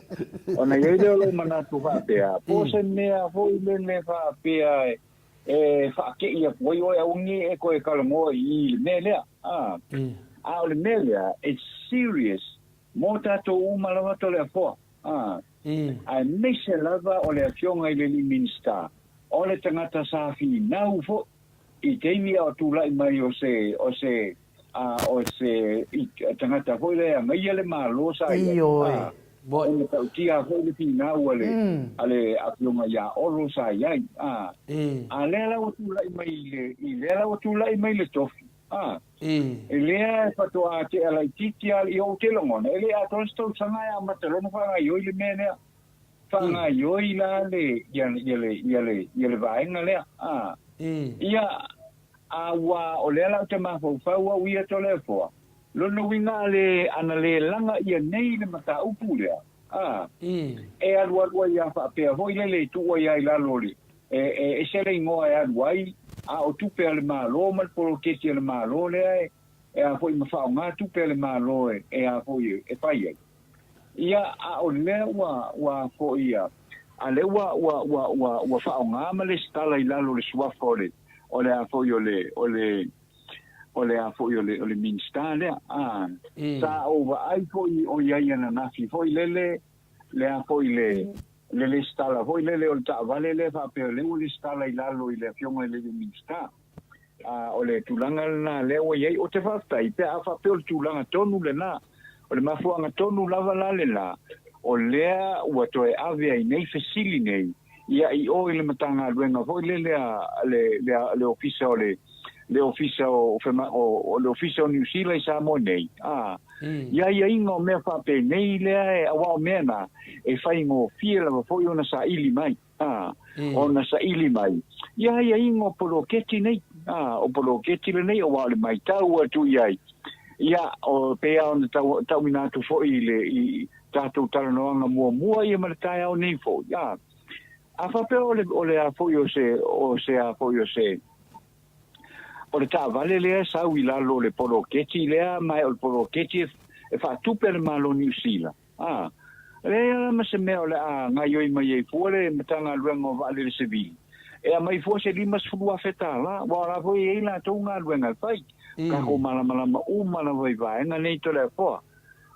[SPEAKER 3] Ona i ai lea o lou manatu faapea, po o se mea foi lele faapea e faake'i atu ai oe aua ne i e toe talanoa i i le mea lea, a. A o le mea lea, it's serious mo tatou uma lava Toleafoa, a. Aemaise lava o le Afioga i le alii Minisita, o le tagata sa finau foi i taimi a o tulai mai o se, o se, a o se tagata foi lea e agaia le Malo sa i ai, a ona tautia foi le finau a le, a le Afioga ia Olo sa i ai, a, a lea la ua tulai mai i le, i lea la ua tulai mai le tofi, a, e lea e faatoa tea laitiiti a, i ou te lagona, e le atoa se tausaga e amata loa ona faagaoioi le mea lea. Faagaoioi la le, ia, ia le, ia le, ia le vaega lea, a, ia. A ua o lea la ou te mafaufau au ia Toleafoa, lona uiga a le, ana le laga ia nei le mataupu lea, a, e alualu ai a faapea foi lele e tuu ai a i lalo o le, e, e ese le igoa e alu ai, a o tupe a le Malo ma le poloketi a le Malo lea e, e a foi ma faaaoga tupe a le Malo e, e a foi e, e fai ai. Ia, a o lea ua, ua foi ia, a lea ua, ua, ua, ua, ua faaaoga ma lesitala i lalo o le suafa o le, o le a foi o le, o le, o le a foi o le, o le Minisita lea. A, sa ou vaai foi o i ai ananafi foi lele, le a foi le, le lesitala foi lele o le taavale lea faapea o lea ua lesitala i lalo i le Afioga i le Minisita. A o le tulaga lena lea ua i ai. Ou te faafetai pe a faapea o le tulaga tonu lena. O le mafuaaga tonu lava la lena, o lea ua toe ave ai nei fesili nei ia i o i le Matagaluega foi lele a le, le, le Ofisa o le, le Ofisa o, o, le Ofisa o Niu Sila i Samoa nei, a, i aiaiga o mea faapenei lea e, aua o mea na, e faigofie lava foi ona saili mai. A, ona saili mai i aiaiga o poloketi nei, a, o poloketi lenei, aua o le maitau atu i ai, ia, o, pei lava ona tau, tauina atu foi i le, i tatou talanoaga muamua ia ma le taeao nei foi, a, a faapea o le, o le a foi o se, o se a foi o se, o le taavale lea e sau i lalo o le poloketi lea, ma o le poloketi e, e faatupe a le Malo o Niu Sila, Ā, leai lava ma se mea o le a gaoioi mai ai fua le Matagaluega o Vaalele Sevili e aumai fua se $50,000, aua o la foi e i ai latou galuega e fai. Tatou malamalama uma lava i vaega nei Toleafoa.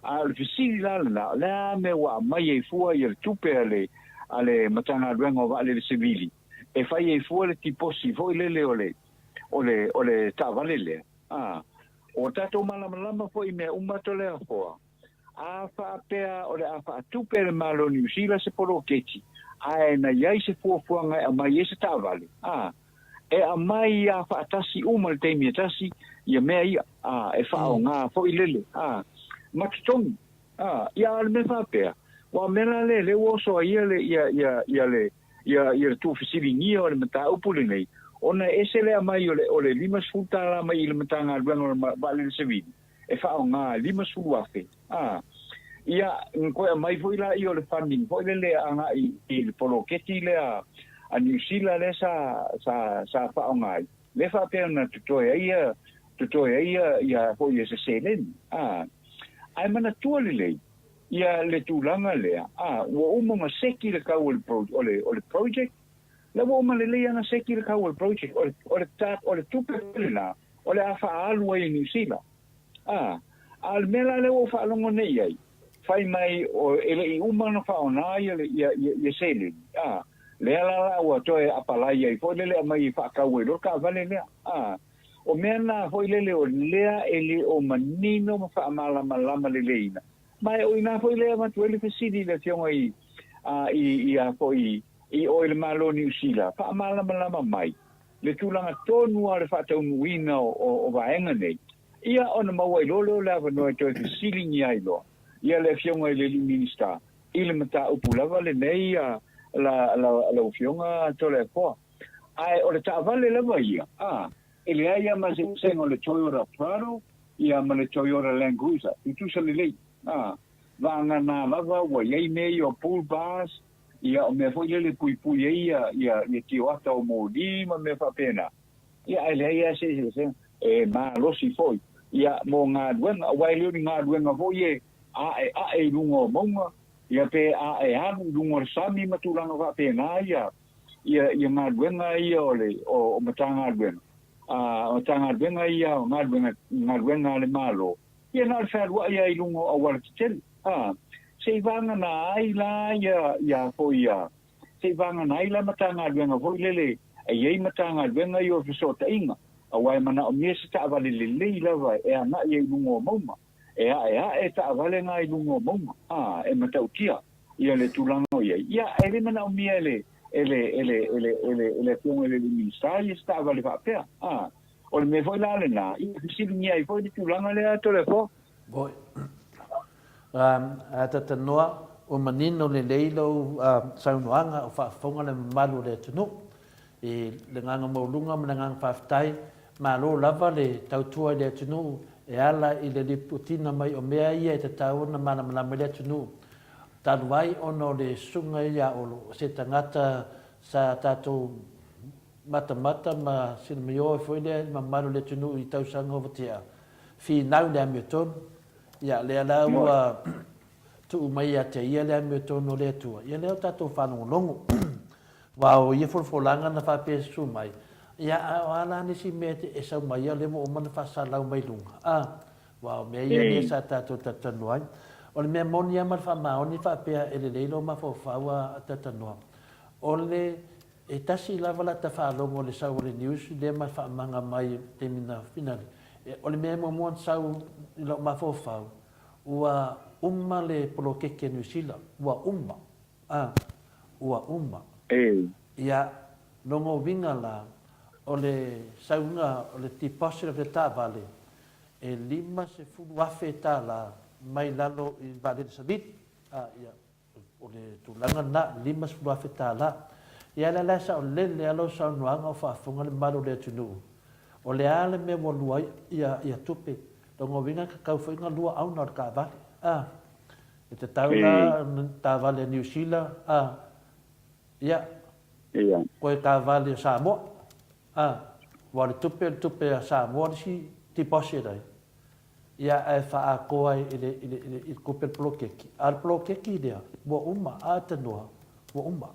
[SPEAKER 3] A o le fesili la lena, o le a mea ua aumai ai fua ia le tupe a le a le Matagaluega o Vaalele Sevili e fai ai fua le tiposi foi lele o le o le o le taavale lea? Ā, ua tatou malamalama foi i mea uma Toleafoa. A faapea o le a faatupe e le Malo o Niu Sila se poloketi, ae na i ai se fuafuaga e aumai ai se taavale, a, e aumai a faatasi uma i le taimi e tasi ia mea ia, a, e faaaoga foi lele, a, ma totogi, a, ia a o le mea faapea, aua o mea la lea lea ua oso ai ia le, ia, ia, ia le, ia, ia le tuufesiligia o le mataupu lenei, ona e ese le aumai o le, o le $50 mai i le Matagaluega o le Vaalele Savili, e faaaoga 50,000, a, ia, na toe aumai foi laia o le funding foi lele agai i le poloketi lea a Niu Sila lea sa, sa, sa faaaoga ai, lea faapea ona totoe ai ia, totoe ai ia, ia foi ia se seleni, a. Ae manatua lelei, ia le tulaga lea, a, ua uma ona seki le kau o le, o le, o le project, la ua uma lelei ona seki le kau o le project, o le, o le, o le tupe foi lena, o le a faaalu ai i Niu Sila. A, a o le mea la lea ua ou faalogo nei i ai, fai mai o, e le i uma ona faaaoga ia, ia, ia, ia seleni, a, lea la la ua toe apalai ai foi lele aumai e faatau ai loa le taavale lea. A, o mea na foi lele o lea e le o manino ma faamalamalama leleiina. Ma e o i ina foi lea e avatu ai le fesili i le Afioga i, a, i, i a foi, i o i le Malo o Niu Sila, faamalamalama mai le tulaga tonu lava o le faataunuuina o vaega nei, ia ona maua ai loa lea o le avanoa e toe fesiligia ai loa ia le Afioga i le alii Minisita i le mataupu lava lenei a lau Afioga Toleafoa. Ae o le taavale lava ia, a, e leai lava ma se eseesega o le Toyota Prado ia ma le Toyota Land Cruiser, tutusa lelei, a, vagana lava ua i ai mea ia o bull bars, Ia, o mea foi lele e puipui ai ia, ia, ia tioata o moli ma mea faapena. Ia, ae leai lava se eseesega. E malosi foi, ia, mo galuega, aua e le o ni galuega foi e a'ea'e i luga o mauga, ia, pe a'e alu i luga o le sami ma tulaga faapena ia, ia, ia galuega ia o le, o, o Matagaluega, a, Matagaluega ia o galuega, galuega a le Malo, Ia na o le fealuai lava i luga o auala tetele, a, se i vagana ai la ia, ia foi ia, se i vagana ai la Matagaluega foi lele, e i ai Matagaluega ia o fesootaiga, aua e manaomia se taavale lelei lava e agai ai i luga o mauga, e aeae taavale na i luga o mauga, a, e matautia ia le tulaga o i ai. Ia, e le manaomia e le, e le, e le, e le, e le, e le Afioga i le Minisita ia se taavale faapea, a. O le mea foi la lena, ia fesiligia ai foi le tulaga lea Toleafoa.
[SPEAKER 2] Voi. A Tatanoa, ua manino lelei lou saunoaga o faafofoga le mamalu o le atunuu i le agaga maualuga ma le agaga faafetai. Malo lava le tautua i le atunuu e ala i le lipotiina mai o mea ia e tatau ona malamalama ai le atunuu. Talu ai ona o le susuga ia Olo, o se tagata sa tatou matamata ma silamio ai foi lea i le mamalu o le atunuu i tausaga ua tea, finau i le amiotonu. Ia, lea la ua tuu mai ia te ia le amiotonu o le Atua, ia lea ua tatou faalogologo. Aua o ia folafolaga na faapea e susu mai, ia a o a la nisi mea e sau mai ia o lea ua uma ona faasalau mai luga, a? Aua o mea ia lea sa tatou talatalanoa ai. O le mea moni lava ma le faamaoni faapea e lelei lou mafaufau a talatalanoa, o le e tasi lava lata faalogo i le sau o le news lea ma le faamaga mai i le taimi na finale, o le mea muamua na sau i lou mafaufau, ua uma le poloketi a Niu Sila, ua uma. A, ua uma.
[SPEAKER 3] E.
[SPEAKER 2] Ia, lona uiga la, o le sauga, o le deposit of le taavale, e 50 afe tala mai lalo i le vaalele savili. A, ia, o le tulaga lena, 50 afe tala. Ia, la la e saolele lava lau saunoaga o faafofoga le mamalu o le atunuu, o le a le mea ua lua ai ia, ia tupe? Lona uiga e tatau foi ona lua auna o le taavale. A. E tatau la ona taavale a Niu Sila, a, ia, koe taavale a Samoa, a, aua o le tupe o le tupe a Samoa le isi deposit ai, ia, ae faaatoa ai i le, i le, i le tupe o le poloketi. A o le poloketi lea, ua uma, a tanoa, ua uma.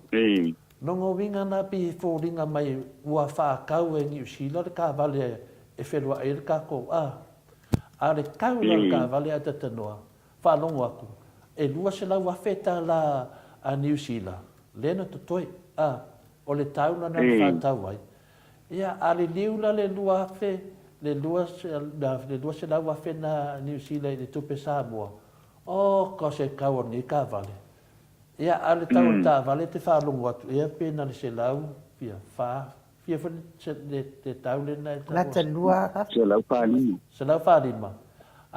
[SPEAKER 2] Lona uiga la pei e foliga mai ua faatau e Niu Sila le taavale e feluai ai le tatou, a, a o le tau la o le taavale a tatanoa, Faalogo atu, e 200 afe tala a Niu Sila, lea na totoe, a, o le tau lana na faatau ai. Ia, a liliu la le 2000, le le 200 afe na Niu Sila i le tupe Samoa, oka o se tau o lenei taavale. Ia, a o le tau o le taavale e te faalogo atu ea pe na o le selau fia fa Fia foi le tau lena e taua?
[SPEAKER 1] Lata 2,000.
[SPEAKER 3] 145.
[SPEAKER 2] 145.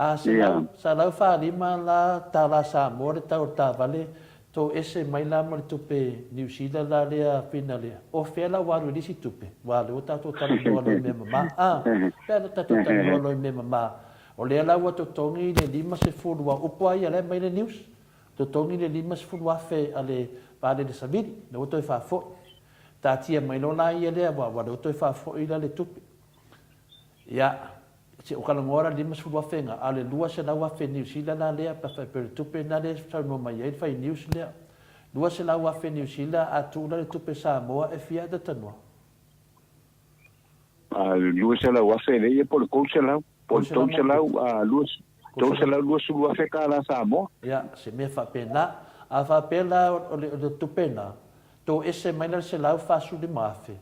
[SPEAKER 2] A 145 la tala Samoa le tau o le taavale, toese mai la ma le tupe Niu Sila la lea fina lea. O fea la ua alu i le isi tupe? Aua o lea ua tatou talanoa loa i mea mama. A, pea la tatou talanoa loa i mea mama. O lea la ua totogi le 50 aua upu lava ia la e aumai le news. Totogi le 50,000 a le vaalele savili, lea ua toe faafoi. Taatia mai loa la ia lea, aua lea ua toe faafoi la le tupe. Ia, se o talanoa la 50,000 na, a o le 200,000 Niu Sila la lea, pe afai pei o le tupe lena lea e saunoa mai ai le fai news lea. 200,000 Niu Sila, a tuu la le tupe Samoa, e fia ea tanoa?
[SPEAKER 3] 200,000 lea ia po o le 300, po o le 300, 320,000 tala Samoa.
[SPEAKER 2] Ia, se mea faapena. A faapea la o le tupe lena, toese mai la le 145,000,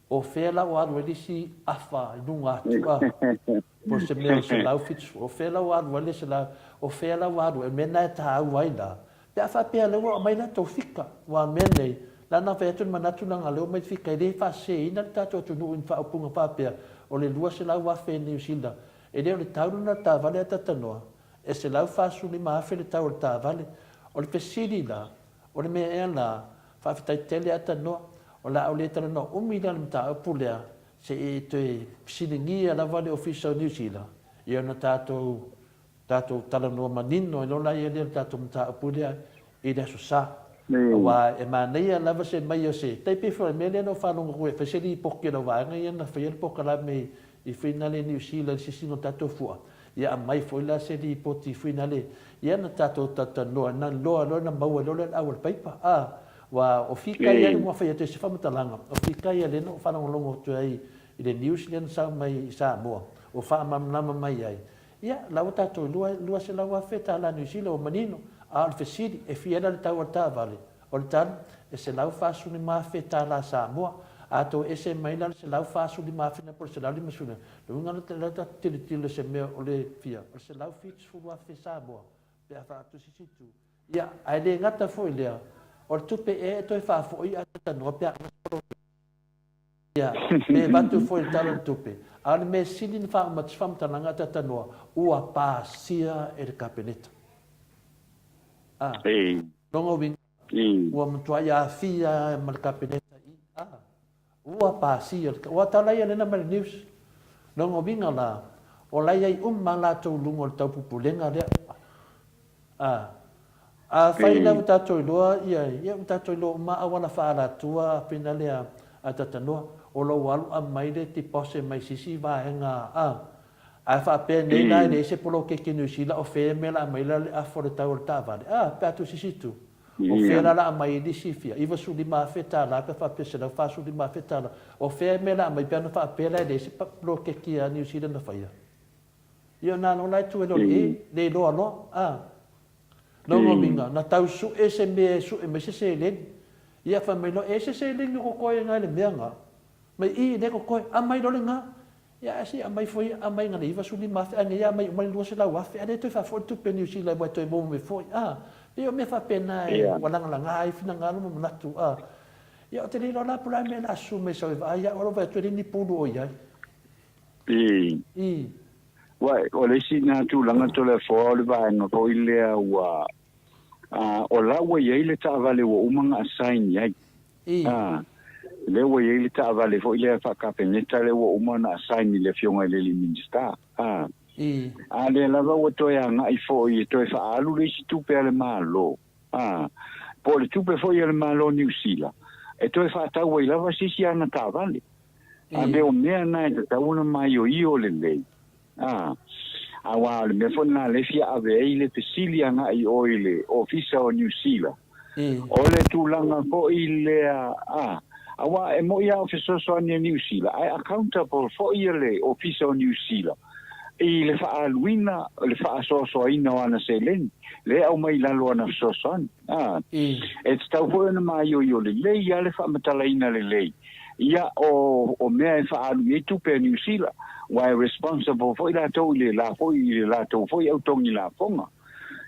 [SPEAKER 2] o fea la ua alu ai le isi afa i luga atu a? Po o se mea o le 170, o fea la ua alu ai le selau, o fea la ua alu ai? O le mea lena e taua ai la, Pe a faapea lea ua aumai la tou fika, aua o le mea lenei, la na fai atu le manatu leaga lea ua aumai le fika e le faaseseina le tatou atunuu i ni faaupuga faapea o le 200,000 Niu Sila. E le o le tau lena o le taavale a Tatanoa, e 145,000 le tau o le taavale. O le fesili la, o le mea ea la, faafetai tele Atanoa, o le a ou le talanoa umi la i le mataupu lea, se i toe fesiligia lava le Ofisa o Niu Sila, ia ona tatou Tatou talanoa manino ai loa la ia lea o le tatou mataupu lea i le Aso Sa. Aua e manaia lava se mai o se tai pei foi o le mea lea na ou faalogo atu ai e fai se lipoti a lau vaega ia na faia le polokalame i fuinale i Niu Sila i le sisiina o tatou fua. Ia aumai foi la se lipoti i fuinale ia na tatou talatalanoa na iloa loa na maua loa le au a le paipa. A, aua o fika ia lea ua fai atu ai se faamatalaga, o fika ia lea na ou faalogologo atu ai i le news lea na sau mai i Samoa ua faamalamalama mai ai Ia, la ua tatou 200 afe tala Niu Sila ua manino, a o le fesili, e fia la le tau o le taavale? O le tali, e 145 afe tala Samoa. A toe ese mai la le 145 afe na po o le 150, le uiga la o lea tatou te tilotilo i se mea o le fia, o le 170 afe Samoa pe a faatusi isi itu. Ia, ae le gata foi i lea, o le tupe ea e toe faafoi a talanoa pe a Ia, pe avatu foi i le Tala o le Tupe. A o le mea sili na faauma atu se faamatalaga a Tatanoa, ua pasia e le Kapeneta. A, lona uiga, ua matuai aafia ma le Kapeneta i, a, Ua pasia le ua tala ia lena mai le news. Lona uiga la, o la iai uma a latou luga o le taupupulega lea. A, afai la ua tatou iloa ia, ia ua tatou iloa uma auala faaalatua pena lea a Tatanoa, o lou alu aumai le deposit mai sisi vaega a, ae faapea nei la e leai se poloketi Niu Sila o fea mea la aumai la le afa o le tau o le taavale, a, pe a atu sisi itu. O fea la la aumai ai le isi fia $95,000 pe faapea $145,000. O fea mea la aumai pe ana faapea la e leai se poloketi a Niu Sila na faia. Ia ona alo la e tu ai loa le e, le iloa loa, a. Lona uiga, na tau sue se mea e sue mai se seleni. Ia fai mai loa, e ese seleni o kokoe na i le mea na. Mai i, le kokoe, aumai loa lena. Ia ae se i aumai foi, aumai na le 95 afe, ae nei aumai uma le 200 afe, ae le toe faafoi le tupe a Niu Sila aua e toe maua mai foi, a. Pei o mea faapena e ua lagalaga ai finagalo ma manatu, a. Ia ou te le iloa la po o le a le mea o le a susu mai sau e vaai au, ae vaai atu e leai ni pulu o i ai.
[SPEAKER 3] I.
[SPEAKER 2] I.
[SPEAKER 3] Ua, o le isi na tulaga Toleafoa o le vaega foi lea ua, a, o la ua i ai le taavale ua uma ona assign i ai.
[SPEAKER 2] I.
[SPEAKER 3] A, lea ua i ai le taavale foi lea faa-Kapeneta lea ua uma ona assign i le Afioga i le alii Minisita. A.
[SPEAKER 2] I.
[SPEAKER 3] A lea lava ua toe agai foi e toe faaalu le isi tupe a le Malo. A, po o le tupe foi a le Malo o Niu Sila e toe faatau ai lava se isi ana taavale. A mea o mea na e tatau ona maioio lelei. A, aua o le mea foi lena lea e fia ave ai le fesili agai i o i le Ofisa o Niu Sila, o le tulaga foi lea, a, aua e moi lava o fesoasoani a Niu Sila, ae accountable foi le Ofisa o Niu Sila i le faaaluina, le faasoasoaina o ana seleni, lea e aumai i lalo o ana fesoasoani. A, e tatau foi ona maioio lelei lava le faamatalaina lelei Ia, o, o mea e faaalu i ai tupe a Niu Sila, aua e responsible foi latou i le la foi, i le latou foi autogi lafoga.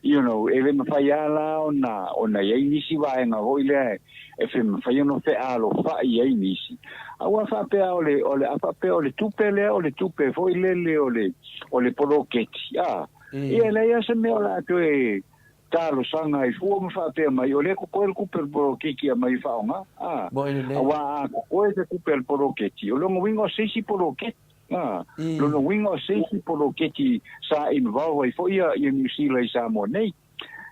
[SPEAKER 3] You know, e le mafai lava la ona, ona i ai nisi vaega foi lea e, e fe, mafai ona fealofai ai nisi. Aua faapea o le, o le, a faapea o le tupe lea o le tupe foi lele o le, o le poloketi, a, ia e leai lava se mea o le a toe, talosaga ai fua ma faapea mai, o lea e kokoe le kupe o le poloketi e aumai e faaaoga, a, aua a kokoe se kupe a le poloketi, o lona uiga o se isi poloketi, a, lona uiga o se isi poloketi sa involve ai foi ia, ia Niu Sila i Samoa nei.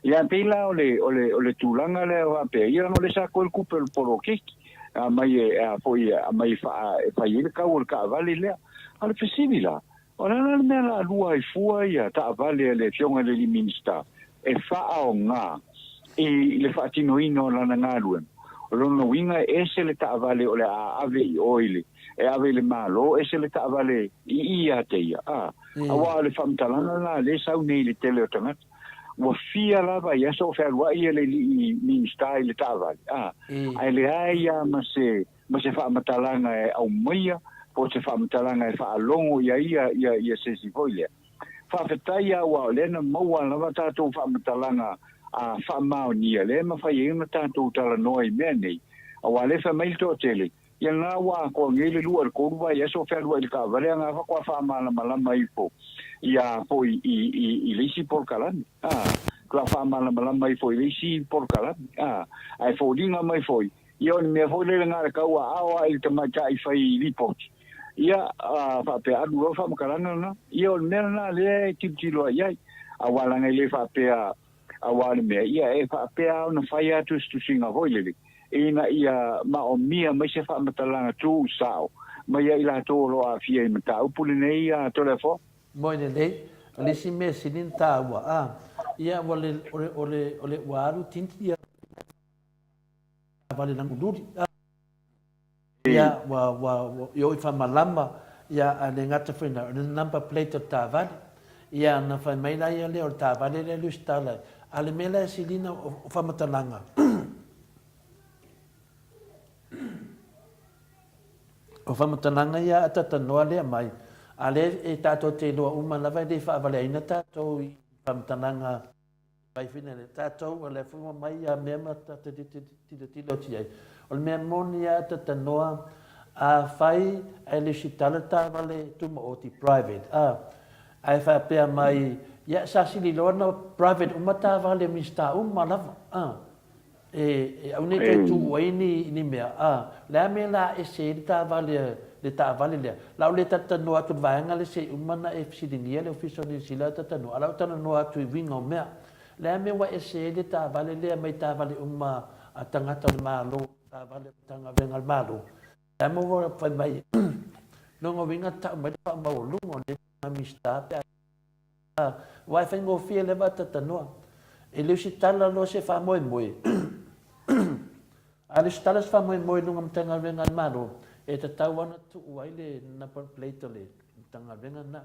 [SPEAKER 3] Ia, pei la o le, o le, o le tulaga lea faapea, ia leaga o lea sa koe le kupe o le poloketi, a aumai e, a foi, e aumai e faa, e fai ai le kau o le taavale lea. A o le fesili la, O le a la le mea la lua ai fua ia taavale a le Afioga i le alii Minisita e faaaoga i le faatinoina o lana galuega? O lona uiga e ese le taavale o le a ave i o i le, e ave i le Malo, ese le taavale i i ia te ia. A, aua o le faamatalaga la lea e sau nei i le tele o tagata, ua fia lava i aso o fealuai ia le alii Minisita i le taavale, a, ae leai lava ma se ma se faamatalaga e aumaia po o se faamatalaga e faalogo i ai ia, ia, ia se isi foi lea. Faafetai lava aua o lea na maua lava tatou faamatalaga a faamaonia lea e mafai ai ona tatou talanoa i mea nei, aua o lea e fai mai le toatele, ia lena ua atoa nei le lua i le tolu vaiaso o fealuai i le taavale a na faatoa faamalamalama ifo ia foi i, i, i le isi polokalame. A, faatoa faamalamalama ifo i le isi polokalame. A, ae foliga mai foi, Ia o le mea foi lele na o le tau aao a i le tamaitai fai lipoti, ia, a faapea alu loa faamatalaga lena. Ia o le mea lena lea e tilotilo ai i ai, aua leaga e le faapea, aua o le mea, ia e faapea lava ona fai atu se tusiga foi lele, ina ia maomia mai se faamatalaga tuusao mai ia i latou o lo o aafia i mataupu lenei a Toleafoa.
[SPEAKER 2] Moe lelei, o le isi mea sili ona taua, a, ia ua le, o le, o le, o le, ua alu tinti ia. Vale lagululi. Ia, ua, ua, ua, i o i whamalama, ia, a le gata foi na, o le number plate o le taavale. Ia, na whai mai la ia lea o le taavale lea Lusitala. A le mea la e silina o, o whamatalanga. O whamatalanga ia a tatanoa lea mai, a le e tātou te iloa uma lava e le whaavaleaina tātou i whamatalanga Pai whina le tatou, o le whunga mai ia mea ma ta te tilotilo atu i ai. O le mea moni a ta tanoa, a whai ai le usitala taavale tumaoti private, a, ae faapea mai, ia sa sili loa na private uma taavale Minista uma lava, a. E aua ne i toe tuu ai ni, ni mea, a, o le a mea la ese ai le taavale, le taavale lea? O le a ou le talatalanoa atu i le vaega lea se i uma ona e fesiligia le Ofisa o Niu Sila talatalanoa, a o le a ou talanoa atu i uiga o mea. O le a mea ua ese ai le taavale lea mai taavale uma a tagata o le Malo, taavale a Matagaluega a le Malo? O le a mea ua fai mai, lona uiga tau mai le faamaualuga o lenei Minisita pe a Aua e faigofie lava talatalanoa. E le usitala loa se faamoemoe, a lesitala se faamoemoe i luga o Matagaluega a le Malo, e tatau lava ona tuu ai le number plate o le Matagaluega lena,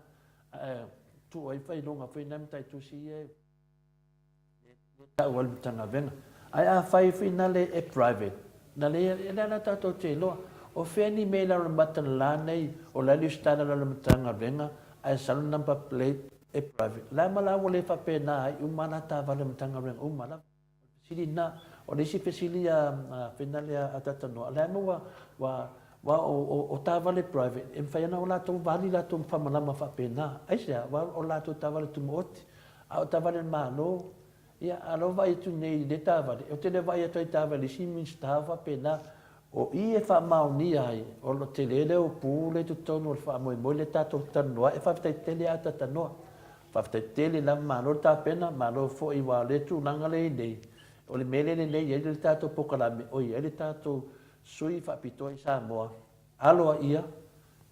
[SPEAKER 2] ae tuu ai faailoga foi na mataitusi ia e tau ai le Matagaluega. Ae afai foi na le e private, na le, e le ala tatou te iloa. O fea ni mea i lalo o le mata la nei, o la e lesitala i lalo o le Matagaluega, ae sau le number plate e private. La ma la ua le faapena ai uma la taavale o Matagaluega uma lava. O le fesili lena. O le isi fesili a Fena lea a Tatanoa, o le a mea ua, ua, ua o, o, o taavale private, e mafai ona o latou vali latou faamalama faapena. Aisea? Aua o latou taavale tumaoti. A o taavale a le Malo, ia, a o lau vaai atu nei i lea taavale, ou te le vaai atu ai i taavale a isi Minisita o faapena. O i e faamaonia ai, o lo tele le upu lea i totonu o le faamoemoe lea tatou te talanoa ai. E faafetai tele a Tatanoa. Faafetai tele lava, malo le tapena, malo foi aua o lea tulaga lea i ai nei, o le mea lea e lelei ai le tatou polokalame, o i ai le tatou sui faapitoa i Samoa, aloaia,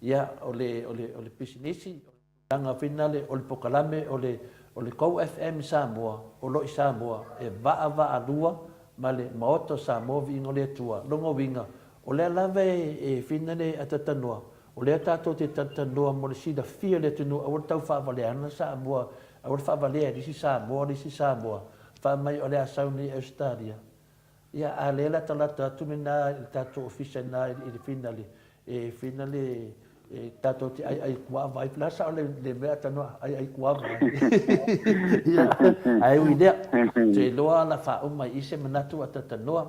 [SPEAKER 2] ia, o le, o le, o le pisinisi, o le Tulaga finale o le polokalame o le o le Go FM i Samoa o lo i Samoa e vaavaalua ma le Maota o Samoa Viiga o le Atua. Lona uiga, o lea lava e finale a talatalanoa, o lea tatou te talatalanoa mo le silafia o le atunuu aua le tau faavaleana Samoa, aua le faavalea e le isi Samoa le isi Samoa, fai mai o le a sau nei i Ausetalia. Ia, a lea latalata atu lena i le tatou ofisa ina i le finale, e finale e tatou te aiai kuava ai. La sao le le mea tanoa aiai kuava ai. Ia, ae ui lea, te iloa la faauma i se manatu a tatanoa,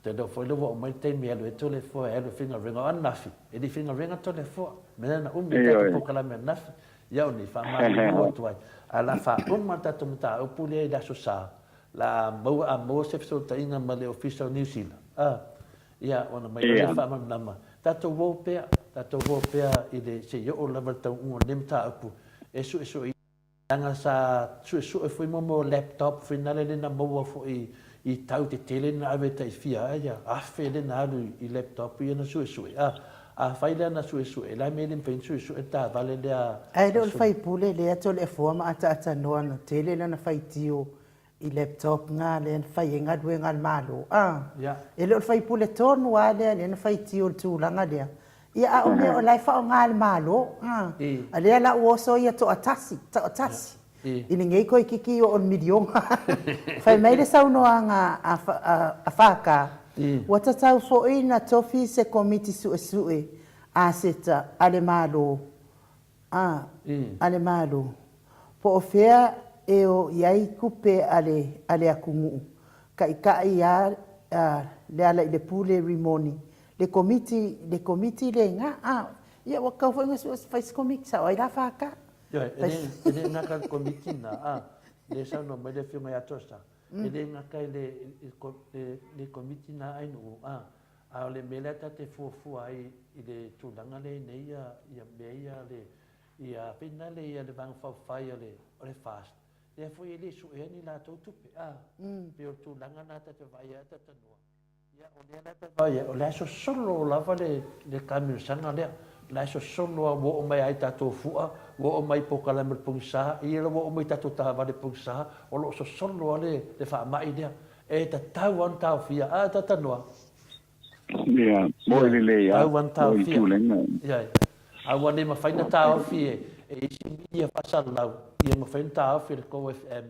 [SPEAKER 2] te iloa foi le ua oo mai le taimi e alu ai Toleafoa e alu e faigaluega. O ananafi, e le i faigaluega Toleafoa, mea na umi le tatou polokalame ananafi. Ia o nei, faamalulu atu ai. Ae la faauma le tatou mataupu lea i le Aso Sa, La maua a maua se fesootaiga ma le Ofisa o Niu Sila, a, ia, ona mai loa lea faamalamalama, tatou o pea, tatou o pea i le, se i oo lava i le taunuuga o lenei mataupu, e suesueina, leaga sa suesue foi mo mea o laptop foi nale lea na maua foi i tau tetele na ave tai fia ai afe lea na alu i laptop ia na suesue, a, afai la na suesue, o le a le mea e le mafai ona suesue le taavale lea a
[SPEAKER 1] Ae le o le faipule lea Toleafoa ma ataatanoa na tele lana faitio i laptop na lea na fai ai galuega a le Malo a. E le o le faipule tonu lava lea lea na faitio i le tulaga lea. Ia a o mea o la e faaaoga e le Malo a. A lea la ua oso ia toatasi, toatasi i lenei toeitiiti oo i le miliona. Fai mai le saunoaga a FK, ua tatau foi na tofi se Komiti Suesue Aseta a le Malo A, a le Malo, po o fea e o i ai tupe a le, a le atunuu, taʻitaʻi a, a Lealailepule Rimoni, le Komiti, le Komiti lena, a, ia ua tatau foi ona fai se Komiti, sao ai la FK.
[SPEAKER 2] Ioe, e le, e le gata i le Komiti lena, a, lea e saunoa mai le Afioga ia Tosa, e le gata i le, i le, le Komiti lena a Ainuu, a, A o le mea lea ta te fuafua ai i le tulaga lea i nei ia, ia mea ia le, ia finale ia le Vaega Faaupufai o le, o le FAST, lea foi e le suea ni latou tupe, a. Pei o le tulaga lena ta te vaai ai ta tanoa, ia o lea la ta te vaai ai, o la e sosolo lava le, le taamilosaga lea. O la e sosolo lava, ua oo mai lava i tatou fua, ua oo mai i polokalame o le pogisa, ia ua oo mai i tatou taavale pogisa, o lo o sosolo lava le, le faamai lea. E tatau lava ona taofia. A Tatanoa?
[SPEAKER 3] Ia, moi lelei lava. Tatau lava ona
[SPEAKER 2] taofia. Ia, a ua le mafai ona taofi e isi media faasalalau, ia mafai ona taofi e le Go FM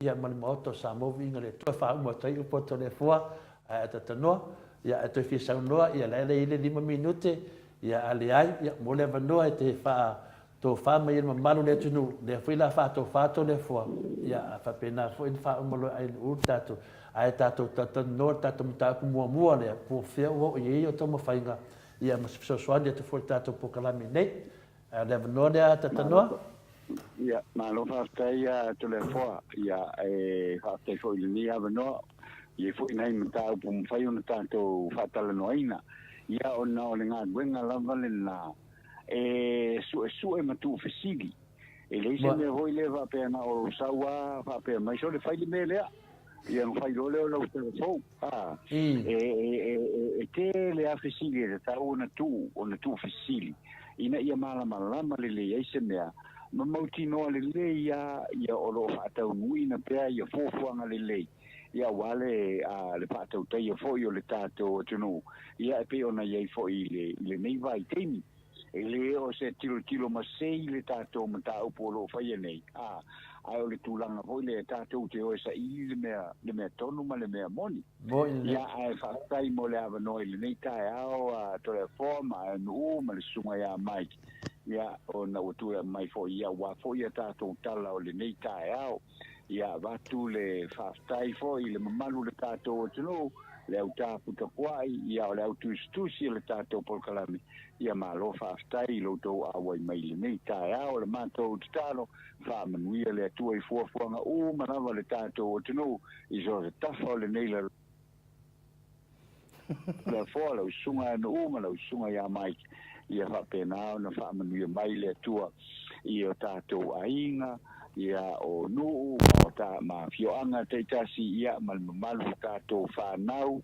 [SPEAKER 2] ia ma le Maota o Samoa viiga le Atua e faauma atu ai upu a Toleafoa. Ae a Tatanoa, ia a toe fia saunoa, ia la e i ai le 5 minute, ia a leai, ia mo le avanoa e te faa Tofa mai e le mamalu o le atunuu, lea foi la faatofa Toleafoa, ia a faapena foi ona faauma loa e Ainuu le tatou, ae tatou talatalanoa le tatou mataupu muamua lea, po o fea ua oo i ai o taumafaiga, ia ma se fesoasoani atu foi i le tatou polokalame nei. Ae o le avanoa lea talatalanoa.
[SPEAKER 3] Ia, malo faafetai ia Toleafoa, ia e faafetai foi i lenei avanoa. E i ai foi nai mataupu mafai ona tatou faatalanoaina, ia ona o le galuega lava lena e suesue ma tuufesili. E leai se mea foi lea faapea na o lou sau lava faapea mai, sole fai le mea lea, ia ona fai loa lea o lau tala fou. A, e, e, e, e tele lava fesili e tatau ona tuu, ona tuufesili ina ia malamalama lelei ai se mea ma mautinoa lelei lava ia o lo o faataunuuina pea ia fuafuaga lelei ia aua le, a, le faatautaia foi o le tatou atunuu, ia e pei ona i ai foi i le, i lenei vaitaimi. E le o se tilotilo masei le tatou mataupu o lo o faia nei, a, ae o le tulaga foi lea tatou te o e saili le mea, le mea tonu ma le mea moni. Ia, ae faafetai mo le avanoa i lenei taeao a Toleafoa ma Aenu'u ma le susuga ia Mike, ia, ona ua tulai mai foi ia aua foi a tatou tala o lenei taeao. Ia avatu le faafetai foi i le mamalu o le tatou atunuu, le au taputapuai, ia o le au tusitusi o le tatou polokalame, ia malo faafetai i lo outou auai mai i lenei taeao. O le matou tatalo, faamanuia le Atua i fuafuaga uma lava o le tatou atunuu i so o se tafa o lenei Toleafoa, lau susuga ia Nu'u ma lau susuga ia Mike, ia faapena ona faamanuia mai le Atua i o tatou aiga, ia o nuu ma o ta, ma afioaga taitasi, ia ma le mamalu o tatou fanau,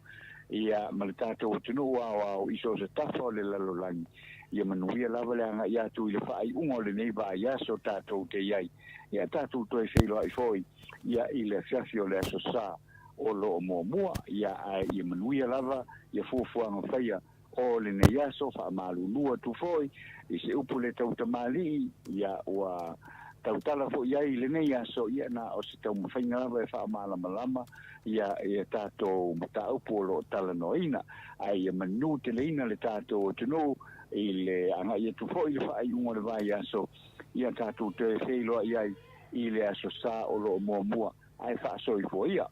[SPEAKER 3] ia ma le tatou atunuu aoao i so o se tafa o le lalolagi. Ia manuia lava le agai atu i le faaiuga o lenei vaiaso tatou te i ai. Ia tatou toe feiloai foi ia i le afiafi o le Aso Sa o lo o muamua, ia ae ia manuia lava ia fuafuaga faia o lenei aso, faamalulu atu foi i se upu le tautamalii, ia ua tautala foi i ai i lenei aso, ia na o se taumafaiga lava e faamalamalama ia ia tatou mataupu o lo o talanoaina, ae ia manuteleina le tatou atunuu i le agai atu foi i le faaiuga o le vaiaso, ia tatou toe feiloai ai i le Aso Sa o lo o muamua. Ae faasoifua ia.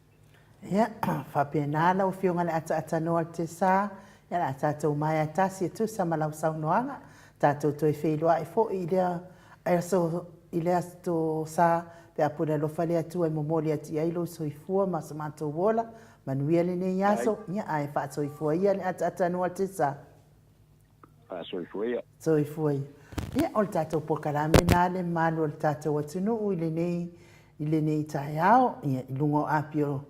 [SPEAKER 1] Ia, faapena lau Afioga i le Ataatanoa o le Tesa, ia o le a tatou maea tasi e tusa ma lau saunoaga, tatou toe feiloai foi i lea aso, i le Aso Sa, pe a pule alofa le Atua e momoli atu i ai lou soifua ma so matou ola, manuia lenei aso, ia ae faasoifua ia le Ataatanoa o le Tesa.
[SPEAKER 3] Faasoifua ia.
[SPEAKER 1] Soifua ia. Ia, o le tatou polokalame lena le mamalu o le tatou atunuu i lenei, i lenei taeao, ia, i luga o api o,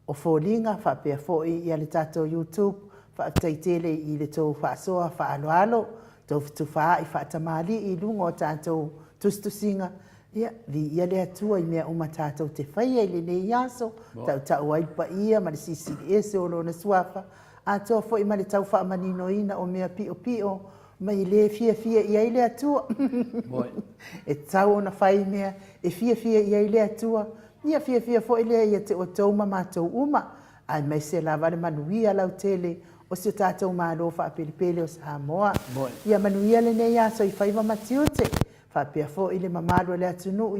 [SPEAKER 1] o foliga faapea foi ia le tatou YouTube. Faafetai tele i le tou faasoa faaaloalo, tou fetufaai faatamalii i luga o tatou tusitusiga. Ia, viia le Atua i mea uma tatou te faia i lenei aso, tautau ai le paia ma le silisili ese o Lona Suafa, atoa foi ma le tau faamaninoina o mea piopio ma i le fiafia i ai le Atua. E tatau ona fai mea e fiafia i ai le Atua, ia fiafia foi lea ia te outou ma matou uma, aemaise lava le manuia lautele o si o tatou Malo faapelepele o Samoa. Ia manuia lenei aso i faiva ma tiute, faapea foi le mamalu o le atunuu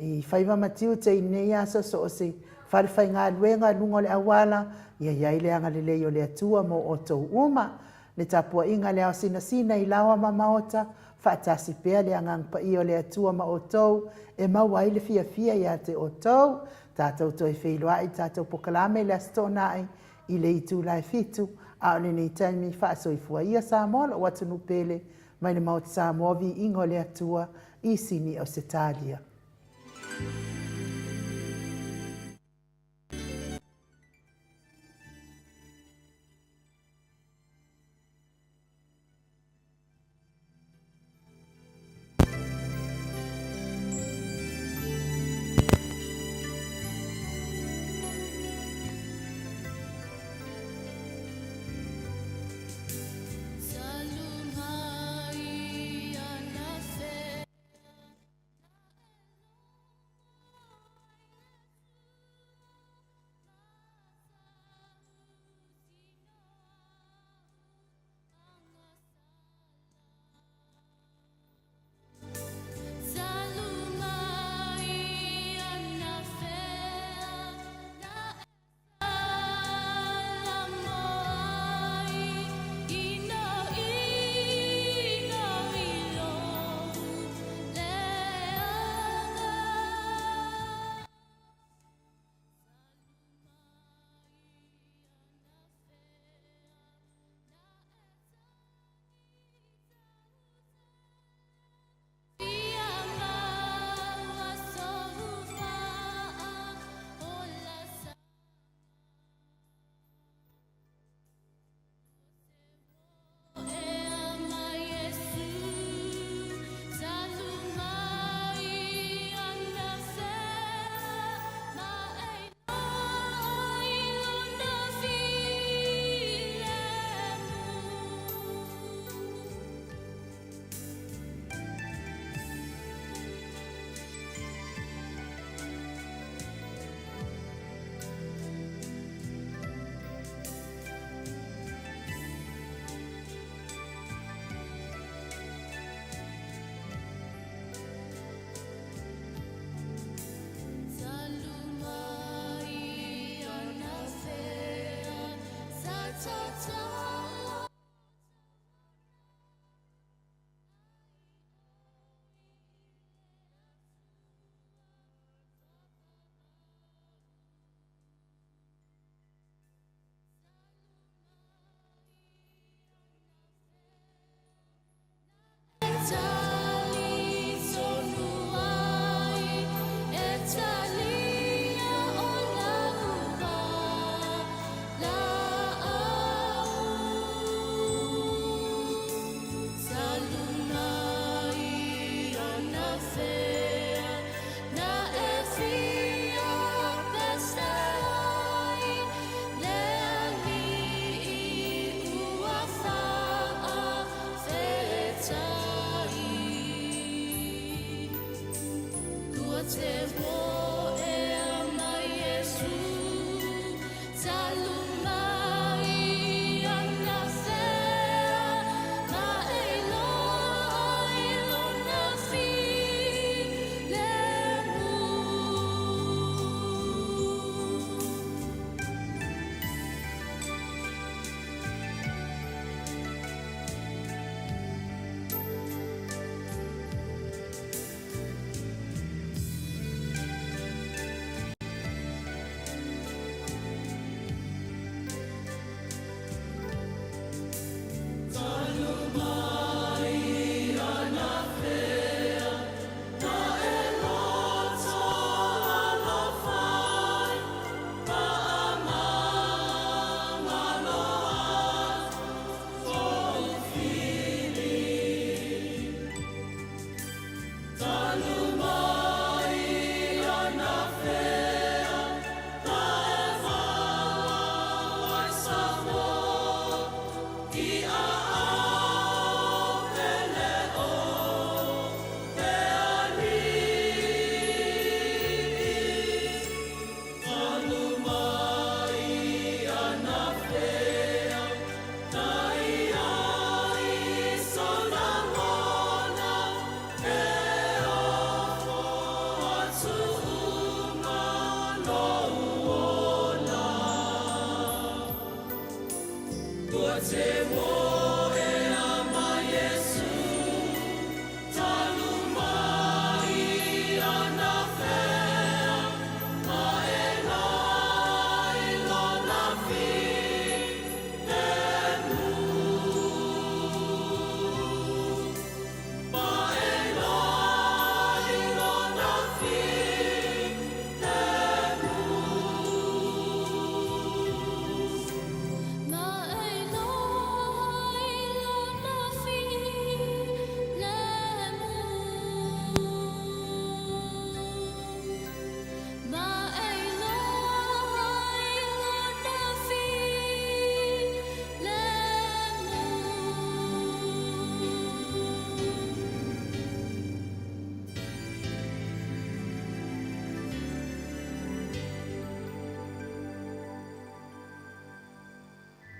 [SPEAKER 1] I faiva ma tiute i lenei aso so o se fale faigaluega i luga o le auala, ia i ai le agalelei o le Atua mo outou uma. Le tapuaiga a le ao sinasina i laoa ma maota, faatasi pea le Agaga Paia o le Atua ma outou, e maua ai le fiafia ia te outou. Tatou toe feiloai i tatou pokalame i le Aso Toonai i le itula e fitu, a o lenei taimi, faasoifua ia Samoa lou atunuu pele, Mai le Maota Samoa Viiga o le Atua i Sini Ausetalia.
[SPEAKER 4] Ua te hōʻea mai Iesū talu.